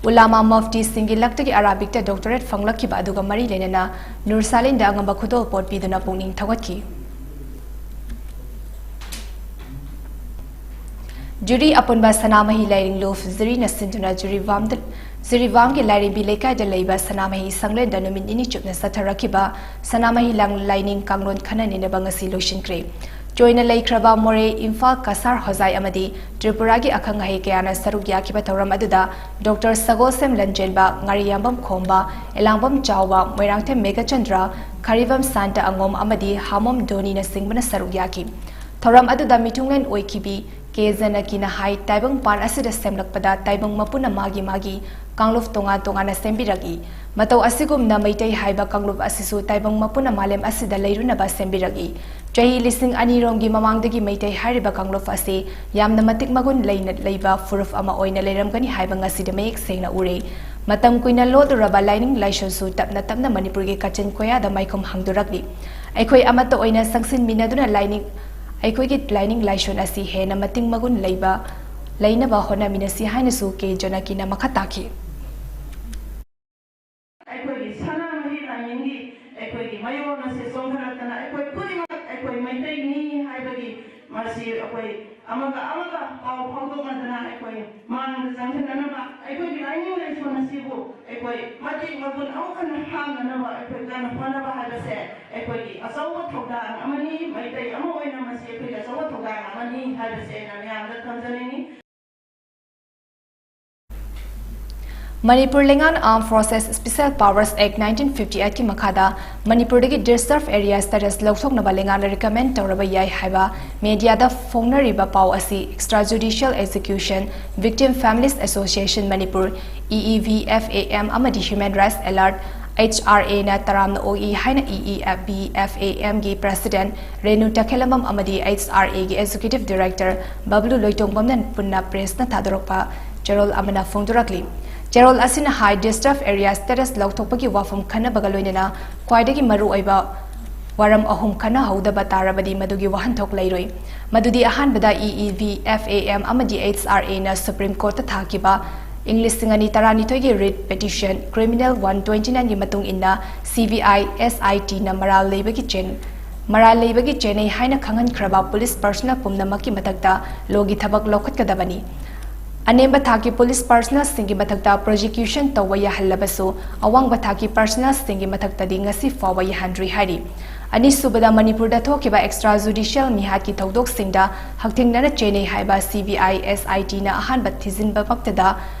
ꯎꯂꯥꯃꯥ ꯃꯨꯐꯇꯤꯁꯤꯡꯒꯤ ꯂꯛꯇꯒꯤ ꯑꯔꯥꯕꯤꯛꯇ doctorate ꯐꯪꯂꯛꯈꯤꯕ ꯑꯗꯨꯒ ꯃꯔꯤ ꯂꯩꯅꯅ ꯅꯨꯔꯁꯥꯂꯤꯟꯗ ꯑꯉꯝꯕ ꯈꯨꯗꯣꯜꯄꯣꯠ ꯄꯤꯗꯨꯅ ꯄꯨꯛꯅꯤꯡ ꯊꯧꯒꯠꯈꯤ꯫ ꯖꯤꯔꯤ ꯑꯄꯨꯟꯕ ꯁꯅꯥꯃꯍꯤ ꯂꯥꯏꯔꯤꯡꯂꯨꯞ ꯖꯤꯔꯤꯅ ꯁꯤꯟꯗꯨꯅ ꯖꯤꯔꯤꯕꯥꯝꯗ, ꯖꯤꯔꯤꯕꯥꯝꯒꯤ ꯂꯥꯏꯔꯦꯝꯕꯤ ꯂꯩꯀꯥꯏꯗ ꯂꯩꯕ ꯁꯅꯥꯃꯍꯤ ꯁꯪꯂꯦꯟꯗ ꯅꯨꯃꯤꯠ ꯅꯤꯅꯤ ꯆꯨꯞꯅ ꯆꯠꯊꯔꯛꯈꯤꯕ ꯁꯅꯥꯃꯍꯤ ꯂꯥꯡ-, ꯂꯥꯏꯅꯤꯡ ꯀꯥꯡꯂꯣꯟ ꯈꯟꯅ ꯅꯩꯅꯕ ꯉꯁꯤ ꯂꯣꯏꯁꯤꯟꯈ꯭ꯔꯦ꯫ ꯇꯣꯏꯅ ꯂꯩꯈ꯭ꯔꯕ ꯃꯣꯔꯦ, ꯏꯝꯐꯥꯜ, ꯀꯁꯥꯔ, ꯍꯣꯖꯥꯏ ꯑꯃꯗꯤ ꯇ꯭ꯔꯤꯄꯨꯔꯥꯒꯤ ꯑꯈꯪ ꯑꯍꯩ ꯀꯌꯥꯅ ꯁꯔꯨꯛ ꯌꯥꯈꯤꯕ ꯊꯧꯔꯝ ꯑꯗꯨꯗ ꯗꯣꯛꯇꯔ ꯁꯒꯣꯜꯁꯦꯝ ꯂꯟꯖꯦꯟꯕ, ꯉꯥꯔꯤꯌꯥꯝꯕꯝ ꯈꯣꯝꯕ, ꯑꯦꯂꯥꯡꯕꯝ ꯆꯥꯎꯕ, ꯃꯣꯏꯔꯥꯡꯊꯦꯝ ꯃꯦꯘꯆꯟꯗ꯭ꯔ, ꯈꯔꯤꯕꯝ ꯁꯥꯟꯇ ꯑꯉꯣꯝ ꯑꯃꯗꯤ ꯍꯥꯃꯣꯝ ꯗꯣꯅꯤꯅꯆꯤꯡꯕꯅ ꯁꯔꯨꯛ ꯌꯥꯈꯤ꯫ ꯊꯧꯔꯝ ꯑꯗꯨꯗ ꯃꯤꯊꯨꯡꯂꯦꯟ ꯑꯣꯏꯈꯤꯕꯤ ꯀꯦ ꯖꯅꯀꯤꯅ ꯍꯥꯏ, ꯇꯥꯏꯕꯪ ꯄꯥꯟ ꯑꯁꯤꯗ ꯁꯦꯝꯂꯛꯄꯗ ꯇꯥꯏꯕꯪ ꯃꯄꯨꯅ ꯃꯥꯒꯤ ꯃꯥꯒꯤ ꯀꯥꯡꯂꯨꯞ ꯇꯣꯉꯥꯟ ꯇꯣꯉꯥꯟꯅ ꯁꯦꯝꯕꯤꯔꯛꯏ꯫ ꯃꯇꯧ ꯑꯁꯤꯒꯨꯝꯅ ꯃꯩꯇꯩ ꯍꯥꯏꯕ ꯀꯥꯡꯂꯨꯞ ꯑꯁꯤꯁꯨ ꯇꯥꯏꯕꯪ ꯃꯄꯨꯅ ꯃꯥꯂꯦꯝ ꯑꯁꯤꯗ ꯂꯩꯔꯨꯅꯕ ꯁꯦꯝꯕꯤꯔꯛꯏ꯫ ꯆꯍꯤ ꯂꯤꯁꯤꯡ ꯑꯅꯤ ꯔꯣꯝꯒꯤ ꯃꯃꯥꯡꯗꯒꯤ ꯃꯩꯇꯩ ꯍꯥꯏꯔꯤꯕ ꯀꯥꯡꯂꯨꯞ ꯑꯁꯤ ꯌꯥꯝꯅ ꯃꯇꯤꯛ ꯃꯒꯨꯟ ꯂꯩꯅ ꯂꯩꯕ ꯐꯨꯔꯨꯞ ꯑꯃ ꯑꯣꯏꯅ ꯂꯩꯔꯝꯒꯅꯤ ꯍꯥꯏꯕ ꯉꯁꯤꯗꯤ ꯃꯌꯦꯛ ꯁꯦꯡꯅ ꯎꯔꯦ꯫ ꯃꯇꯝ ꯀꯨꯏꯅ ꯂꯣꯠꯂꯨꯔꯕ ꯂꯥꯏꯅꯤꯡ ꯂꯥꯏꯁꯣꯟꯁꯨ ꯇꯞꯅ ꯇꯞꯅ ꯃꯅꯤꯄꯨꯔꯒꯤ ꯀꯥꯆꯤꯟ ꯀꯣꯌꯥꯗ ꯃꯥꯏꯈꯨꯝ ꯍꯥꯡꯗꯣꯔꯛꯂꯤ꯫ ꯑꯩꯈꯣꯏ ꯑꯃꯠꯇ ꯑꯣꯏꯅ ꯆꯪꯁꯤꯟꯃꯤꯟꯅꯗꯨꯅ ꯂꯥꯏꯅꯤꯡ, ꯑꯩꯈꯣꯏꯒꯤ ꯂꯥꯏꯅꯤꯡ ꯂꯥꯏꯁꯣꯟ ꯑꯁꯤ ꯍꯦꯟꯅ ꯃꯇꯤꯛ ꯃꯒꯨꯟ ꯂꯩꯕ, ꯂꯩꯅꯕ ꯍꯣꯠꯅꯃꯤꯟꯅꯁꯤ ꯍꯥꯏꯅꯁꯨ ꯀꯦ ꯖꯅꯀꯤꯅ ꯃꯈꯥ ꯇꯥꯈꯤ꯫ ꯑꯩꯈꯣꯏꯒꯤ ꯁꯅꯥꯃꯍꯤ ꯂꯥꯏꯅꯤꯡꯒꯤ ꯑꯩꯈꯣꯏꯒꯤ ꯃꯌꯣꯜ ꯑꯁꯤ ꯆꯣꯡꯊꯔꯛꯇꯅ ꯑꯩꯈꯣꯏ ꯈꯨꯗꯤꯡꯃꯛ ꯑꯩꯈꯣꯏ ꯃꯩꯇꯩꯅꯤ ꯍꯥꯏꯕꯒꯤ ꯃꯁꯤ ꯑꯩꯈꯣꯏ ꯑꯃꯒ ꯑꯃꯒ ꯄꯥꯎ ꯐꯥꯎꯗꯣꯛꯅꯗꯅ ꯑꯩꯈꯣꯏ ꯃꯥꯡꯗ ꯆꯪꯁꯤꯟꯅꯅꯕ, ꯑꯩꯈꯣꯏꯒꯤ ꯂꯥꯏꯅꯤꯡ ꯂꯥꯏꯁꯣꯟ ꯑꯁꯤꯕꯨ ꯑꯩꯈꯣꯏ ꯃꯇꯤꯛ ꯃꯒꯨꯟ ꯑꯃꯨꯛ ꯍꯟꯅ ꯍꯥꯞꯅꯅꯕ ꯑꯩꯈꯣꯏ ꯀꯟꯅ ꯍꯣꯠꯅꯕ ꯍꯥꯏꯕꯁꯦ ꯑꯩꯈꯣꯏꯒꯤ ꯑꯆꯧꯕ ꯊꯧꯗꯥꯡ ꯑꯃꯅꯤ꯫ ꯃꯩꯇꯩ ꯑꯃ ꯑꯣꯏꯅ ꯃꯁꯤ ꯑꯩꯈꯣꯏꯒꯤ ꯑꯆꯧꯕ ꯊꯧꯗꯥꯡ ꯑꯃꯅꯤ ꯍꯥꯏꯕꯁꯦ ꯑꯩꯅ ꯃꯌꯥꯝꯗ ꯊꯝꯖꯅꯤꯡꯏ꯫ ꯃꯅꯤꯄꯨꯔ ꯂꯩꯉꯥꯛꯅ Armed Forces Special Powers Act nineteen fifty eight ꯀꯤ ꯃꯈꯥꯗ ꯃꯅꯤꯄꯨꯔꯗꯒꯤ Disturbed Area Status ꯂꯧꯊꯣꯛꯅꯕ ꯂꯩꯉꯥꯛꯅ recommend ꯇꯧꯔꯕ ꯌꯥꯏ ꯍꯥꯏꯕ media ꯗ ꯐꯣꯡꯅꯔꯤꯕ ꯄꯥꯎ ꯑꯁꯤ Extrajudicial Execution Victim Families Association Manipur, E E V F A M, ꯑꯃꯗꯤ Human Rights Alert, H R A, ꯅ ꯇꯔꯥꯝꯅ ꯑꯣꯛꯏ ꯍꯥꯏꯅ E E V F A M ꯒꯤ President ꯔꯦꯅꯨ ꯇꯈꯦꯂꯝꯕꯝ ꯑꯃꯗꯤ H R A ꯒꯤ Executive Director ꯕꯕꯂꯨ ꯂꯣꯏꯇꯣꯡꯕꯝꯅ ꯄꯨꯟꯅ press ꯅ ꯊꯥꯗꯣꯔꯛꯄ ꯆꯦꯔꯣꯜ ꯑꯃꯅ ꯐꯣꯡꯗꯣꯔꯛꯂꯤ꯫ ꯆꯦꯔꯣꯜ ꯑꯁꯤꯅ ꯍꯥꯏ, Disturbed Area Status ꯂꯧꯊꯣꯛꯄꯒꯤ ꯋꯥꯐꯝ ꯈꯟꯅꯕꯒ ꯂꯣꯏꯅꯅ ꯈ꯭ꯋꯥꯏꯗꯒꯤ ꯃꯔꯨꯑꯣꯏꯕ ꯋꯥꯔꯝ ꯑꯍꯨꯝ ꯈꯟꯅꯍꯧꯗꯕ ꯇꯥꯔꯕꯗꯤ ꯃꯗꯨꯒꯤ ꯋꯥꯍꯟꯊꯣꯛ ꯂꯩꯔꯣꯏ꯫ ꯃꯗꯨꯗꯤ ꯑꯍꯥꯟꯕꯗ E E V F A M ꯑꯃꯗꯤ H R A ꯅ Supreme Court ꯇ ꯊꯥꯈꯤꯕ ꯏꯪ ꯂꯤꯁꯤꯡ ꯑꯅꯤ ꯇꯔꯥꯅꯤꯊꯣꯏꯒꯤ writ petition criminal one twenty nine ꯒꯤ ꯃꯇꯨꯡ ꯏꯟꯅ C B I, S I T ꯅ ꯃꯔꯥꯜ ꯂꯩꯕꯒꯤ ꯆꯦꯟ-, ꯃꯔꯥꯜ ꯂꯩꯕꯒꯤ ꯆꯦꯟꯅꯩ ꯍꯥꯏꯅ ꯈꯪꯍꯟꯈ꯭ꯔꯕ police personnel ꯄꯨꯝꯅꯃꯛꯀꯤ ꯃꯊꯛꯇ law ꯒꯤ ꯊꯕꯛ ꯂꯧꯈꯠꯀꯗꯕꯅꯤ꯫ ꯑꯅꯦꯝꯕ ꯊꯥꯛꯀꯤ police personnel ꯁꯤꯡꯒꯤ ꯃꯊꯛꯇ prosecution ꯇꯧꯕ ꯌꯥꯍꯜꯂꯕꯁꯨ, ꯑꯋꯥꯡꯕ ꯊꯥꯛꯀꯤ personnel ꯁꯤꯡꯒꯤ ꯃꯊꯛꯇꯗꯤ ꯉꯁꯤ ꯐꯥꯎꯕ ꯌꯥꯍꯟꯗ꯭ꯔꯤ ꯍꯥꯏꯔꯤ꯫ ꯑꯅꯤꯁꯨꯕꯗ, ꯃꯅꯤꯄꯨꯔꯗ ꯊꯣꯛꯈꯤꯕ extra judicial ꯃꯤꯍꯥꯠꯀꯤ ꯊꯧꯗꯣꯛꯁꯤꯡꯗ ꯍꯛꯊꯦꯡꯅꯅ ꯆꯦꯟꯅꯩ ꯍꯥꯏꯕ C B I S I T ꯅ ꯑꯍꯥꯟꯕ ꯊꯤꯖꯤꯟꯕꯃꯛꯇꯗ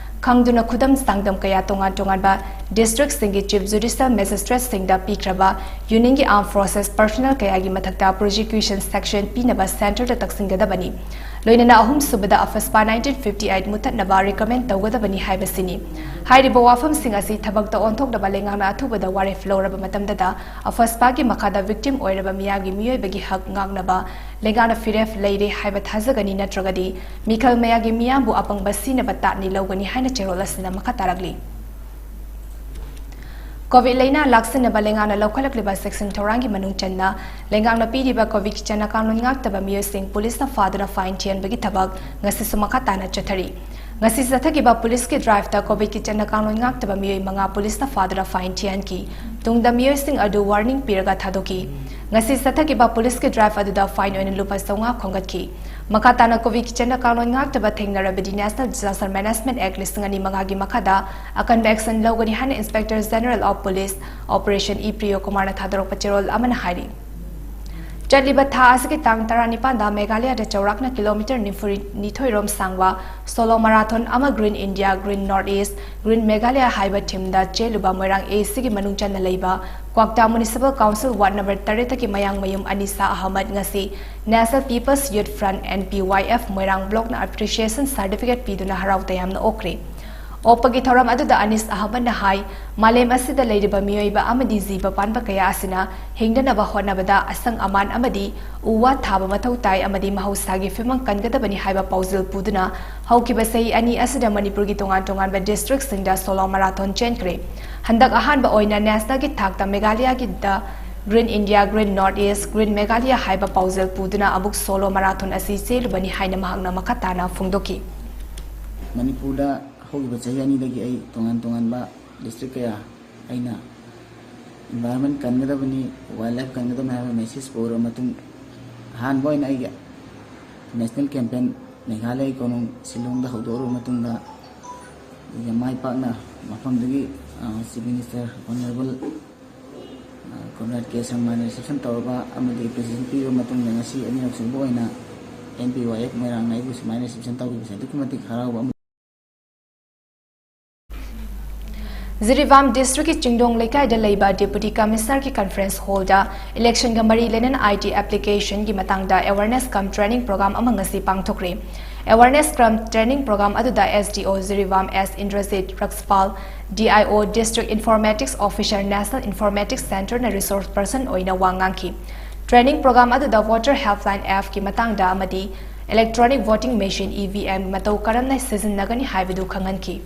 ꯈꯪꯗꯨꯅ ꯈꯨꯗꯝ ꯆꯥꯡꯗꯝ ꯀꯌꯥ ꯇꯣꯉꯥꯟ ꯇꯣꯉꯥꯟꯕ district ꯁꯤꯡꯒꯤ Chief Judicial Magistrate ꯁꯤꯡꯗ ꯄꯤꯈ꯭ꯔꯕ Union ꯒꯤ Armed Forces personnel ꯀꯌꯥꯒꯤ ꯃꯊꯛꯇ prosecution section ꯄꯤꯅꯕ centre ꯗ ꯇꯛꯁꯤꯟꯒꯗꯕꯅꯤ꯫ ꯂꯣꯏꯅꯅ ꯑꯍꯨꯝꯁꯨꯕꯗ, AFSPA nineteen fifty eight ꯃꯨꯊꯠꯅꯕ recommend ꯇꯧꯒꯗꯕꯅꯤ ꯍꯥꯏꯕꯁꯤꯅꯤ꯫ ꯍꯥꯏꯔꯤꯕ ꯋꯥꯐꯝꯁꯤꯡ ꯑꯁꯤ ꯊꯕꯛꯇ ꯑꯣꯟꯊꯣꯛꯅꯕ ꯂꯩꯉꯥꯛꯅ ꯑꯊꯨꯕꯗ ꯋꯥꯔꯦꯞ ꯂꯧꯔꯕ ꯃꯇꯝꯗꯗ, AFSPA ꯒꯤ ꯃꯈꯥꯗ victim ꯑꯣꯏꯔꯕ ꯃꯤꯌꯥꯝꯒꯤ ꯃꯤꯑꯣꯏꯕꯒꯤ ꯍꯛ ꯉꯥꯛꯅꯕ ꯂꯩꯉꯥꯛꯅ ꯐꯤꯔꯦꯞ ꯂꯩꯔꯦ ꯍꯥꯏꯕ ꯊꯥꯖꯒꯅꯤ, ꯅꯠꯇ꯭ꯔꯒꯗꯤ ꯃꯤꯈꯜ ꯃꯌꯥꯝꯒꯤ ꯃꯤꯌꯥꯝꯕꯨ ꯑꯄꯪꯕ ꯁꯤꯅꯕ ꯇꯥꯠꯅꯤ ꯂꯧꯒꯅꯤ ꯍꯥꯏꯅ ꯆꯦꯔꯣꯜ ꯑꯁꯤꯅ ꯃꯈꯥ ꯇꯥꯔꯛꯂꯤ꯫ COVID ꯂꯩꯅꯥ ꯂꯥꯛꯁꯤꯟꯅꯕ ꯂꯩꯉꯥꯛꯅ ꯂꯧꯈꯠꯂꯛꯂꯤꯕ ꯆꯦꯛꯁꯤꯟ ꯊꯧꯔꯥꯡꯒꯤ ꯃꯅꯨꯡ ꯆꯟꯅ, ꯂꯩꯉꯥꯛꯅ ꯄꯤꯔꯤꯕ COVID ꯀꯤ ꯆꯠꯅ ꯀꯥꯡꯂꯣꯟ ꯉꯥꯛꯇꯕ ꯃꯤꯑꯣꯏꯁꯤꯡ ꯄꯨꯂꯤꯁꯅ ꯐꯥꯗꯨꯅ fine ꯊꯤꯍꯟꯕꯒꯤ ꯊꯕꯛ ꯉꯁꯤꯁꯨ ꯃꯈꯥ ꯇꯥꯅ ꯆꯠꯊꯔꯤ꯫ ꯉꯁꯤ ꯆꯠꯊꯈꯤꯕ ꯄꯨꯂꯤꯁꯀꯤ drive ꯇ COVID ꯀꯤ ꯆꯠꯅ ꯀꯥꯡꯂꯣꯟ ꯉꯥꯛꯇꯕ ꯃꯤꯑꯣꯏ ꯃꯉꯥ ꯄꯨꯂꯤꯁꯅ ꯐꯥꯗꯨꯅ fine ꯊꯤꯍꯟꯈꯤ꯫ ꯇꯨꯡꯗ ꯃꯤꯑꯣꯏꯁꯤꯡ ꯑꯗꯨ warning ꯄꯤꯔꯒ ꯊꯥꯗꯣꯛꯈꯤ꯫ ꯉꯁꯤ ꯆꯠꯊꯈꯤꯕ ꯄꯨꯂꯤꯁꯀꯤ drive ꯑꯗꯨꯗ fine ꯑꯣꯏꯅ ꯂꯨꯄꯥ ꯆꯥꯝꯃꯉꯥ ꯈꯣꯝꯒꯠꯈꯤ꯫ ꯃꯈꯥ ꯇꯥꯅ COVID ꯀꯤ ꯆꯠꯅ ꯀꯥꯡꯂꯣꯟ ꯉꯥꯛꯇꯕ ꯊꯦꯡꯅꯔꯕꯗꯤ National Disaster Management Act ꯂꯤꯁꯤꯡ ꯑꯅꯤ ꯃꯉꯥꯒꯤ ꯃꯈꯥꯗ ꯑꯀꯟꯕ action ꯂꯧꯒꯅꯤ ꯍꯥꯏꯅ Inspector General of Police, Operation E ꯄ꯭ꯔꯤꯌꯣ ꯀꯨꯃꯥꯔꯅ ꯊꯥꯗꯣꯔꯛꯄ ꯆꯦꯔꯣꯜ ꯑꯃꯅ ꯍꯥꯏꯔꯤ꯫ ꯆꯠꯂꯤꯕ ꯊꯥ ꯑꯁꯤꯒꯤ ꯇꯥꯡ ꯇꯔꯥꯅꯤꯄꯥꯟꯗ ꯃꯦꯘꯥꯂꯌꯥꯗ ꯆꯥꯎꯔꯥꯛꯅ kilometer ꯅꯤꯐꯨ ꯅꯤꯊꯣꯏ ꯔꯣꯝ ꯁꯥꯡꯕ Solo Marathon ꯑꯃ Green India, Green North East, Green Meghalaya ꯍꯥꯏꯕ theme the ꯆꯦꯜꯂꯨꯕ Moirang A C ꯒꯤ ꯃꯅꯨꯡ ꯆꯟꯅ ꯂꯩꯕ ꯀ꯭ꯋꯥꯛꯇꯥ Municipal Council Ward number ꯇꯔꯦꯠꯇꯒꯤ ꯃꯌꯥꯡꯃꯌꯨꯝ ꯑꯅꯤꯁꯥ ꯑꯍꯃꯗ ꯉꯁꯤ National People's Youth Front, N P Y F, ꯃꯣꯏꯔꯥꯡ block ꯅ appreciation certificate ꯄꯤꯗꯨꯅ ꯍꯔꯥꯎ ꯇꯌꯥꯝꯅ ꯑꯣꯛꯈ꯭ꯔꯦ꯫ ꯑꯣꯛꯄꯒꯤ ꯊꯧꯔꯝ ꯑꯗꯨꯗ ꯑꯅꯤꯁ ꯑꯍꯃꯗꯅ ꯍꯥꯏ, ꯃꯥꯂꯦꯝ ꯑꯁꯤꯗ ꯂꯩꯔꯤꯕ ꯃꯤꯑꯣꯏꯕ ꯑꯃꯗꯤ ꯖꯤꯕ ꯄꯥꯟꯕ ꯀꯌꯥ ꯑꯁꯤꯅ ꯍꯤꯡꯗꯅꯕ ꯍꯣꯠꯅꯕꯗ ꯑꯁꯪ ꯑꯃꯥꯟ ꯑꯃꯗꯤ ꯎ ꯋꯥ ꯊꯥꯕ ꯃꯊꯧ ꯇꯥꯏ ꯑꯃꯗꯤ ꯃꯍꯧꯁꯥꯒꯤ ꯐꯤꯕꯝ ꯀꯟꯒꯗꯕꯅꯤ ꯍꯥꯏꯕ ꯄꯥꯎꯖꯦꯜ ꯄꯨꯗꯨꯅ ꯍꯧꯈꯤꯕ ꯆꯍꯤ ꯑꯅꯤ ꯑꯁꯤꯗ ꯃꯅꯤꯄꯨꯔꯒꯤ ꯇꯣꯉꯥꯟ ꯇꯣꯉꯥꯟꯕ district ꯁꯤꯡꯗ Solo Marathon ꯆꯦꯟꯈ꯭ꯔꯦ꯫ ꯍꯟꯗꯛ ꯑꯍꯥꯟꯕ ꯑꯣꯏꯅ national ꯒꯤ ꯊꯥꯛꯇ ꯃꯦꯘꯥꯂꯌꯥꯒꯤꯗ Green India, Green North East, Green Meghalaya ꯍꯥꯏꯕ ꯄꯥꯎꯖꯦꯜ ꯄꯨꯗꯨꯅ ꯑꯃꯨꯛ Solo Marathon ꯑꯁꯤ ꯆꯦꯜꯂꯨꯕꯅꯤ ꯍꯥꯏꯅ ꯃꯍꯥꯛꯅ ꯃꯈꯥ ꯇꯥꯅ ꯐꯣꯡꯗꯣꯛꯈꯤ꯫ ꯃꯅꯤꯄꯨꯔꯗ ꯍꯧꯈꯤꯕ ꯆꯍꯤ ꯑꯅꯤꯗꯒꯤ ꯑꯩ ꯇꯣꯉꯥꯟ ꯇꯣꯉꯥꯟꯕ district ꯀꯌꯥ ꯑꯩꯅ environment ꯀꯟꯒꯗꯕꯅꯤ, wildlife ꯀꯟꯒꯗꯕꯅꯤ ꯍꯥꯏꯕ message ꯄꯨꯔꯕ ꯃꯇꯨꯡ, ꯑꯍꯥꯟꯕ ꯑꯣꯏꯅ ꯑꯩꯒꯤ national campaign ꯃꯦꯘꯥꯂꯌꯒꯤ ꯀꯣꯅꯨꯡ ꯁꯤꯂꯣꯡꯗ ꯍꯧꯗꯣꯛꯂꯕ ꯃꯇꯨꯡꯗ, ꯑꯩꯒꯤ ꯃꯥꯏ ꯄꯥꯛꯅ ꯃꯐꯝꯗꯨꯒꯤ, ꯑ, Chief Minister Honourable ꯀꯣꯝꯔꯦꯗ ꯀꯦ ꯁꯪꯃꯥꯅ ꯔꯤꯁꯦꯞꯁꯟ ꯇꯧꯔꯕ ꯑꯃꯗꯤ ꯄ꯭ꯔꯦꯖꯦꯟ ꯄꯤꯕ ꯃꯇꯨꯡꯗ ꯉꯁꯤ ꯑꯅꯤꯔꯛ ꯁꯨꯕ ꯑꯣꯏꯅ ꯑꯦꯟ ꯄꯤ ꯋꯥꯏ ꯑꯦꯐ ꯃꯣꯏꯔꯥꯡꯅ ꯑꯩꯕꯨ ꯁꯨꯃꯥꯏꯅ ꯔꯤꯁꯦꯞꯁꯟ ꯇꯧꯕꯤꯕꯁꯦ ꯑꯗꯨꯛꯀꯤ ꯃꯇꯤꯛ ꯍꯔꯥꯎꯕ ꯑꯃ꯫ ꯖꯤꯔꯤꯕꯥꯝ ꯗꯤꯁꯇ꯭ꯔꯤꯛꯀꯤ ꯆꯤꯡꯗꯣꯡ ꯂꯩꯀꯥꯏꯗ ꯂꯩꯕ ꯗꯦꯄꯨꯇꯤ ꯀꯃꯤꯁꯅꯔꯒꯤ ꯀꯟꯐꯔꯦꯟꯁ ꯍꯣꯜꯗ ꯏꯂꯦꯛꯁꯟꯒ ꯃꯔꯤ ꯂꯩꯅꯅ ꯑꯥꯏ ꯇꯤ ꯑꯦꯄ꯭ꯂꯤꯀꯦꯁꯟꯒꯤ ꯃꯇꯥꯡꯗ ꯑꯦꯋꯥꯔꯅꯦꯁ ꯀꯝ ꯇ꯭ꯔꯦꯅꯤꯡ ꯄ꯭ꯔꯣꯒ꯭ꯔꯥꯝ ꯑꯃ ꯉꯁꯤ ꯄꯥꯡꯊꯣꯛꯈ꯭ꯔꯦ꯫ ꯑꯦꯋꯥꯔꯅꯦꯁ ꯀꯝ ꯇ꯭ꯔꯦꯅꯤꯡ ꯄ꯭ꯔꯣꯒ꯭ꯔꯥꯝ ꯑꯗꯨꯗ ꯑꯦꯁ ꯗꯤ ꯑꯣ ꯖꯤꯔꯤꯕꯥꯝ ꯑꯦꯁ Indrajit ꯔꯛꯁꯄꯥꯜ, D I O district informatics officer national informatics ꯁꯦꯟꯇꯔꯅ ꯔꯤꯁꯣꯔꯁ ꯄꯔꯁꯟ ꯑꯣꯏꯅ ꯋꯥ ꯉꯥꯡꯈꯤ꯫ ꯇ꯭ꯔꯦꯅꯤꯡ ꯄ꯭ꯔꯣꯒ꯭ꯔꯥꯝ ꯑꯗꯨꯗ ꯚꯣꯇꯔ ꯍꯦꯜꯞꯂꯥꯏꯟ ꯑꯦꯞꯀꯤ ꯃꯇꯥꯡꯗ ꯑꯃꯗꯤ electronic voting machine, E V M, ꯃꯇꯧ ꯀꯔꯝꯅ ꯁꯤꯖꯤꯟꯅꯒꯅꯤ ꯍꯥꯏꯕꯗꯨ ꯈꯪꯍꯟꯈꯤ꯫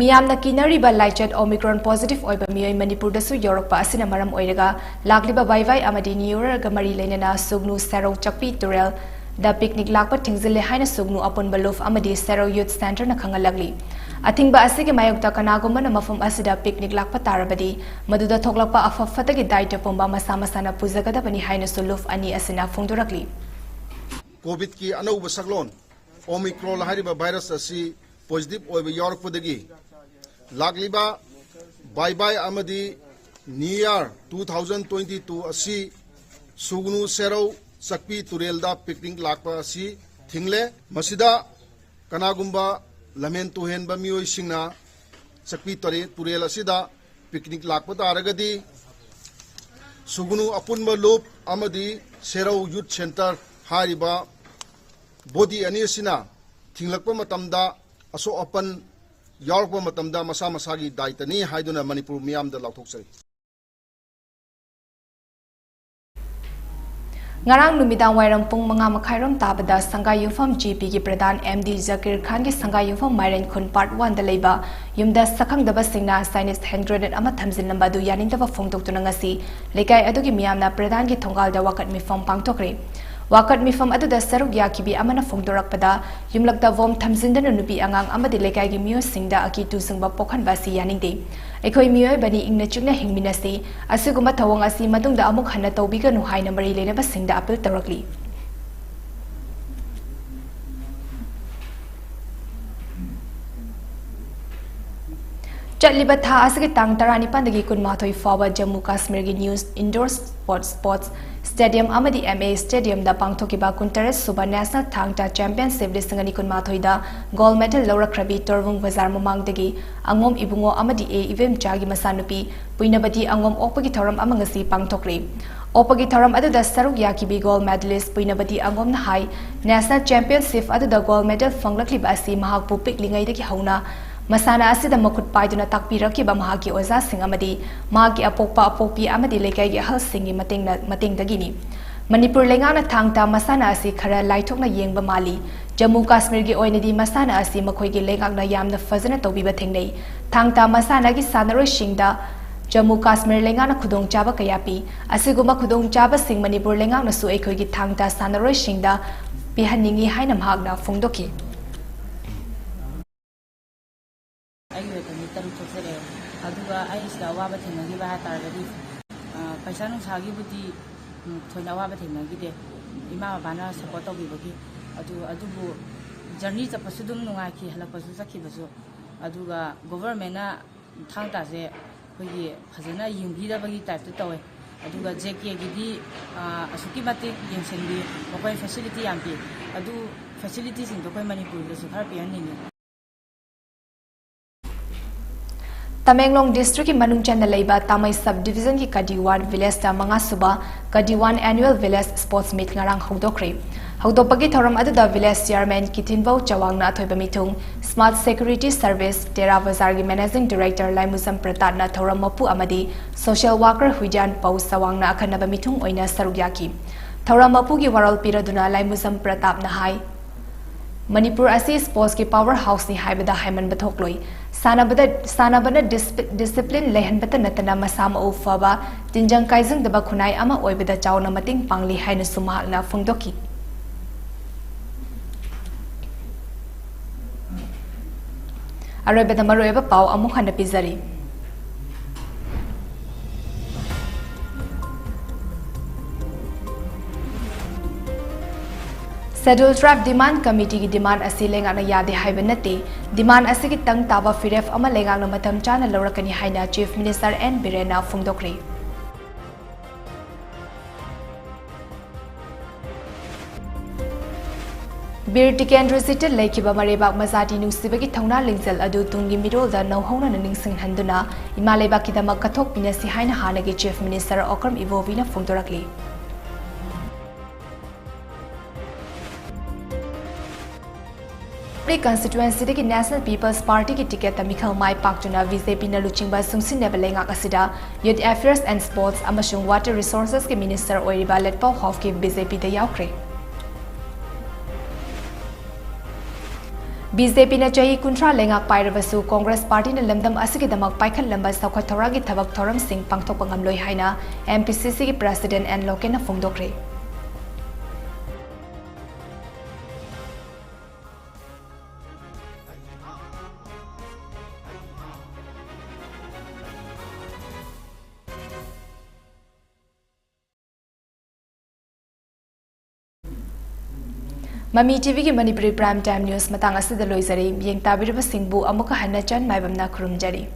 ꯃꯤꯌꯥꯝꯅ ꯀꯤꯅꯔꯤꯕ ꯂꯥꯏꯆꯠ ꯑꯣꯃꯤꯀ꯭ꯔꯣꯟ ꯄꯣꯖꯤꯇꯤꯚ ꯑꯣꯏꯕ ꯃꯤꯑꯣꯏ ꯃꯅꯤꯄꯨꯔꯗꯁꯨ ꯌꯧꯔꯛꯄ ꯑꯁꯤꯅ ꯃꯔꯝ ꯑꯣꯏꯔꯒ ꯂꯥꯛꯂꯤꯕ ꯕꯥꯏ ꯕꯥꯏ ꯑꯃꯗꯤ ꯅ꯭ꯌꯨ ꯌꯔꯒ ꯃꯔꯤ ꯂꯩꯅꯅ ꯁꯨꯒꯅꯨ ꯁꯦꯔꯧ ꯆꯥꯛꯄꯤ ꯇꯨꯔꯦꯜꯗ ꯄꯤꯛꯅꯤꯛ ꯂꯥꯛꯄ ꯊꯤꯡꯖꯤꯜꯂꯦ ꯍꯥꯏꯅ ꯁꯨꯒꯅꯨ ꯑꯄꯨꯟꯕ ꯂꯨꯞ ꯑꯃꯗꯤ ꯁꯦꯔꯧ ꯌꯨꯠ ꯁꯦꯟꯇꯔꯅ ꯈꯪꯍꯜꯂꯛꯂꯤ꯫ ꯑꯊꯤꯡꯕ ꯑꯁꯤꯒꯤ ꯃꯥꯌꯣꯛꯇ ꯀꯅꯥꯒꯨꯝꯕꯅ ꯃꯐꯝ ꯑꯁꯤꯗ ꯄꯤꯛꯅꯤꯛ ꯂꯥꯛꯄ ꯇꯥꯔꯕꯗꯤ ꯃꯗꯨꯗ ꯊꯣꯛꯂꯛꯄ ꯑꯐ ꯐꯠꯇꯒꯤ ꯗꯥꯏꯇ ꯄꯨꯝꯕ ꯃꯁꯥ ꯃꯁꯥꯅ ꯄꯨꯖꯒꯗꯕꯅꯤ ꯍꯥꯏꯅꯁꯨ ꯂꯨꯞ ꯑꯅꯤ ꯑꯁꯤꯅ ꯐꯣꯡꯗꯣꯔꯛꯂꯤ꯫ ꯀꯣꯚꯤꯗꯀꯤ ꯑꯅꯧꯕ ꯁꯛꯂꯣꯟ ꯑꯣꯃꯤꯀ꯭ꯔꯣꯟ ꯍꯥꯏꯔꯤꯕ ꯚꯥꯏꯔꯁ ꯑꯁꯤ ꯄꯣꯖꯤꯇꯤꯚ ꯑꯣꯏꯕ ꯌꯥꯎꯔꯛꯄꯗꯒꯤ ꯂꯥꯛꯂꯤꯕ ꯕꯥꯏ ꯕꯥꯏ ꯑꯃꯗꯤ new year two thousand twenty two ꯑꯁꯤ ꯁꯨꯒꯅꯨ ꯁꯦꯔꯧ ꯆꯥꯛꯄꯤ ꯇꯨꯔꯦꯜꯗ ꯄꯤꯛꯅꯤꯛ ꯂꯥꯛꯄ ꯑꯁꯤ ꯊꯤꯡꯂꯦ꯫ ꯃꯁꯤꯗ ꯀꯅꯥꯒꯨꯝꯕ ꯂꯝꯍꯦꯟ ꯇꯨꯍꯦꯟꯕ ꯃꯤꯑꯣꯏꯁꯤꯡꯅ ꯆꯥꯛꯄꯤ ꯇꯨꯔꯦ-, ꯇꯨꯔꯦꯜ ꯑꯁꯤꯗ ꯄꯤꯛꯅꯤꯛ ꯂꯥꯛꯄ ꯇꯥꯔꯒꯗꯤ ꯁꯨꯒꯅꯨ ꯑꯄꯨꯟꯕ ꯂꯨꯞ ꯑꯃꯗꯤ ꯁꯦꯔꯧ ꯌꯨꯠ ꯁꯦꯟꯇꯔ ꯍꯥꯏꯔꯤꯕ ꯕꯣꯗꯤ ꯑꯅꯤ ꯑꯁꯤꯅ ꯊꯤꯡꯂꯛꯄ ꯃꯇꯝꯗ ꯑꯁꯣꯛ ꯑꯄꯟ ꯌꯥꯎꯔꯛꯄ ꯃꯇꯝꯗ ꯃꯁꯥ ꯃꯁꯥꯒꯤ ꯗꯥꯏꯇꯅꯤ ꯍꯥꯏꯗꯨꯅ ꯃꯅꯤꯄꯨꯔ ꯃꯤꯌꯥꯝꯗ ꯂꯥꯎꯊꯣꯛꯆꯔꯤ꯫ ꯉꯔꯥꯡ ꯅꯨꯃꯤꯗꯥꯡ ꯋꯥꯏꯔꯝ ꯄꯨꯡ ꯃꯉꯥ ꯃꯈꯥꯏꯔꯣꯝ ꯇꯥꯕꯗ ꯁꯪꯒꯥꯏ ꯌꯨꯝꯐꯝ ꯖꯤ ꯄꯤꯒꯤ ꯄ꯭ꯔꯙꯥꯟ ꯑꯦꯝ ꯗꯤ ꯖꯀꯤꯔ ꯈꯥꯟꯒꯤ ꯁꯪꯒꯥꯏ ꯌꯨꯝꯐꯝ ꯃꯥꯏꯔꯦꯟ ꯈꯨꯟ ꯄꯥꯔꯠ ꯋꯥꯟꯗ ꯂꯩꯕ ꯌꯨꯝꯗ ꯁꯛꯈꯪꯗꯕꯁꯤꯡꯅ ꯆꯥꯏꯅꯤꯁ ꯍꯦꯟ ꯒ꯭ꯔꯦꯅꯦꯗ ꯑꯃ ꯊꯝꯖꯤꯜꯂꯝꯕ ꯑꯗꯨ ꯌꯥꯅꯤꯡꯗꯕ ꯐꯣꯡꯗꯣꯛꯇꯨꯅ ꯉꯁꯤ ꯂꯩꯀꯥꯏ ꯑꯗꯨꯒꯤ ꯃꯤꯌꯥꯝꯅ ꯄ꯭ꯔꯙꯥꯟꯒꯤ ꯊꯣꯡꯒꯥꯜꯗ ꯋꯥꯀꯠ ꯃꯤꯐꯝ ꯄꯥꯡꯊꯣꯛꯈ꯭ꯔꯦ꯫ ꯋꯥꯀꯠ ꯃꯤꯐꯝ ꯑꯗꯨꯗ ꯁꯔꯨꯛ ꯌꯥꯈꯤꯕꯤ ꯑꯃꯅ ꯐꯣꯡꯗꯣꯔꯛꯄꯗ, ꯌꯨꯝꯂꯛꯇ ꯕꯣꯝ ꯊꯝꯖꯤꯟꯗꯨꯅ ꯅꯨꯄꯤ ꯑꯉꯥꯡ ꯑꯃꯗꯤ ꯂꯩꯀꯥꯏꯒꯤ ꯃꯤꯑꯣꯏꯁꯤꯡꯗ ꯑꯀꯤ ꯇꯨꯖꯨꯡꯕ ꯄꯣꯛꯍꯟꯕ ꯑꯁꯤ ꯌꯥꯅꯤꯡꯗꯦ꯫ ꯑꯩꯈꯣꯏ ꯃꯤꯑꯣꯏꯕꯅꯤ, ꯏꯪꯅ ꯆꯤꯛꯅ ꯍꯤꯡꯃꯤꯟꯅꯁꯤ꯫ ꯑꯁꯤꯒꯨꯝꯕ ꯊꯧꯑꯣꯡ ꯑꯁꯤ ꯃꯇꯨꯡꯗ ꯑꯃꯨꯛ ꯍꯟꯅ ꯇꯧꯕꯤꯒꯅꯨ ꯍꯥꯏꯅ ꯃꯔꯤ ꯂꯩꯅꯕꯁꯤꯡꯗ ꯑꯄꯤꯜ ꯇꯧꯔꯛꯂꯤ꯫ ꯆꯠꯂꯤꯕ ꯊꯥ ꯑꯁꯤꯒꯤ ꯇꯥꯡ ꯇꯔꯥꯅꯤꯄꯥꯟꯗꯒꯤ ꯀꯨꯟꯃꯥꯊꯣꯏ ꯐꯥꯎꯕ ꯖꯝꯃꯨ ꯀꯥꯁꯃꯤꯔꯒꯤ ꯅ꯭ꯌꯨ ꯏꯟꯗꯣꯔ ꯁ꯭ꯄꯣꯔꯠꯁ ꯁ꯭ꯇꯦꯗꯤꯌꯝ ꯑꯃꯗꯤ ꯑꯦꯝ ꯑꯦ ꯁ꯭ꯇꯦꯗꯤꯌꯝꯗ ꯄꯥꯡꯊꯣꯛꯈꯤꯕ ꯀꯨꯟꯇꯔꯦꯠ ꯁꯨꯕ ꯅꯦꯁꯅꯦꯜ ꯊꯥꯡ ꯇꯥ ꯆꯦꯝꯄꯤꯌꯟꯁꯤꯞ ꯂꯤꯁꯤꯡ ꯑꯅꯤ ꯀꯨꯟꯃꯥꯊꯣꯏꯗ ꯒꯣꯜꯗ ꯃꯦꯗꯜ ꯂꯧꯔꯛꯈ꯭ꯔꯕꯤ ꯇꯣꯔꯕꯨꯡ ꯕꯖꯥꯔ ꯃꯃꯥꯡꯗꯒꯤ ꯑꯉꯣꯝ ꯏꯕꯨꯡꯉꯣ ꯑꯃꯗꯤ ꯑꯦ ꯏꯕꯦꯝꯆꯥꯒꯤ ꯃꯆꯥꯅꯨꯄꯤ ꯄꯨꯏꯅꯕꯗꯤ ꯑꯉꯣꯝ ꯑꯣꯛꯄꯒꯤ ꯊꯧꯔꯝ ꯑꯃ ꯉꯁꯤ ꯄꯥꯡꯊꯣꯛꯂꯤ꯫ ꯑꯣꯛꯄꯒꯤ ꯊꯧꯔꯝ ꯑꯗꯨꯗ ꯁꯔꯨꯛ ꯌꯥꯈꯤꯕꯤ ꯒꯣꯜꯗ ꯃꯦꯗꯂꯤꯁ ꯄꯨꯏꯅꯕꯗꯤ ꯑꯉꯣꯝꯅ ꯍꯥꯏ, ꯅꯦꯁꯅꯦꯜ ꯆꯦꯝꯄꯤꯌꯟꯁꯤꯞ ꯑꯗꯨꯗ ꯒꯣꯜꯗ ꯃꯦꯗꯜ ꯐꯪꯂꯛꯂꯤꯕ ꯑꯁꯤ ꯃꯍꯥꯛꯄꯨ ꯄꯤꯛꯂꯤꯉꯩꯗꯒꯤ ꯍꯧꯅ ꯃꯁꯥꯟꯅ ꯑꯁꯤꯗ ꯃꯈꯨꯠ ꯄꯥꯏꯗꯨꯅ ꯇꯥꯛꯄꯤꯔꯛꯈꯤꯕ ꯃꯍꯥꯛꯀꯤ ꯑꯣꯖꯥꯁꯤꯡ ꯑꯃꯗꯤ ꯃꯍꯥꯛꯀꯤ ꯑꯄꯣꯛꯄ ꯑꯄꯣꯛꯄꯤ ꯑꯃꯗꯤ ꯂꯩꯀꯥꯏꯒꯤ ꯑꯍꯜꯁꯤꯡꯒꯤ ꯃꯇꯦꯡꯅ-, ꯃꯇꯦꯡꯗꯒꯤꯅꯤ꯫ ꯃꯅꯤꯄꯨꯔ ꯂꯩꯉꯥꯛꯅ ꯊꯥꯡ ꯇꯥ ꯃꯁꯥꯟꯅ ꯑꯁꯤ ꯈꯔ ꯂꯥꯏꯊꯣꯛꯅ ꯌꯦꯡꯕ ꯃꯥꯜꯂꯤ꯫ ꯖꯝꯃꯨ ꯀꯥꯁꯃꯤꯔꯒꯤ ꯑꯣꯏꯅꯗꯤ ꯃꯁꯥꯟꯅ ꯑꯁꯤ ꯃꯈꯣꯏꯒꯤ ꯂꯩꯉꯥꯛꯅ ꯌꯥꯝꯅ ꯐꯖꯅ ꯇꯧꯕꯤꯕ ꯊꯦꯡꯅꯩ꯫ ꯊꯥꯡ ꯇꯥ ꯃꯁꯥꯟꯅꯒꯤ ꯁꯥꯟꯅꯔꯣꯏꯁꯤꯡꯗ ꯖꯝꯃꯨ ꯀꯥꯁꯃꯤꯔ ꯂꯩꯉꯥꯛꯅ ꯈꯨꯗꯣꯡꯆꯥꯕ ꯀꯌꯥ ꯄꯤ꯫ ꯑꯁꯤꯒꯨꯝꯕ ꯈꯨꯗꯣꯡꯆꯥꯕꯁꯤꯡ ꯃꯅꯤꯄꯨꯔ ꯂꯩꯉꯥꯛꯅꯁꯨ ꯑꯩꯈꯣꯏꯒꯤ ꯊꯥꯡ ꯇꯥ ꯁꯥꯟꯅꯔꯣꯏꯁꯤꯡꯗ ꯄꯤꯍꯟꯅꯤꯡꯏ ꯍꯥꯏꯅ ꯃꯍꯥꯛꯅ ꯐꯣꯡꯗꯣꯛꯈꯤ꯫ ꯑꯩꯒꯤ ꯑꯣꯏꯅꯗꯤ ꯇꯔꯨꯛ ꯊꯣꯛꯆꯔꯛꯑꯦ꯫ ꯑꯗꯨꯒ ꯑꯩ ꯁꯤꯗ ꯑꯋꯥꯕ ꯊꯦꯡꯅꯈꯤꯕ ꯍꯥꯏ ꯇꯥꯔꯒꯗꯤ, ꯑ, ꯄꯩꯁꯥ ꯅꯨꯡꯁꯥꯒꯤꯕꯨꯗꯤ, ꯎꯝ, ꯊꯣꯏꯅ ꯑꯋꯥꯕ ꯊꯦꯡꯅꯈꯤꯗꯦ, ꯏꯃꯥ ꯕꯕꯥꯅ ꯁꯞꯄꯣꯔꯠ ꯇꯧꯕꯤꯕꯒꯤ꯫ ꯑꯗꯨ, ꯑꯗꯨꯕꯨ ꯖꯔꯅꯤ ꯆꯠꯄꯁꯨ ꯑꯗꯨꯝ ꯅꯨꯡꯉꯥꯏꯈꯤ, ꯍꯜꯂꯛꯄꯁꯨ ꯆꯠꯈꯤꯕꯁꯨ꯫ ꯑꯗꯨꯒ ꯒꯣꯚꯔꯃꯦꯟꯅ ꯊꯥꯡ ꯇꯥꯁꯦ ꯑꯩꯈꯣꯏꯒꯤ ꯐꯖꯅ ꯌꯦꯡꯕꯤꯗꯕꯒꯤ ꯇꯥꯏꯞꯇ ꯇꯧꯋꯦ꯫ ꯑꯗꯨꯒ ꯖꯦ ꯀꯦꯒꯤꯗꯤ, ꯑ, ꯑꯁꯨꯛꯀꯤ ꯃꯇꯤꯛ ꯌꯦꯡꯁꯤꯟꯕꯤ, ꯃꯈꯣꯏ ꯐꯦꯁꯤꯂꯤꯇꯤ ꯌꯥꯝ ꯄꯤ꯫ ꯑꯗꯨ ꯐꯦꯁꯤꯂꯤꯇꯤꯁꯤꯡꯗꯣ ꯑꯩꯈꯣꯏ ꯃꯅꯤꯄꯨꯔꯗꯁꯨ ꯈꯔ ꯄꯤꯍꯟꯅꯤꯡꯉꯤ꯫ ꯇꯃꯦꯡꯂꯣꯡ ꯗꯤꯁꯇ꯭ꯔꯤꯛꯀꯤ ꯃꯅꯨꯡ ꯆꯟꯅ ꯂꯩꯕ ꯇꯥꯃꯩ ꯁꯕ ꯗꯤꯚꯤꯖꯟꯒꯤ ꯀꯗꯤꯋꯥꯟ ꯚꯤꯂꯦꯖꯇ ꯃꯉꯥ ꯁꯨꯕ ꯀꯗꯤꯋꯥꯟ ꯑꯦꯅꯨꯋꯦꯜ ꯚꯤꯂꯦꯖ ꯁ꯭ꯄꯣꯔꯠꯁ ꯃꯤꯠ ꯉꯔꯥꯡ ꯍꯧꯗꯣꯛꯈ꯭ꯔꯦ꯫ ꯍꯧꯗꯣꯛꯄꯒꯤ ꯊꯧꯔꯝ ꯑꯗꯨꯗ ꯚꯤꯂꯦꯖ ꯆꯤꯌꯔꯃꯦꯟ ꯀꯤꯊꯤꯟꯕꯧ ꯆꯋꯥꯡꯅ ꯑꯊꯣꯏꯕ ꯃꯤꯊꯨꯡ, ꯁ꯭ꯃꯥꯔꯠ ꯁꯦꯀ꯭ꯌꯨꯔꯤꯇꯤ ꯁꯔꯚꯤꯁ ꯇꯦꯔꯥ ꯕꯖꯥꯔꯒꯤ ꯃꯦꯅꯦꯖꯤꯡ ꯗꯤꯔꯦꯛꯇꯔ ꯂꯥꯏꯃꯨꯖꯝ ꯄ꯭ꯔꯇꯥꯞꯅ ꯊꯧꯔꯝ ꯃꯄꯨ ꯑꯃꯗꯤ ꯁꯣꯁꯤꯌꯦꯜ ꯋꯥꯔꯀꯔ ꯍꯨꯏꯗ꯭ꯌꯥꯟ ꯄꯧ ꯆꯋꯥꯡꯅ ꯑꯈꯟꯅꯕ ꯃꯤꯊꯨꯡ ꯑꯣꯏꯅ ꯁꯔꯨꯛ ꯌꯥꯈꯤ꯫ ꯊꯧꯔꯝ ꯃꯄꯨꯒꯤ ꯋꯥꯔꯣꯜ ꯄꯤꯔꯗꯨꯅ ꯂꯥꯏꯃꯨꯖꯝ ꯄ꯭ꯔꯇꯥꯞꯅ ꯍꯥꯏ, ꯃꯅꯤꯄꯨꯔ ꯑꯁꯤ ꯁ꯭ꯄꯣꯔꯠꯁꯀꯤ ꯄꯥꯋꯔ ꯍꯥꯎꯁꯅꯤ ꯍꯥꯏꯕꯗ ꯍꯥꯏꯃꯟꯕ ꯊꯣꯛꯂꯣꯏ꯫ ꯁꯥꯟꯅꯕꯗ, ꯁꯥꯟꯅꯕꯅ ꯗꯤꯁꯄꯤ-, ꯗꯤꯁꯤꯄ꯭ꯂꯤꯟ ꯂꯩꯍꯟꯕꯇ ꯅꯠꯇꯅ ꯃꯁꯥ ꯃꯎ ꯐꯕ, ꯇꯤꯟꯖꯪ ꯀꯥꯏꯖꯪꯗꯕ ꯈꯨꯟꯅꯥꯏ ꯑꯃ ꯑꯣꯏꯕꯗ ꯆꯥꯎꯅ ꯃꯇꯦꯡ ꯄꯥꯡꯂꯤ ꯍꯥꯏꯅꯁꯨ ꯃꯍꯥꯛꯅ ꯐꯣꯡꯗꯣꯛꯈꯤ꯫ ꯑꯔꯣꯏꯕꯗ ꯃꯔꯨꯑꯣꯏꯕ ꯄꯥꯎ ꯑꯃꯨꯛ ꯍꯟꯅ ꯄꯤꯖꯔꯤ꯫ Scheduled Tribe Demand Committeeꯒꯤ demand ꯑꯁꯤ ꯂꯩꯉꯥꯛꯅ ꯌꯥꯗꯦ ꯍꯥꯏꯕ ꯅꯠꯇꯦ꯫ Demand ꯑꯁꯤꯒꯤ ꯇꯪ ꯇꯥꯕ ꯐꯤꯔꯦꯞ ꯑꯃ ꯂꯩꯉꯥꯛꯅ ꯃꯇꯝ ꯆꯥꯅ ꯂꯧꯔꯛꯀꯅꯤ ꯍꯥꯏꯅ Chief Minister N ꯕꯤꯔꯦꯟꯅ ꯐꯣꯡꯗꯣꯛꯈ꯭ꯔꯦ꯫ ꯕꯤꯔ ꯇꯤꯀꯦꯟꯗ꯭ꯔꯖꯤꯠꯇ ꯂꯩꯈꯤꯕ ꯃꯔꯩꯕꯥꯛ ꯃꯖꯥꯇꯤ ꯅꯨꯡꯁꯤꯕꯒꯤ ꯊꯧꯅꯥ ꯂꯤꯡꯖꯦꯜ ꯑꯗꯨ ꯇꯨꯡꯒꯤ ꯃꯤꯔꯣꯜꯗ ꯅꯧꯍꯧꯅꯅ ꯅꯤꯡꯁꯤꯡꯍꯟꯗꯨꯅ ꯏꯃꯥ ꯂꯩꯕꯥꯛꯀꯤꯗꯃꯛ ꯀꯠꯊꯣꯛꯃꯤꯟꯅꯁꯤ ꯍꯥꯏꯅ ꯍꯥꯟꯅꯒꯤ Chief Minister ꯑꯣꯀ꯭ꯔꯝ ꯏꯕꯣꯕꯤꯅ ꯐꯣꯡꯗꯣꯔꯛꯂꯤ꯫ ꯄ꯭ꯔꯤ constituencyꯗꯒꯤ National People's Partyꯒꯤ ticketꯇ ꯃꯤꯈꯜ ꯃꯥꯏ ꯄꯥꯛꯇꯨꯅ BJPꯅ ꯂꯨꯆꯤꯡꯕ ꯁꯨꯡꯁꯤꯟꯅꯕ ꯂꯩꯉꯥꯛ ꯑꯁꯤꯗ Youth Affairs and Sports ꯑꯃꯁꯨꯡ Water Resourcesꯀꯤ Minister ꯑꯣꯏꯔꯤꯕ ꯂꯦꯠꯄꯥꯎ ꯍꯥꯎꯀꯤꯞ BJPꯗ ꯌꯥꯎꯈ꯭ꯔꯦ꯫ BJPꯅ ꯆꯍꯤ ꯀꯨꯟꯊ꯭ꯔꯥ ꯂꯩꯉꯥꯛ ꯄꯥꯏꯔꯕꯁꯨ Congress Partyꯅ ꯂꯝꯗꯝ ꯑꯁꯤꯒꯤꯗꯃꯛ ꯄꯥꯏꯈꯠꯂꯝꯕ ꯆꯥꯎꯈꯠ ꯊꯧꯔꯥꯡꯒꯤ ꯊꯕꯛ ꯊꯧꯔꯝꯁꯤꯡ ꯄꯥꯡꯊꯣꯛꯄ ꯉꯝꯂꯣꯏ ꯍꯥꯏꯅ MPCCꯒꯤ President ꯑꯦꯟ ꯂꯣꯀꯦꯟꯅ ꯐꯣꯡꯗꯣꯛꯈ꯭ꯔꯦ꯫ ꯃꯃꯤ TVꯒꯤ ꯃꯅꯤꯄꯨꯔꯤ Prime Time News ꯃꯇꯥꯡ ꯑꯁꯤꯗ ꯂꯣꯏꯖꯔꯦ꯫ ꯃꯤꯠꯌꯦꯡ ꯇꯥꯕꯤꯔꯤꯕꯁꯤꯡꯕꯨ ꯑꯃꯨꯛꯀ ꯍꯟꯅ ꯆꯟ ꯃꯥꯏꯕꯝꯅ ꯈꯨꯔꯨꯝꯖꯔꯤ꯫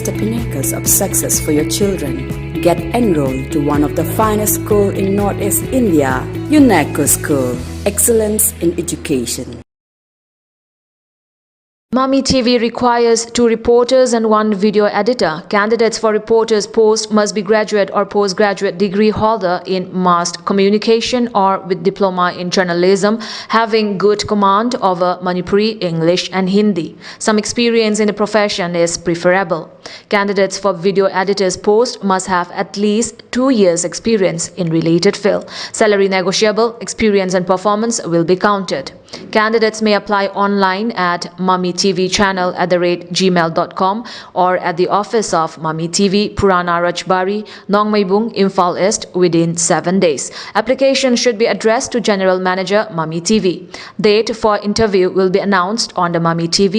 the pinnacles of success for your children. Get enrolled to one of the finest school in Northeast India, UNECO School. Excellence in education. Mami T V requires two reporters and one video editor. Candidates for reporters post must be graduate or postgraduate degree holder in mass communication or with diploma in journalism, having good command over Manipuri, English and Hindi. Some experience in the profession is preferable. Candidates for video editors post must have at least two years experience in related field. Salary negotiable, experience and performance will be counted. Candidates may apply online at mami T V channel at the rate gmail dot com or at the office of Mami T V, Purana Rajbari, Nongmeibung, Imphal East within seven days. Application should be addressed to General Manager, Mami T V. Date for interview will be announced on the Mami T V